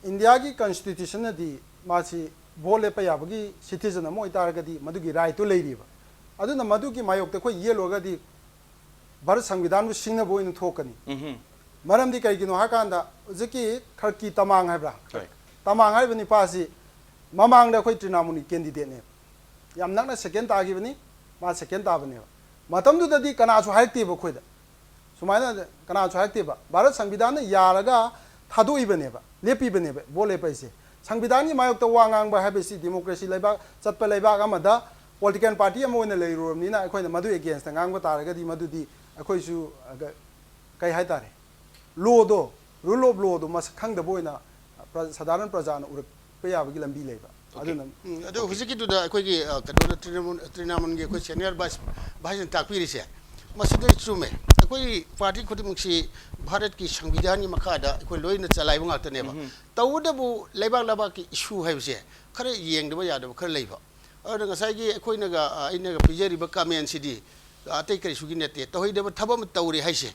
ꯏꯟꯗꯤꯌꯥꯒꯤ ꯀꯟꯁꯇꯤꯇ꯭ꯌꯨꯁꯟꯅꯗꯤ ꯃꯥꯁꯤ ꯚꯣꯠ ꯂꯦꯞꯄ ꯌꯥꯕꯒꯤ ꯁꯤꯇꯤꯖꯟ ꯑꯃ ꯑꯣꯏꯇꯥꯔꯒꯗꯤ ꯃꯗꯨꯒꯤ ꯔꯥꯏꯠꯇꯨ ꯂꯩꯔꯤꯕ꯫ ꯑꯗꯨꯅ ꯃꯗꯨꯒꯤ ꯃꯥꯌꯣꯛꯇ ꯑꯩꯈꯣꯏ ꯌꯦꯠꯂꯨꯔꯒꯗꯤ ꯚꯥꯔꯠ ꯁꯪꯕꯤꯙꯥꯟꯕꯨ ꯁꯤꯡꯅꯕ ꯑꯣꯏꯅ ꯊꯣꯛꯀꯅꯤ꯫ ꯎꯝꯍꯨꯝ꯫ ꯃꯔꯝꯗꯤ ꯀꯩꯒꯤꯅꯣ ꯍꯥꯏꯀꯥꯟꯗ ꯍꯧꯖꯤꯛꯀꯤ ꯈꯔꯀꯤ ꯇꯃꯥꯡ ꯍꯥꯏꯕ꯭ꯔꯥ? ꯍꯣꯏ꯫ ꯇꯃꯥꯡ ꯍꯥꯏꯔꯤꯕ ꯅꯤꯄꯥꯁꯤ ꯃꯃꯥꯡꯗ ꯑꯩꯈꯣꯏ ꯇ꯭ꯔꯤꯅꯥꯃꯨꯅꯤ ꯀꯦꯟꯗꯤꯗꯦꯠꯅꯦꯕ꯫ ꯌꯥꯝ ꯅꯛꯅ ꯁꯦꯀꯦꯟ ꯇꯥꯈꯤꯕꯅꯤ, ꯃꯥ ꯁꯦꯀꯦꯟ ꯇꯥꯕꯅꯦꯕ꯫ ꯃꯇꯝꯗꯨꯗꯗꯤ ꯀꯅꯥꯁꯨ ꯍꯥꯏꯔꯛꯇꯦꯕ ꯑꯩꯈꯣꯏꯗ꯫ ꯁꯨꯃꯥꯏꯅ ꯀꯅꯥꯁꯨ ꯍꯥꯏꯔꯛꯇꯦꯕ꯫ ꯚꯥꯔꯠ ꯁꯪꯕꯤꯙꯥꯟꯅ ꯌꯥꯔꯒ ꯊꯥꯗꯣꯛꯏꯕꯅꯦꯕ, ꯂꯦꯞꯄꯤꯕꯅꯦꯕ ꯚꯣꯠ ꯂꯦꯞꯄ ꯍꯥꯏꯁꯦ꯫ ꯁꯪꯕꯤꯙꯥꯟꯒꯤ ꯃꯥꯌꯣꯛꯇ ꯋꯥ ꯉꯥꯡꯕ ꯍꯥꯏꯕꯁꯤ ꯗꯦꯃꯣꯀ꯭ꯔꯦꯁꯤ ꯂꯩꯕꯥꯛ, ꯆꯠꯄ ꯂꯩꯕꯥꯛ ꯑꯃꯗ ꯄꯣꯂꯤꯇꯤꯀꯦꯜ ꯄꯥꯔꯇꯤ ꯑꯃ ꯑꯣꯏꯅ ꯂꯩꯔꯨꯔꯕꯅꯤꯅ ꯑꯩꯈꯣꯏꯅ ꯃꯗꯨ ꯑꯦꯒꯦꯟꯁꯇ ꯉꯥꯡꯕ ꯇꯥꯔꯒꯗꯤ ꯃꯗꯨꯗꯤ ꯑꯩꯈꯣꯏꯁꯨ, ꯑ, ꯀꯩ ꯍꯥꯏꯇꯥꯔꯦ, ꯂꯣꯗꯣ, ꯔꯨꯜ ꯑꯣꯐ ꯂꯣꯗꯣ ꯃꯁꯛ ꯈꯪꯗꯕ ꯑꯣꯏꯅ ꯄ꯭ꯔ-, ꯁꯥꯗꯥꯔꯟ ꯄ꯭ꯔꯖꯥꯅ ꯎꯔꯛꯄ ꯌꯥꯕꯒꯤ ꯂꯝꯕꯤ ꯂꯩꯕ꯫ ꯑꯗꯨꯅ ꯎꯝ, ꯑꯗꯣ ꯍꯧꯖꯤꯛꯀꯤꯗꯨꯗ ꯑꯩꯈꯣꯏꯒꯤ, ꯑ, ꯀꯩꯅꯣꯗ ꯇ꯭ꯔꯤꯅꯥꯃꯨꯜ, ꯇ꯭ꯔꯤꯅꯥꯃꯨꯜꯒꯤ ꯑꯩꯈꯣꯏ senior vice, viceꯅ ꯇꯥꯛꯄꯤꯔꯤꯁꯦ, ꯃꯁꯤꯗ ꯆꯨꯝꯃꯦ꯫ ꯑꯩꯈꯣꯏꯒꯤ party ꯈꯨꯗꯤꯡꯃꯛꯁꯤ ꯚꯥꯔꯠꯀꯤ ꯁꯪꯕꯤꯙꯥꯟꯒꯤ ꯃꯈꯥꯗ ꯑꯩꯈꯣꯏ ꯂꯣꯏꯅ ꯆꯂꯥꯏꯕ ꯉꯥꯛꯇꯅꯦꯕ꯫ ꯇꯧꯕꯇꯕꯨ ꯂꯩꯕꯥꯛ ꯂꯩꯕꯥꯛꯀꯤ issue ꯍꯥꯏꯕꯁꯦ ꯈꯔ ꯌꯦꯡꯗꯕ ꯌꯥꯗꯕ ꯈꯔ ꯂꯩꯕ꯫ ꯑꯗꯨꯅ ꯉꯁꯥꯏꯒꯤ ꯑꯩꯈꯣꯏꯅꯒ, ꯑ, ꯑꯩꯅꯒ ꯄꯤꯖꯔꯤꯕ commentꯁꯤꯗꯤ, ꯑ, ꯑꯇꯩ ꯀꯔꯤꯁꯨꯒꯤ ꯅꯠꯇꯦ꯫ ꯇꯧꯍꯩꯗꯕ ꯊꯕꯛ ꯑꯃ ꯇꯧꯔꯦ ꯍꯥꯏꯁꯦ꯫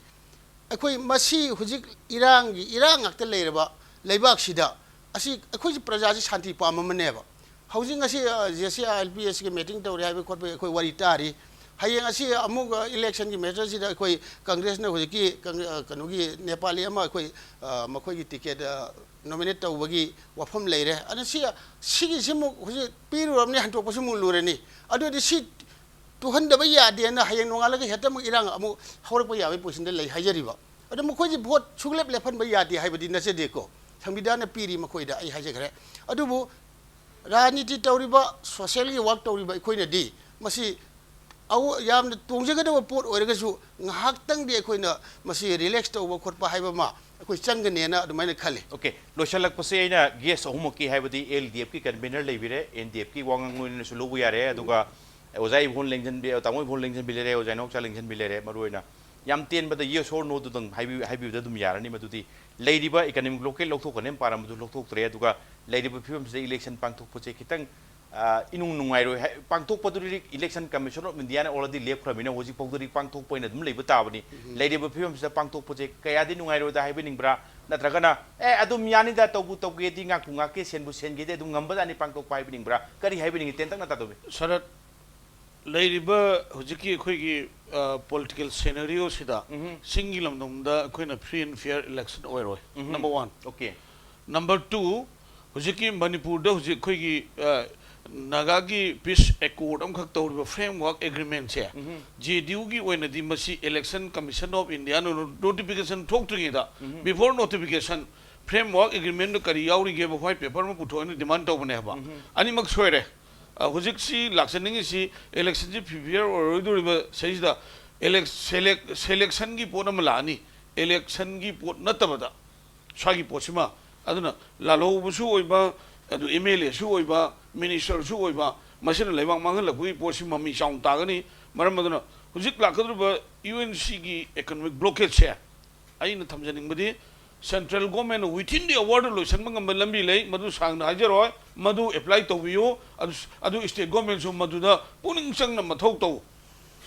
ꯑꯩꯈꯣꯏ ꯃꯁꯤ ꯍꯧꯖꯤꯛ ꯏꯔꯥꯡꯒꯤ, ꯏꯔꯥꯡ ꯉꯥꯛꯇ ꯂꯩꯔꯕ ꯂꯩꯕꯥꯛꯁꯤꯗ, ꯑꯁꯤ ꯑꯩꯈꯣꯏꯁꯤ ꯄ꯭ꯔꯖꯥꯁꯤ ꯁꯥꯟꯇꯤ ꯄꯥꯝꯕ ꯑꯃꯅꯦꯕ꯫ ꯍꯧꯖꯤꯛ ꯉꯁꯤ, ꯑ, J C I L P ꯑꯦꯁꯀꯤ meeting ꯇꯧꯔꯤ ꯍꯥꯏꯕꯒꯤ ꯈꯣꯠꯄꯒꯤ ꯑꯩꯈꯣꯏ ꯋꯥꯔꯤ ꯇꯥꯔꯤ꯫ ꯍꯌꯦꯡ ꯑꯁꯤ ꯑꯃꯨꯛ, ꯑ, electionꯒꯤ matterꯁꯤꯗ ꯑꯩꯈꯣꯏ Congressꯅ ꯍꯧꯖꯤꯛꯀꯤ ꯀꯪ-, ꯑ, ꯀꯩꯅꯣꯒꯤ ꯅꯦꯄꯥꯂꯤ ꯑꯃ ꯑꯩꯈꯣꯏ, ꯑ, ꯃꯈꯣꯏꯒꯤ ticket, ꯑ, nominate ꯇꯧꯕꯒꯤ ꯋꯥꯐꯝ ꯂꯩꯔꯦ꯫ ꯑꯗꯨꯅ ꯁꯤ, ꯁꯤꯒꯤꯁꯤ ꯑꯃꯨꯛ ꯍꯧꯖꯤꯛ ꯄꯤꯔꯨꯔꯕꯅꯤ, ꯍꯟꯗꯣꯛꯄꯁꯨ ꯑꯃꯨꯛ ꯂꯨꯔꯅꯤ꯫ ꯑꯗꯨꯗꯤ ꯁꯤ ꯇꯨꯍꯟꯗꯕ ꯌꯥꯗꯦꯅ ꯍꯌꯦꯡ ꯅꯣꯡꯉꯥꯜꯂꯒ ꯍꯦꯛꯇ ꯑꯃꯨꯛ ꯏꯔꯥꯡ ꯑꯃꯨꯛ ꯍꯧꯔꯛꯄ ꯌꯥꯕꯒꯤ positionꯗ ꯂꯩ ꯍꯥꯏꯖꯔꯤꯕ꯫ ꯑꯗꯣ ꯃꯈꯣꯏꯁꯦ vote ꯁꯨꯡꯂꯦꯞ ꯂꯦꯞꯍꯟꯕ ꯌꯥꯗꯦ ꯍꯥꯏꯕꯗꯤ ꯅꯠꯆꯗꯦꯀꯣ꯫ ꯁꯪꯕꯤꯙꯥꯟꯅ ꯄꯤꯔꯤ ꯃꯈꯣꯏꯗ, ꯑꯩ ꯍꯥꯏꯖꯈ꯭ꯔꯦ꯫ ꯑꯗꯨꯕꯨ ꯔꯥꯖꯅꯤꯇꯤ ꯇꯧꯔꯤꯕ, socialꯒꯤ work ꯇꯧꯔꯤꯕ ꯑꯩꯈꯣꯏꯅꯗꯤ ꯃꯁꯤ ꯑꯋ-, ꯌꯥꯝꯅ ꯇꯣꯡꯖꯒꯗꯕ ꯄꯣꯠ ꯑꯣꯏꯔꯒꯁꯨ ꯉꯥꯏꯍꯥꯛꯇꯪꯗꯤ ꯑꯩꯈꯣꯏꯅ ꯃꯁꯤ relax ꯇꯧꯕ ꯈꯣꯠꯄ ꯍꯥꯏꯕ ꯑꯃ ꯑꯩꯈꯣꯏ ꯆꯪꯒꯅꯦꯅ ꯑꯗꯨꯃꯥꯏꯅ ꯈꯜꯂꯤ꯫ OK, ꯂꯣꯏꯁꯤꯜꯂꯛꯄꯁꯦ ꯑꯩꯅ guest ꯑꯍꯨꯝꯃꯛꯀꯤ, ꯍꯥꯏꯕꯗꯤ ꯑꯦꯜ ꯗꯤ ꯑꯦꯐꯀꯤ convener ꯂꯩꯕꯤꯔꯦ, ꯑꯦꯟ ꯗꯤ ꯑꯦꯐꯀꯤ ꯋꯥ ꯉꯥꯡꯂꯣꯏꯅꯁꯨ ꯂꯧꯕ ꯌꯥꯔꯦ, ꯑꯗꯨꯒ ꯑꯣꯖꯥ ꯏꯕꯣꯟ ꯂꯦꯡꯖꯟꯕꯤ-, ꯇꯥꯃꯣ ꯏꯕꯣꯟ ꯂꯦꯡꯖꯟꯕꯤ ꯂꯩꯔꯦ, ꯑꯣꯖꯥ ꯏꯅꯥꯎꯆꯥ ꯂꯦꯡꯖꯟꯕꯤ ꯂꯩꯔꯦ꯫ ꯃꯔꯨꯑꯣꯏꯅ ꯌꯥꯝ ꯇꯦꯟꯕꯗ yes or no ꯗꯨꯗꯪ ꯍꯥꯏꯕꯤ-, ꯍꯥꯏꯕꯤꯕꯗ ꯑꯗꯨꯝ ꯌꯥꯔꯅꯤ꯫ ꯃꯗꯨꯗꯤ ꯂꯩꯔꯤꯕ economic blockade ꯂꯧꯊꯣꯛꯀꯅꯦꯅ ꯄꯥꯔꯝꯕꯗꯨ ꯂꯧꯊꯣꯛꯇ꯭ꯔꯦ, ꯑꯗꯨꯒ ꯂꯩꯔꯤꯕ ꯐꯤꯕꯝꯁꯤꯗ election ꯄꯥꯡꯊꯣꯛꯄꯁꯦ ꯈꯤꯇꯪ, ꯑ, ꯏꯅꯨꯡ ꯅꯨꯡꯉꯥꯏꯔꯣꯏ ꯍꯥꯏ-, ꯄꯥꯡꯊꯣꯛꯄꯗꯨꯗꯤ election commission of Indiaꯅ already ꯂꯦꯞꯈ꯭ꯔꯕꯅꯤꯅ ꯍꯧꯖꯤꯛꯐꯥꯎꯗꯗꯤ ꯄꯥꯡꯊꯣꯛꯄ ꯑꯣꯏꯅ ꯑꯗꯨꯝ ꯂꯩꯕ ꯇꯥꯕꯅꯤ꯫ ꯂꯩꯔꯤꯕ ꯐꯤꯕꯝꯁꯤꯗ ꯄꯥꯡꯊꯣꯛꯄꯁꯦ ꯀꯌꯥꯗꯤ ꯅꯨꯡꯉꯥꯏꯔꯣꯏꯗ ꯍꯥꯏꯕꯤꯅꯤꯡꯕ꯭ꯔꯥ, ꯅꯠꯇ꯭ꯔꯒꯅ ꯑꯦ ꯑꯗꯨꯝ ꯌꯥꯅꯤꯗ, ꯇꯧꯕꯨ ꯇꯧꯒꯦꯗꯤ, ꯉꯥꯛꯄꯨ ꯉꯥꯛꯀꯦ, ꯁꯦꯟꯕꯨ ꯁꯦꯟꯒꯦꯗꯤ ꯑꯗꯨꯝ ꯉꯝꯕꯖꯥꯠꯅꯤ ꯄꯥꯡꯊꯣꯛꯄ ꯍꯥꯏꯕꯤꯅꯤꯡꯕ꯭ꯔꯥ, ꯀꯔꯤ ꯍꯥꯏꯕꯤꯅꯤꯡꯉꯤ? ꯇꯦꯟꯇꯛꯅ ꯇꯥꯗꯧꯕꯤ꯫ ꯁꯔꯠ, ꯂꯩꯔꯤꯕ ꯍꯧꯖꯤꯛꯀꯤ ꯑꯩꯈꯣꯏꯒꯤ, ꯑ, political scenarioꯁꯤꯗ ꯆꯤꯡꯒꯤ ꯂꯝꯗꯝꯗ ꯑꯩꯈꯣꯏꯅ free and fair election ꯑꯣꯏꯔꯣꯏ꯫ Number one꯫ OK꯫ Number two, ꯍꯧꯖꯤꯛꯀꯤ ꯃꯅꯤꯄꯨꯔꯗ ꯍꯧꯖꯤꯛ ꯑꯩꯈꯣꯏꯒꯤ, ꯑ, ꯅꯥꯒꯥꯒꯤ peace accord ꯑꯃꯈꯛ ꯇꯧꯔꯤꯕ framework agreementꯁꯦ, ꯖꯦ ꯗꯤ ꯌꯨꯒꯤ ꯑꯣꯏꯅꯗꯤ ꯃꯁꯤ election commission of Indiaꯅ notification ꯊꯣꯛꯇ꯭ꯔꯤꯉꯩꯗ, before notification, framework agreementꯗ ꯀꯔꯤ ꯌꯥꯎꯔꯤꯒꯦꯕ white paper ꯑꯃ ꯄꯨꯊꯣꯛꯑꯅ demand ꯇꯧꯕꯅꯦ ꯍꯥꯏꯕ꯫ ꯑꯅꯤꯃꯛ ꯁꯣꯏꯔꯦ꯫ ꯑ, ꯍꯧꯖꯤꯛꯁꯤ ꯂꯥꯛꯆꯅꯤꯡꯉꯤꯁꯤ electionꯁꯤ fair ꯑꯣꯏꯔꯣꯏꯗꯣꯔꯤꯕ ꯁꯤꯗꯩꯁꯤꯗ elec-, selec-, selectionꯒꯤ ꯄꯣꯠ ꯑꯃ ꯂꯥꯛꯑꯅꯤ, electionꯒꯤ ꯄꯣꯠ ꯅꯠꯇꯕꯗ ꯁ꯭ꯋꯥꯏꯒꯤ ꯄꯣꯠꯁꯤꯃ꯫ ꯑꯗꯨꯅ ꯂꯥꯜꯍꯧꯕꯁꯨ ꯑꯣꯏꯕ, ꯑꯗꯨ ꯑꯦꯝ ꯑꯦꯜ ꯑꯦꯁꯨ ꯑꯣꯏꯕ, ꯃꯤꯅꯤꯁꯇꯔꯁꯨ ꯑꯣꯏꯕ, ꯃꯁꯤꯅ ꯂꯩꯕꯥꯛ ꯃꯥꯡꯍꯜꯂꯛꯄꯒꯤ ꯄꯣꯠꯁꯤ ꯃꯃꯤ ꯆꯥꯎꯅ ꯇꯥꯒꯅꯤ꯫ ꯃꯔꯝ ꯑꯗꯨꯅ ꯍꯧꯖꯤꯛ ꯂꯥꯛꯀꯗꯧꯔꯤꯕ ꯌꯨ ꯑꯦꯟ ꯁꯤꯒꯤ economic blockade ꯁꯦ ꯑꯩꯅ ꯊꯝꯖꯅꯤꯡꯕꯗꯤ, central government ꯅ within the hour ꯗ ꯂꯣꯏꯁꯤꯟꯕ ꯉꯝꯕ ꯂꯝꯕꯤ ꯂꯩ, ꯃꯗꯨ ꯁꯥꯡꯅ ꯍꯥꯏꯖꯔꯣꯏ, ꯃꯗꯨ apply ꯇꯧꯕꯤꯌꯨ꯫ ꯑꯗꯨ, ꯑꯗꯨ state government ꯁꯨ ꯃꯗꯨꯗ ꯄꯨꯛꯅꯤꯡ ꯆꯪꯅ ꯃꯊꯧ ꯇꯧ꯫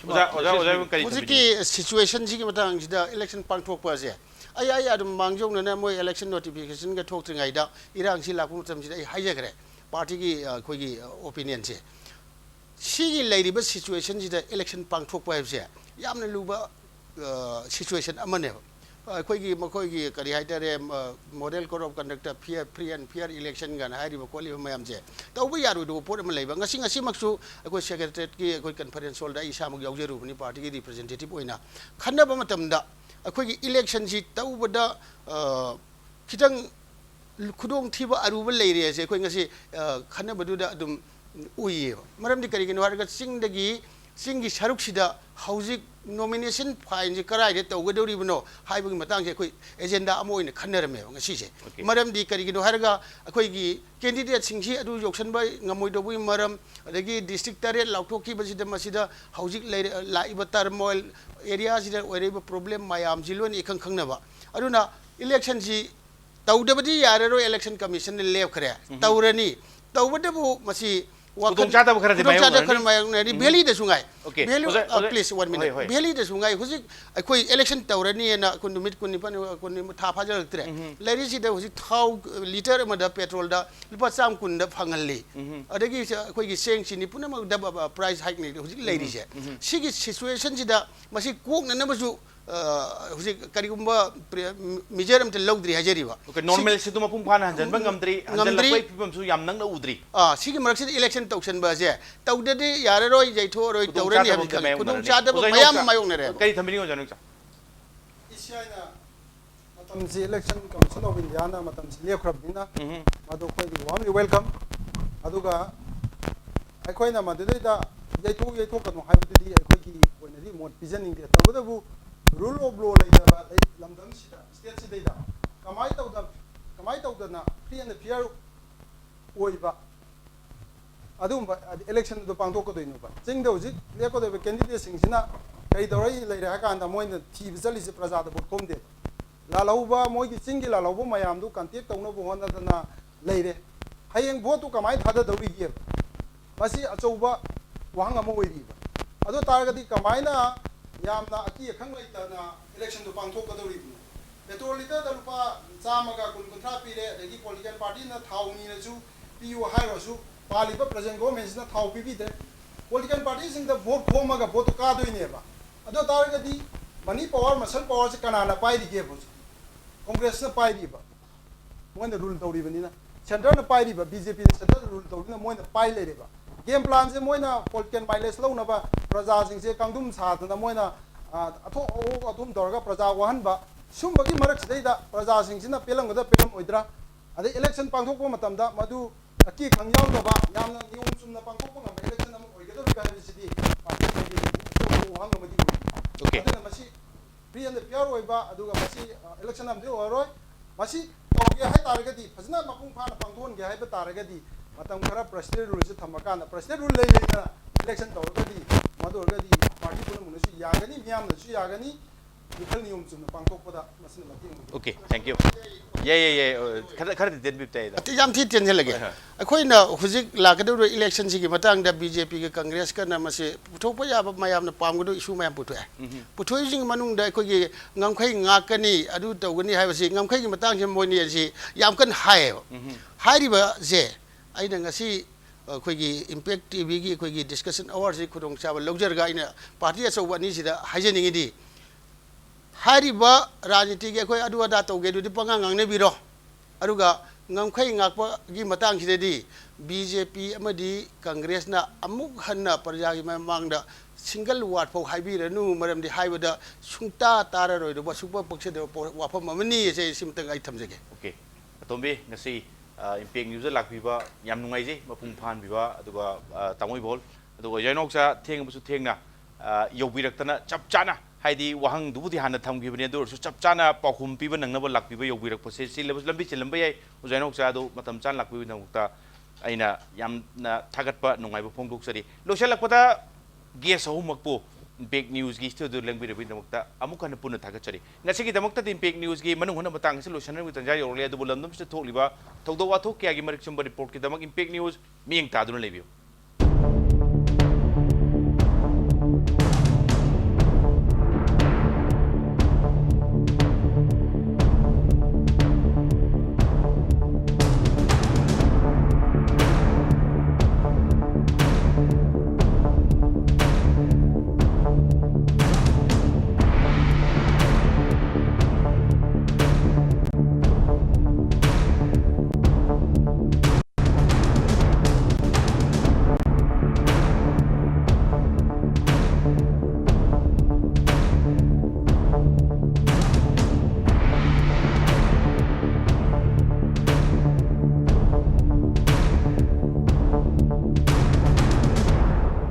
ꯑꯣꯖꯥ, ꯑꯣꯖꯥ, ꯑꯣꯖꯥ, ꯀꯔꯤ ꯊꯝꯕꯤꯅꯤꯡꯉꯤ? ꯍꯧꯖꯤꯛꯀꯤ situation ꯁꯤꯒꯤ ꯃꯇꯥꯡꯁꯤꯗ election ꯄꯥꯡꯊꯣꯛꯄ ꯑꯁꯦ ꯑꯩ, ꯑꯩ ꯑꯗꯨꯝ ꯃꯥꯡꯖꯧꯅꯅ ꯃꯣꯏ election notification ꯒ ꯊꯣꯛꯇ꯭ꯔꯤꯉꯩꯗ ꯏꯔꯥꯡꯁꯤ ꯂꯥꯛꯄ ꯃꯇꯝꯁꯤꯗ ꯑꯩ ꯍꯥꯏꯖꯈ꯭ꯔꯦ party ꯒꯤ, ꯑ, ꯑꯩꯈꯣꯏꯒꯤ opinion ꯁꯦ꯫ ꯁꯤꯒꯤ ꯂꯩꯔꯤꯕ situation ꯁꯤꯗ election ꯄꯥꯡꯊꯣꯛꯄ ꯍꯥꯏꯕꯁꯦ ꯌꯥꯝꯅ ꯂꯨꯕ, ꯑ, situation ꯑꯃꯅꯦꯕ꯫ ꯑꯩꯈꯣꯏꯒꯤ, ꯃꯈꯣꯏꯒꯤ ꯀꯔꯤ ꯍꯥꯏꯇꯥꯔꯦ, ꯑ, model code of conduct, fair, free and fair election ꯒꯥꯏꯅ ꯍꯥꯏꯔꯤꯕ ꯈꯣꯠꯂꯤꯕ ꯃꯌꯥꯝꯁꯦ ꯇꯧꯕ ꯌꯥꯔꯣꯏꯗꯧꯕ ꯄꯣꯠ ꯑꯃ ꯂꯩꯕ꯫ ꯉꯁꯤ, ꯉꯁꯤꯃꯛꯁꯨ ꯑꯩꯈꯣꯏ secretariat ꯀꯤ ꯑꯩꯈꯣꯏ conference hall ꯗ ꯑꯩ ꯏꯁꯥꯃꯛ ꯌꯥꯎꯖꯔꯨꯕꯅꯤ party ꯒꯤ representative ꯑꯣꯏꯅ꯫ ꯈꯟꯅꯕ ꯃꯇꯝꯗ ꯑꯩꯈꯣꯏꯒꯤ election ꯁꯤ ꯇꯧꯕꯗ, ꯑ, ꯈꯤꯇꯪ ꯈꯨꯗꯣꯡꯊꯤꯕ ꯑꯔꯨꯕ ꯂꯩꯔꯦꯁꯦ ꯑꯩꯈꯣꯏ ꯉꯁꯤ, ꯑ, ꯈꯟꯅꯕꯗꯨꯗ ꯑꯗꯨꯝ ꯎꯏꯌꯦꯕ꯫ ꯃꯔꯝꯗꯤ ꯀꯔꯤꯒꯤꯅꯣ ꯍꯥꯏꯔꯒ ꯆꯤꯡꯗꯒꯤ, ꯆꯤꯡꯒꯤ ꯁꯔꯨꯛꯁꯤꯗ ꯍꯧꯖꯤꯛ nomination file ꯁꯦ ꯀꯗꯥꯏꯗ ꯇꯧꯒꯗꯧꯔꯤꯕꯅꯣ ꯍꯥꯏꯕꯒꯤ ꯃꯇꯥꯡꯁꯦ ꯑꯩꯈꯣꯏ agenda ꯑꯃ ꯑꯣꯏꯅ ꯈꯟꯅꯔꯝꯃꯦꯕ ꯉꯁꯤꯁꯦ꯫ Okay. ꯃꯔꯝꯗꯤ ꯀꯔꯤꯒꯤꯅꯣ ꯍꯥꯏꯔꯒ ꯑꯩꯈꯣꯏꯒꯤ candidate ꯁꯤꯡꯁꯤ ꯑꯗꯨ ꯌꯧꯁꯤꯟꯕ ꯉꯝꯃꯣꯏꯗꯧꯕꯒꯤ ꯃꯔꯝ, ꯑꯗꯒꯤ district ꯇꯔꯦꯠ ꯂꯥꯎꯊꯣꯛꯈꯤꯕꯁꯤꯗ ꯃꯁꯤꯗ ꯍꯧꯖꯤꯛ ꯂꯩꯔ-, ꯂꯥꯛꯏꯕ turmoil area ꯁꯤꯗ ꯑꯣꯏꯔꯛꯏꯕ problem ꯃꯌꯥꯝꯁꯤ ꯂꯣꯏꯅ ꯏꯈꯪ ꯈꯪꯅꯕ꯫ ꯑꯗꯨꯅ election ꯁꯤ ꯇꯧꯗꯕꯗꯤ ꯌꯥꯔꯔꯣꯏ, election commission ꯅ ꯂꯦꯞꯈ꯭ꯔꯦ꯫ ꯇꯧꯔꯅꯤ꯫ ꯇꯧꯕꯇꯕꯨ ꯃꯁꯤ ꯋꯥꯈꯜ ꯈꯨꯗꯣꯡꯆꯥꯗꯕ ꯈꯔꯗꯤ ꯈꯨꯗꯣꯡꯆꯥꯗꯕ ꯃꯥꯌꯣꯛꯅꯔꯅꯤ꯫ ꯈꯔ ꯃꯥꯌꯣꯛꯅꯔꯅꯤ꯫ Valley ꯗꯁꯨ ꯉꯥꯏ꯫ Okay, Valley, ꯑꯣꯖꯥ, ꯑ, ꯑꯣꯖꯥ, please, one minute. ꯍꯣꯏ, ꯍꯣꯏ꯫ Valley ꯗꯁꯨ ꯉꯥꯏ꯫ ꯍꯧꯖꯤꯛ ꯑꯩꯈꯣꯏ election ꯇꯧꯔꯅꯤꯅ ꯑꯩꯈꯣꯏ ꯅꯨꯃꯤꯠ ꯀꯨꯟꯅꯤꯄꯥꯟ, ꯀꯨꯟꯅꯤꯄꯥꯟ, ꯊꯥ ꯐꯥꯖꯤꯜꯂꯛꯇ꯭ꯔꯦ꯫ ꯂꯩꯔꯤꯁꯤꯗ ꯍꯧꯖꯤꯛ ꯊꯥꯎ litre ꯑꯃꯗ petrol ꯗ ꯂꯨꯄꯥ ꯆꯥꯝꯃ ꯀꯨꯟꯗ ꯐꯪꯍꯜꯂꯤ꯫ ꯑꯗꯒꯤ ꯑꯩꯈꯣꯏꯒꯤ ꯆꯦꯡ ꯆꯤꯅꯤ ꯄꯨꯝꯅꯃꯛ double, ꯑ, price hike ꯅꯤ ꯍꯧꯖꯤꯛ ꯂꯩꯔꯤꯁꯦ꯫ ꯁꯤꯒꯤ situation ꯁꯤꯗ ꯃꯁꯤ ꯀꯣꯛꯅꯅꯕꯁꯨ, ꯑ, ꯍꯧꯖꯤꯛ ꯀꯔꯤꯒꯨꯝꯕ pre-, measure ꯑꯝꯇ ꯂꯧꯗ꯭ꯔꯤ ꯍꯥꯏꯖꯔꯤꯕ꯫ Okay, normalcy ꯗꯨ ꯃꯄꯨꯡ ꯐꯥꯅ ꯍꯟꯖꯟꯕ ꯁꯤ-, ꯉꯝꯗ꯭ꯔꯤ, ꯉꯝꯗ꯭ꯔꯤ꯫ ꯍꯟꯖꯜꯂꯛꯄꯒꯤ ꯐꯤꯕꯝꯁꯨ ꯌꯥꯝ ꯅꯛꯅ ꯎꯗ꯭ꯔꯤ꯫ ꯑꯥ, ꯁꯤꯒꯤ ꯃꯔꯛꯁꯤꯗ election ꯇꯧꯁꯟꯕ ꯑꯁꯦ ꯇꯧꯗꯗꯤ ꯌꯥꯔꯔꯣꯏ, ꯌꯩꯊꯣꯛꯑꯔꯣꯏ, ꯇꯧꯔꯅꯤ ꯈꯨꯗꯣꯡꯆꯥꯗꯕ ꯍꯥꯏꯕꯗꯤ ꯈꯪꯉꯤ꯫ ꯃꯥꯌꯣꯛꯅꯔꯅꯤ꯫ ꯈꯨꯗꯣꯡꯆꯥꯗꯕ ꯑꯣꯖꯥ ꯃꯌꯥꯝ ꯏꯅꯣꯛꯆꯥ, ꯃꯥꯌꯣꯛꯅꯔꯦ꯫ ꯀꯔꯤ ꯊꯝꯕꯤꯅꯤꯡꯉꯤ, ꯑꯣꯖꯥ ꯏꯅꯣꯛꯆꯥ? ꯏꯁꯤ ꯑꯥꯏꯅ ꯃꯇꯝꯁꯤ election commission of India ꯅ ꯃꯇꯝꯁꯤ ꯂꯦꯞꯈ꯭ꯔꯕꯅꯤꯅ, ꯃꯗꯨ ꯑꯩꯈꯣꯏꯒꯤ warmly welcome꯫ ꯑꯗꯨꯒ ꯑꯩꯈꯣꯏꯅ ꯃꯗꯨꯗꯩꯗ ꯌꯩꯊꯣꯛ ꯌꯩꯊꯣꯛꯀꯅꯨ ꯍꯥꯏꯕꯗꯨꯗꯤ ꯑꯩꯈꯣꯏꯒꯤ ꯑꯣꯏꯅꯗꯤ ꯃꯣꯠ ꯄꯤꯖꯅꯤꯡꯗꯦ꯫ ꯇꯧꯕꯇꯕꯨ rule of law ꯂꯩꯇꯕ ꯂꯩ-, ꯂꯝꯗꯝꯁꯤꯗ, state ꯁꯤꯗꯩꯗ ꯀꯃꯥꯏꯅ ꯇꯧꯗ-, ꯀꯃꯥꯏꯅ ꯇꯧꯗꯅ free and fair ꯑꯣꯏꯕ ꯑꯗꯨꯒꯨꯝꯕ election ꯑꯗꯨ ꯄꯥꯡꯊꯣꯛꯀꯗꯣꯏꯅꯣꯕ? ꯆꯤꯡꯗ ꯍꯧꯖꯤꯛ ꯂꯦꯞꯀꯗꯧꯔꯤꯕ candidateꯁꯤꯡꯁꯤꯅ ꯀꯔꯤ ꯇꯧꯔ ꯂꯩꯔꯦ ꯍꯥꯏ ꯀꯥꯟꯗ, ꯃꯣꯏꯅ ꯊꯤꯕ ꯆꯠꯂꯤꯁꯦ ꯄ꯭ꯔꯖꯥꯗ vote ꯈꯣꯝꯗꯦꯕ꯫ ꯂꯥꯜꯍꯧꯕ, ꯃꯣꯏꯒꯤ ꯆꯤꯡꯒꯤ ꯂꯥꯜꯍꯧꯕ ꯃꯌꯥꯝꯗꯨ contact ꯇꯧꯅꯕ ꯍꯣꯠꯅꯗꯅ ꯂꯩꯔꯦ꯫ ꯍꯌꯦꯡ voteꯇꯨ ꯀꯃꯥꯏꯅ ꯊꯥꯗꯗꯧꯔꯤꯒꯦꯕ? ꯃꯁꯤ ꯑꯆꯧꯕ ꯋꯥꯍꯪ ꯑꯃ ꯑꯣꯏꯔꯤꯕ꯫ ꯑꯗꯨ ꯇꯥꯔꯒꯗꯤ ꯀꯃꯥꯏꯅ ꯌꯥꯝꯅ ꯑꯀꯤ ꯑꯈꯪ ꯂꯩꯇꯅ electionꯗꯨ ꯄꯥꯡꯊꯣꯛꯀꯗꯧꯔꯤꯕꯅꯣ? Petrol litreꯗ ꯂꯨꯄꯥ ꯆꯥꯝꯃꯒ ꯀꯨꯟ, ꯀꯨꯟꯊ꯭ꯔꯥ ꯄꯤꯔꯦ, ꯑꯗꯒꯤ political partyꯅ ꯊꯥꯎ ꯅꯤꯔꯁꯨ ꯄꯤꯌꯨ ꯍꯥꯏꯔꯁꯨ, ꯄꯥꯜꯂꯤꯕ present governmentꯁꯤꯅ ꯊꯥꯎ ꯄꯤꯕꯤꯗ꯭ꯔꯦ꯫ Political partyꯁꯤꯡꯗ vote ꯈꯣꯝꯃꯒ voteꯇꯨ ꯀꯥꯗꯣꯏꯅꯦꯕ꯫ ꯑꯗꯨ ꯇꯥꯔꯒꯗꯤ money power, muscle powerꯁꯤ ꯀꯅꯥꯅ ꯄꯥꯏꯔꯤꯒꯦꯕ ꯍꯧꯖꯤꯛ? Congressꯅ ꯄꯥꯏꯔꯤꯕ꯫ ꯃꯣꯏꯅ rule ꯇꯧꯔꯤꯕꯅꯤꯅ, centreꯅ ꯄꯥꯏꯔꯤꯕ, BJPꯅ centreꯗ rule ꯇꯧꯔꯤꯕꯅꯤꯅ ꯃꯣꯏꯅ ꯄꯥꯏ ꯂꯩꯔꯦꯕ꯫ Game planꯁꯦ ꯃꯣꯏꯅ political mileage ꯂꯧꯅꯕ, ꯄ꯭ꯔꯖꯥꯁꯤꯡꯁꯦ ꯀꯥꯡꯗꯨꯝ ꯁꯥꯗꯅ ꯃꯣꯏꯅ, ꯑ, ꯑꯊꯣꯛ ꯑꯍꯣꯛ ꯑꯗꯨꯝ ꯇꯧꯔꯒ ꯄ꯭ꯔꯖꯥ ꯋꯥꯍꯟꯕ, ꯁꯨꯝꯕꯒꯤ ꯃꯔꯛꯁꯤꯗꯩꯗ ꯄ꯭ꯔꯖꯥꯁꯤꯡꯁꯤꯅ ꯄꯦꯜꯂꯝꯒꯗ꯭ꯔꯥ ꯄꯦꯜꯂꯝꯃꯣꯏꯗ꯭ꯔꯥ? ꯑꯗꯩ election ꯄꯥꯡꯊꯣꯛꯄ ꯃꯇꯝꯗ ꯃꯗꯨ ꯑꯀꯤ ꯑꯈꯪ ꯌꯥꯎꯗꯕ, ꯌꯥꯝꯅ ꯅꯤꯌꯣꯝ ꯆꯨꯝꯅ ꯄꯥꯡꯊꯣꯛꯄ ꯉꯝꯕ election ꯑꯃ ꯑꯣꯏꯒꯗꯧꯔꯤꯕ꯭ꯔꯥ ꯍꯥꯏꯕꯁꯤꯗꯤ ꯄꯥꯔꯇꯤ ꯑꯃꯒꯤ ꯑꯆꯧꯕ ꯋꯥꯍꯪ ꯑꯃꯗꯤ ꯑꯣꯏꯔꯤ꯫ Okay. ꯑꯗꯨꯅ ꯃꯁꯤ free and fair ꯑꯣꯏꯕ, ꯑꯗꯨꯒ ꯃꯁꯤ, ꯑ, election ꯑꯃꯗꯤ ꯑꯣꯏꯔꯔꯣꯏ꯫ ꯃꯁꯤ ꯇꯧꯒꯦ ꯍꯥꯏ ꯇꯥꯔꯒꯗꯤ, ꯐꯖꯅ ꯃꯄꯨꯡ ꯐꯥꯅ ꯄꯥꯡꯊꯣꯛꯍꯟꯒꯦ ꯍꯥꯏꯕ ꯇꯥꯔꯒꯗꯤ, ꯃꯇꯝ ꯈꯔ presidential ruleꯁꯦ ꯊꯝꯃꯀꯥꯟꯗ, presidential rule ꯂꯩ ꯂꯩꯅ election ꯇꯧꯔꯒꯗꯤ, ꯃꯗꯨ ꯑꯣꯏꯔꯒꯗꯤ ꯄꯥꯔꯇꯤ ꯄꯨꯝꯅꯃꯛꯅꯁꯨ ꯌꯥꯒꯅꯤ, ꯃꯤꯌꯥꯝꯅꯁꯨ ꯌꯥꯒꯅꯤ, ꯃꯤꯈꯜ ꯅꯤꯌꯣꯝ ꯆꯨꯝꯅ ꯄꯥꯡꯊꯣꯛꯄꯗ ꯃꯁꯤꯅ ꯃꯇꯦꯡ ꯑꯣꯏꯒꯅꯤ꯫ Okay, thank you. ꯌꯥꯏ, ꯌꯥꯏ, ꯌꯥꯏ꯫ ꯑ, ꯈꯔ, ꯈꯔꯗꯤ ꯇꯦꯟꯕꯤꯕ ꯇꯥꯏꯗ꯫ ꯑꯇꯩ ꯌꯥꯝ ꯊꯤ ꯇꯦꯟꯁꯤꯜꯂꯒꯦ꯫ ꯍꯣꯏ, ꯍꯣꯏ꯫ ꯑꯩꯈꯣꯏꯅ ꯍꯧꯖꯤꯛ ꯂꯥꯛꯀꯗꯧꯔꯤꯕ electionꯁꯤꯒꯤ ꯃꯇꯥꯡꯗ BJPꯒ Congressꯀꯅ ꯃꯁꯤ ꯄꯨꯊꯣꯛꯄ ꯌꯥꯕ ꯃꯌꯥꯝꯅ ꯄꯥꯝꯒꯗꯕ issue ꯃꯌꯥꯝ ꯄꯨꯊꯣꯛꯑꯦ꯫ ꯄꯨꯊꯣꯛꯏꯁꯤꯡꯒꯤ ꯃꯅꯨꯡꯗ ꯑꯩꯈꯣꯏꯒꯤ ꯉꯝꯈꯩ ꯉꯥꯛꯀꯅꯤ, ꯑꯗꯨ ꯇꯧꯒꯅꯤ ꯍꯥꯏꯕꯁꯤ, ꯉꯝꯈꯩꯒꯤ ꯃꯇꯥꯡꯁꯤ ꯃꯣꯏꯅꯤ ꯑꯁꯤ ꯌꯥꯝ ꯀꯟꯅ ꯍꯥꯏꯌꯦꯕ꯫ ꯍꯥꯏꯔꯤꯕꯁꯦ ꯑꯩꯅ ꯉꯁꯤ ꯑꯩꯈꯣꯏꯒꯤ Impact TVꯒꯤ ꯑꯩꯈꯣꯏꯒꯤ discussion hourꯁꯤ ꯈꯨꯗꯣꯡꯆꯥꯕ ꯂꯧꯖꯔꯒ ꯑꯩꯅ ꯄꯥꯔꯇꯤ ꯑꯆꯧꯕ ꯑꯅꯤꯁꯤꯗ ꯍꯥꯏꯖꯅꯤꯡꯉꯤꯗꯤ, ꯍꯥꯏꯔꯤꯕ ꯔꯥꯖꯅꯤꯇꯤꯒꯤ ꯑꯩꯈꯣꯏ ꯑꯗꯨ ꯑꯗꯥ ꯇꯧꯒꯦ ꯑꯗꯨꯗꯤ ꯄꯉꯥꯡ ꯉꯥꯡꯅꯕꯤꯔꯣ꯫ ꯑꯗꯨꯒ ꯉꯝꯈꯩ ꯉꯥꯛꯄꯒꯤ ꯃꯇꯥꯡꯁꯤꯗꯗꯤ BJP ꯑꯃꯗꯤ Congressꯅ ꯑꯃꯨꯛ ꯍꯟꯅ ꯄ꯭ꯔꯖꯥꯒꯤ ꯃꯃꯥꯡꯗ single word ꯐꯥꯎ ꯍꯥꯏꯕꯤꯔꯅꯨ, ꯃꯔꯝꯗꯤ ꯍꯥꯏꯕꯗ ꯁꯨꯡꯇꯥ ꯇꯥꯔꯔꯣꯏꯗꯕ, ꯁꯨꯡꯄꯛ ꯄꯛꯆꯗꯕ ꯄꯣ- ꯋꯥꯐꯝ ꯑꯃꯅꯤ꯫ ꯑꯁꯦ ꯁꯤꯃꯇꯪ ꯑꯩ ꯊꯝꯖꯒꯦ꯫ Okay. ꯑꯇꯣꯝꯕꯤ, ꯉꯁꯤ, ꯑ, Impact Newsꯇ ꯂꯥꯛꯄꯤꯕ ꯌꯥꯝ ꯅꯨꯡꯉꯥꯏꯖꯩ, ꯃꯄꯨꯡ ꯐꯥꯍꯟꯕꯤꯕ, ꯑꯗꯨꯒ, ꯑ, ꯇꯥꯃꯣ ꯏꯕꯣꯜ, ꯑꯗꯨꯒ ꯌꯥꯏꯅꯥꯎꯆꯥ, ꯊꯦꯡꯉꯕꯁꯨ ꯊꯦꯡꯅ, ꯑ, ꯌꯧꯕꯤꯔꯛꯇꯅ ꯆꯞ ꯆꯥꯅ ꯍꯥꯏꯗꯤ ꯋꯥꯍꯪꯗꯨꯕꯨꯗꯤ ꯍꯥꯟꯅ ꯊꯝꯈꯤꯕꯅꯤ, ꯑꯗꯨ ꯑꯣꯏꯔꯁꯨ ꯆꯞ ꯆꯥꯅ ꯄꯥꯎꯈꯨꯝ ꯄꯤꯕ ꯅꯪꯅꯕ ꯂꯥꯛꯄꯤꯕ ꯌꯧꯕꯤꯔꯛꯄꯁꯦ, ꯆꯤꯜꯂꯕꯁꯨ ꯂꯝꯕꯤ ꯆꯤꯜꯂꯝꯕ ꯌꯥꯏ꯫ ꯑꯣꯖꯥ ꯏꯅꯥꯎꯆꯥ ꯑꯗꯨ ꯃꯇꯝ ꯆꯥꯅ ꯂꯥꯛꯄꯤꯕꯒꯤꯗꯃꯛꯇ ꯑꯩꯅ ꯌꯥꯝꯅ ꯊꯥꯒꯠꯄ ꯅꯨꯡꯉꯥꯏꯕ ꯐꯣꯡꯗꯣꯛꯆꯔꯤ꯫ ꯂꯣꯏꯁꯤꯜꯂꯛꯄꯗ guest ꯑꯍꯨꯝꯃꯛꯄꯨ Impact Newsꯀꯤ studio ꯂꯦꯡꯕꯤꯔꯕꯒꯤꯗꯃꯛꯇ ꯑꯃꯨꯛ ꯍꯟꯅ ꯄꯨꯟꯅ ꯊꯥꯒꯠꯆꯔꯤ꯫ ꯉꯁꯤꯒꯤꯗꯃꯛꯇꯗꯤ Impact Newsꯀꯤ ꯃꯅꯨꯡ ꯍꯨꯠꯅ ꯃꯇꯥꯡ ꯑꯁꯤ ꯂꯣꯏꯁꯤꯟꯅꯕꯒꯤ ꯇꯥꯟꯖꯥ ꯌꯧꯔꯛꯂꯦ, ꯑꯗꯨꯕꯨ ꯂꯝꯗꯝꯁꯤꯗ ꯊꯣꯛꯂꯤꯕ ꯊꯧꯗꯣꯛ ꯋꯥꯊꯣꯛ ꯀꯌꯥꯒꯤ ꯃꯔꯤꯛ ꯆꯨꯝꯕ reportꯀꯤꯗꯃꯛ Impact News ꯃꯤꯠꯌꯦꯡ ꯇꯥꯗꯨꯅ ꯂꯩꯕꯤꯌꯨ꯫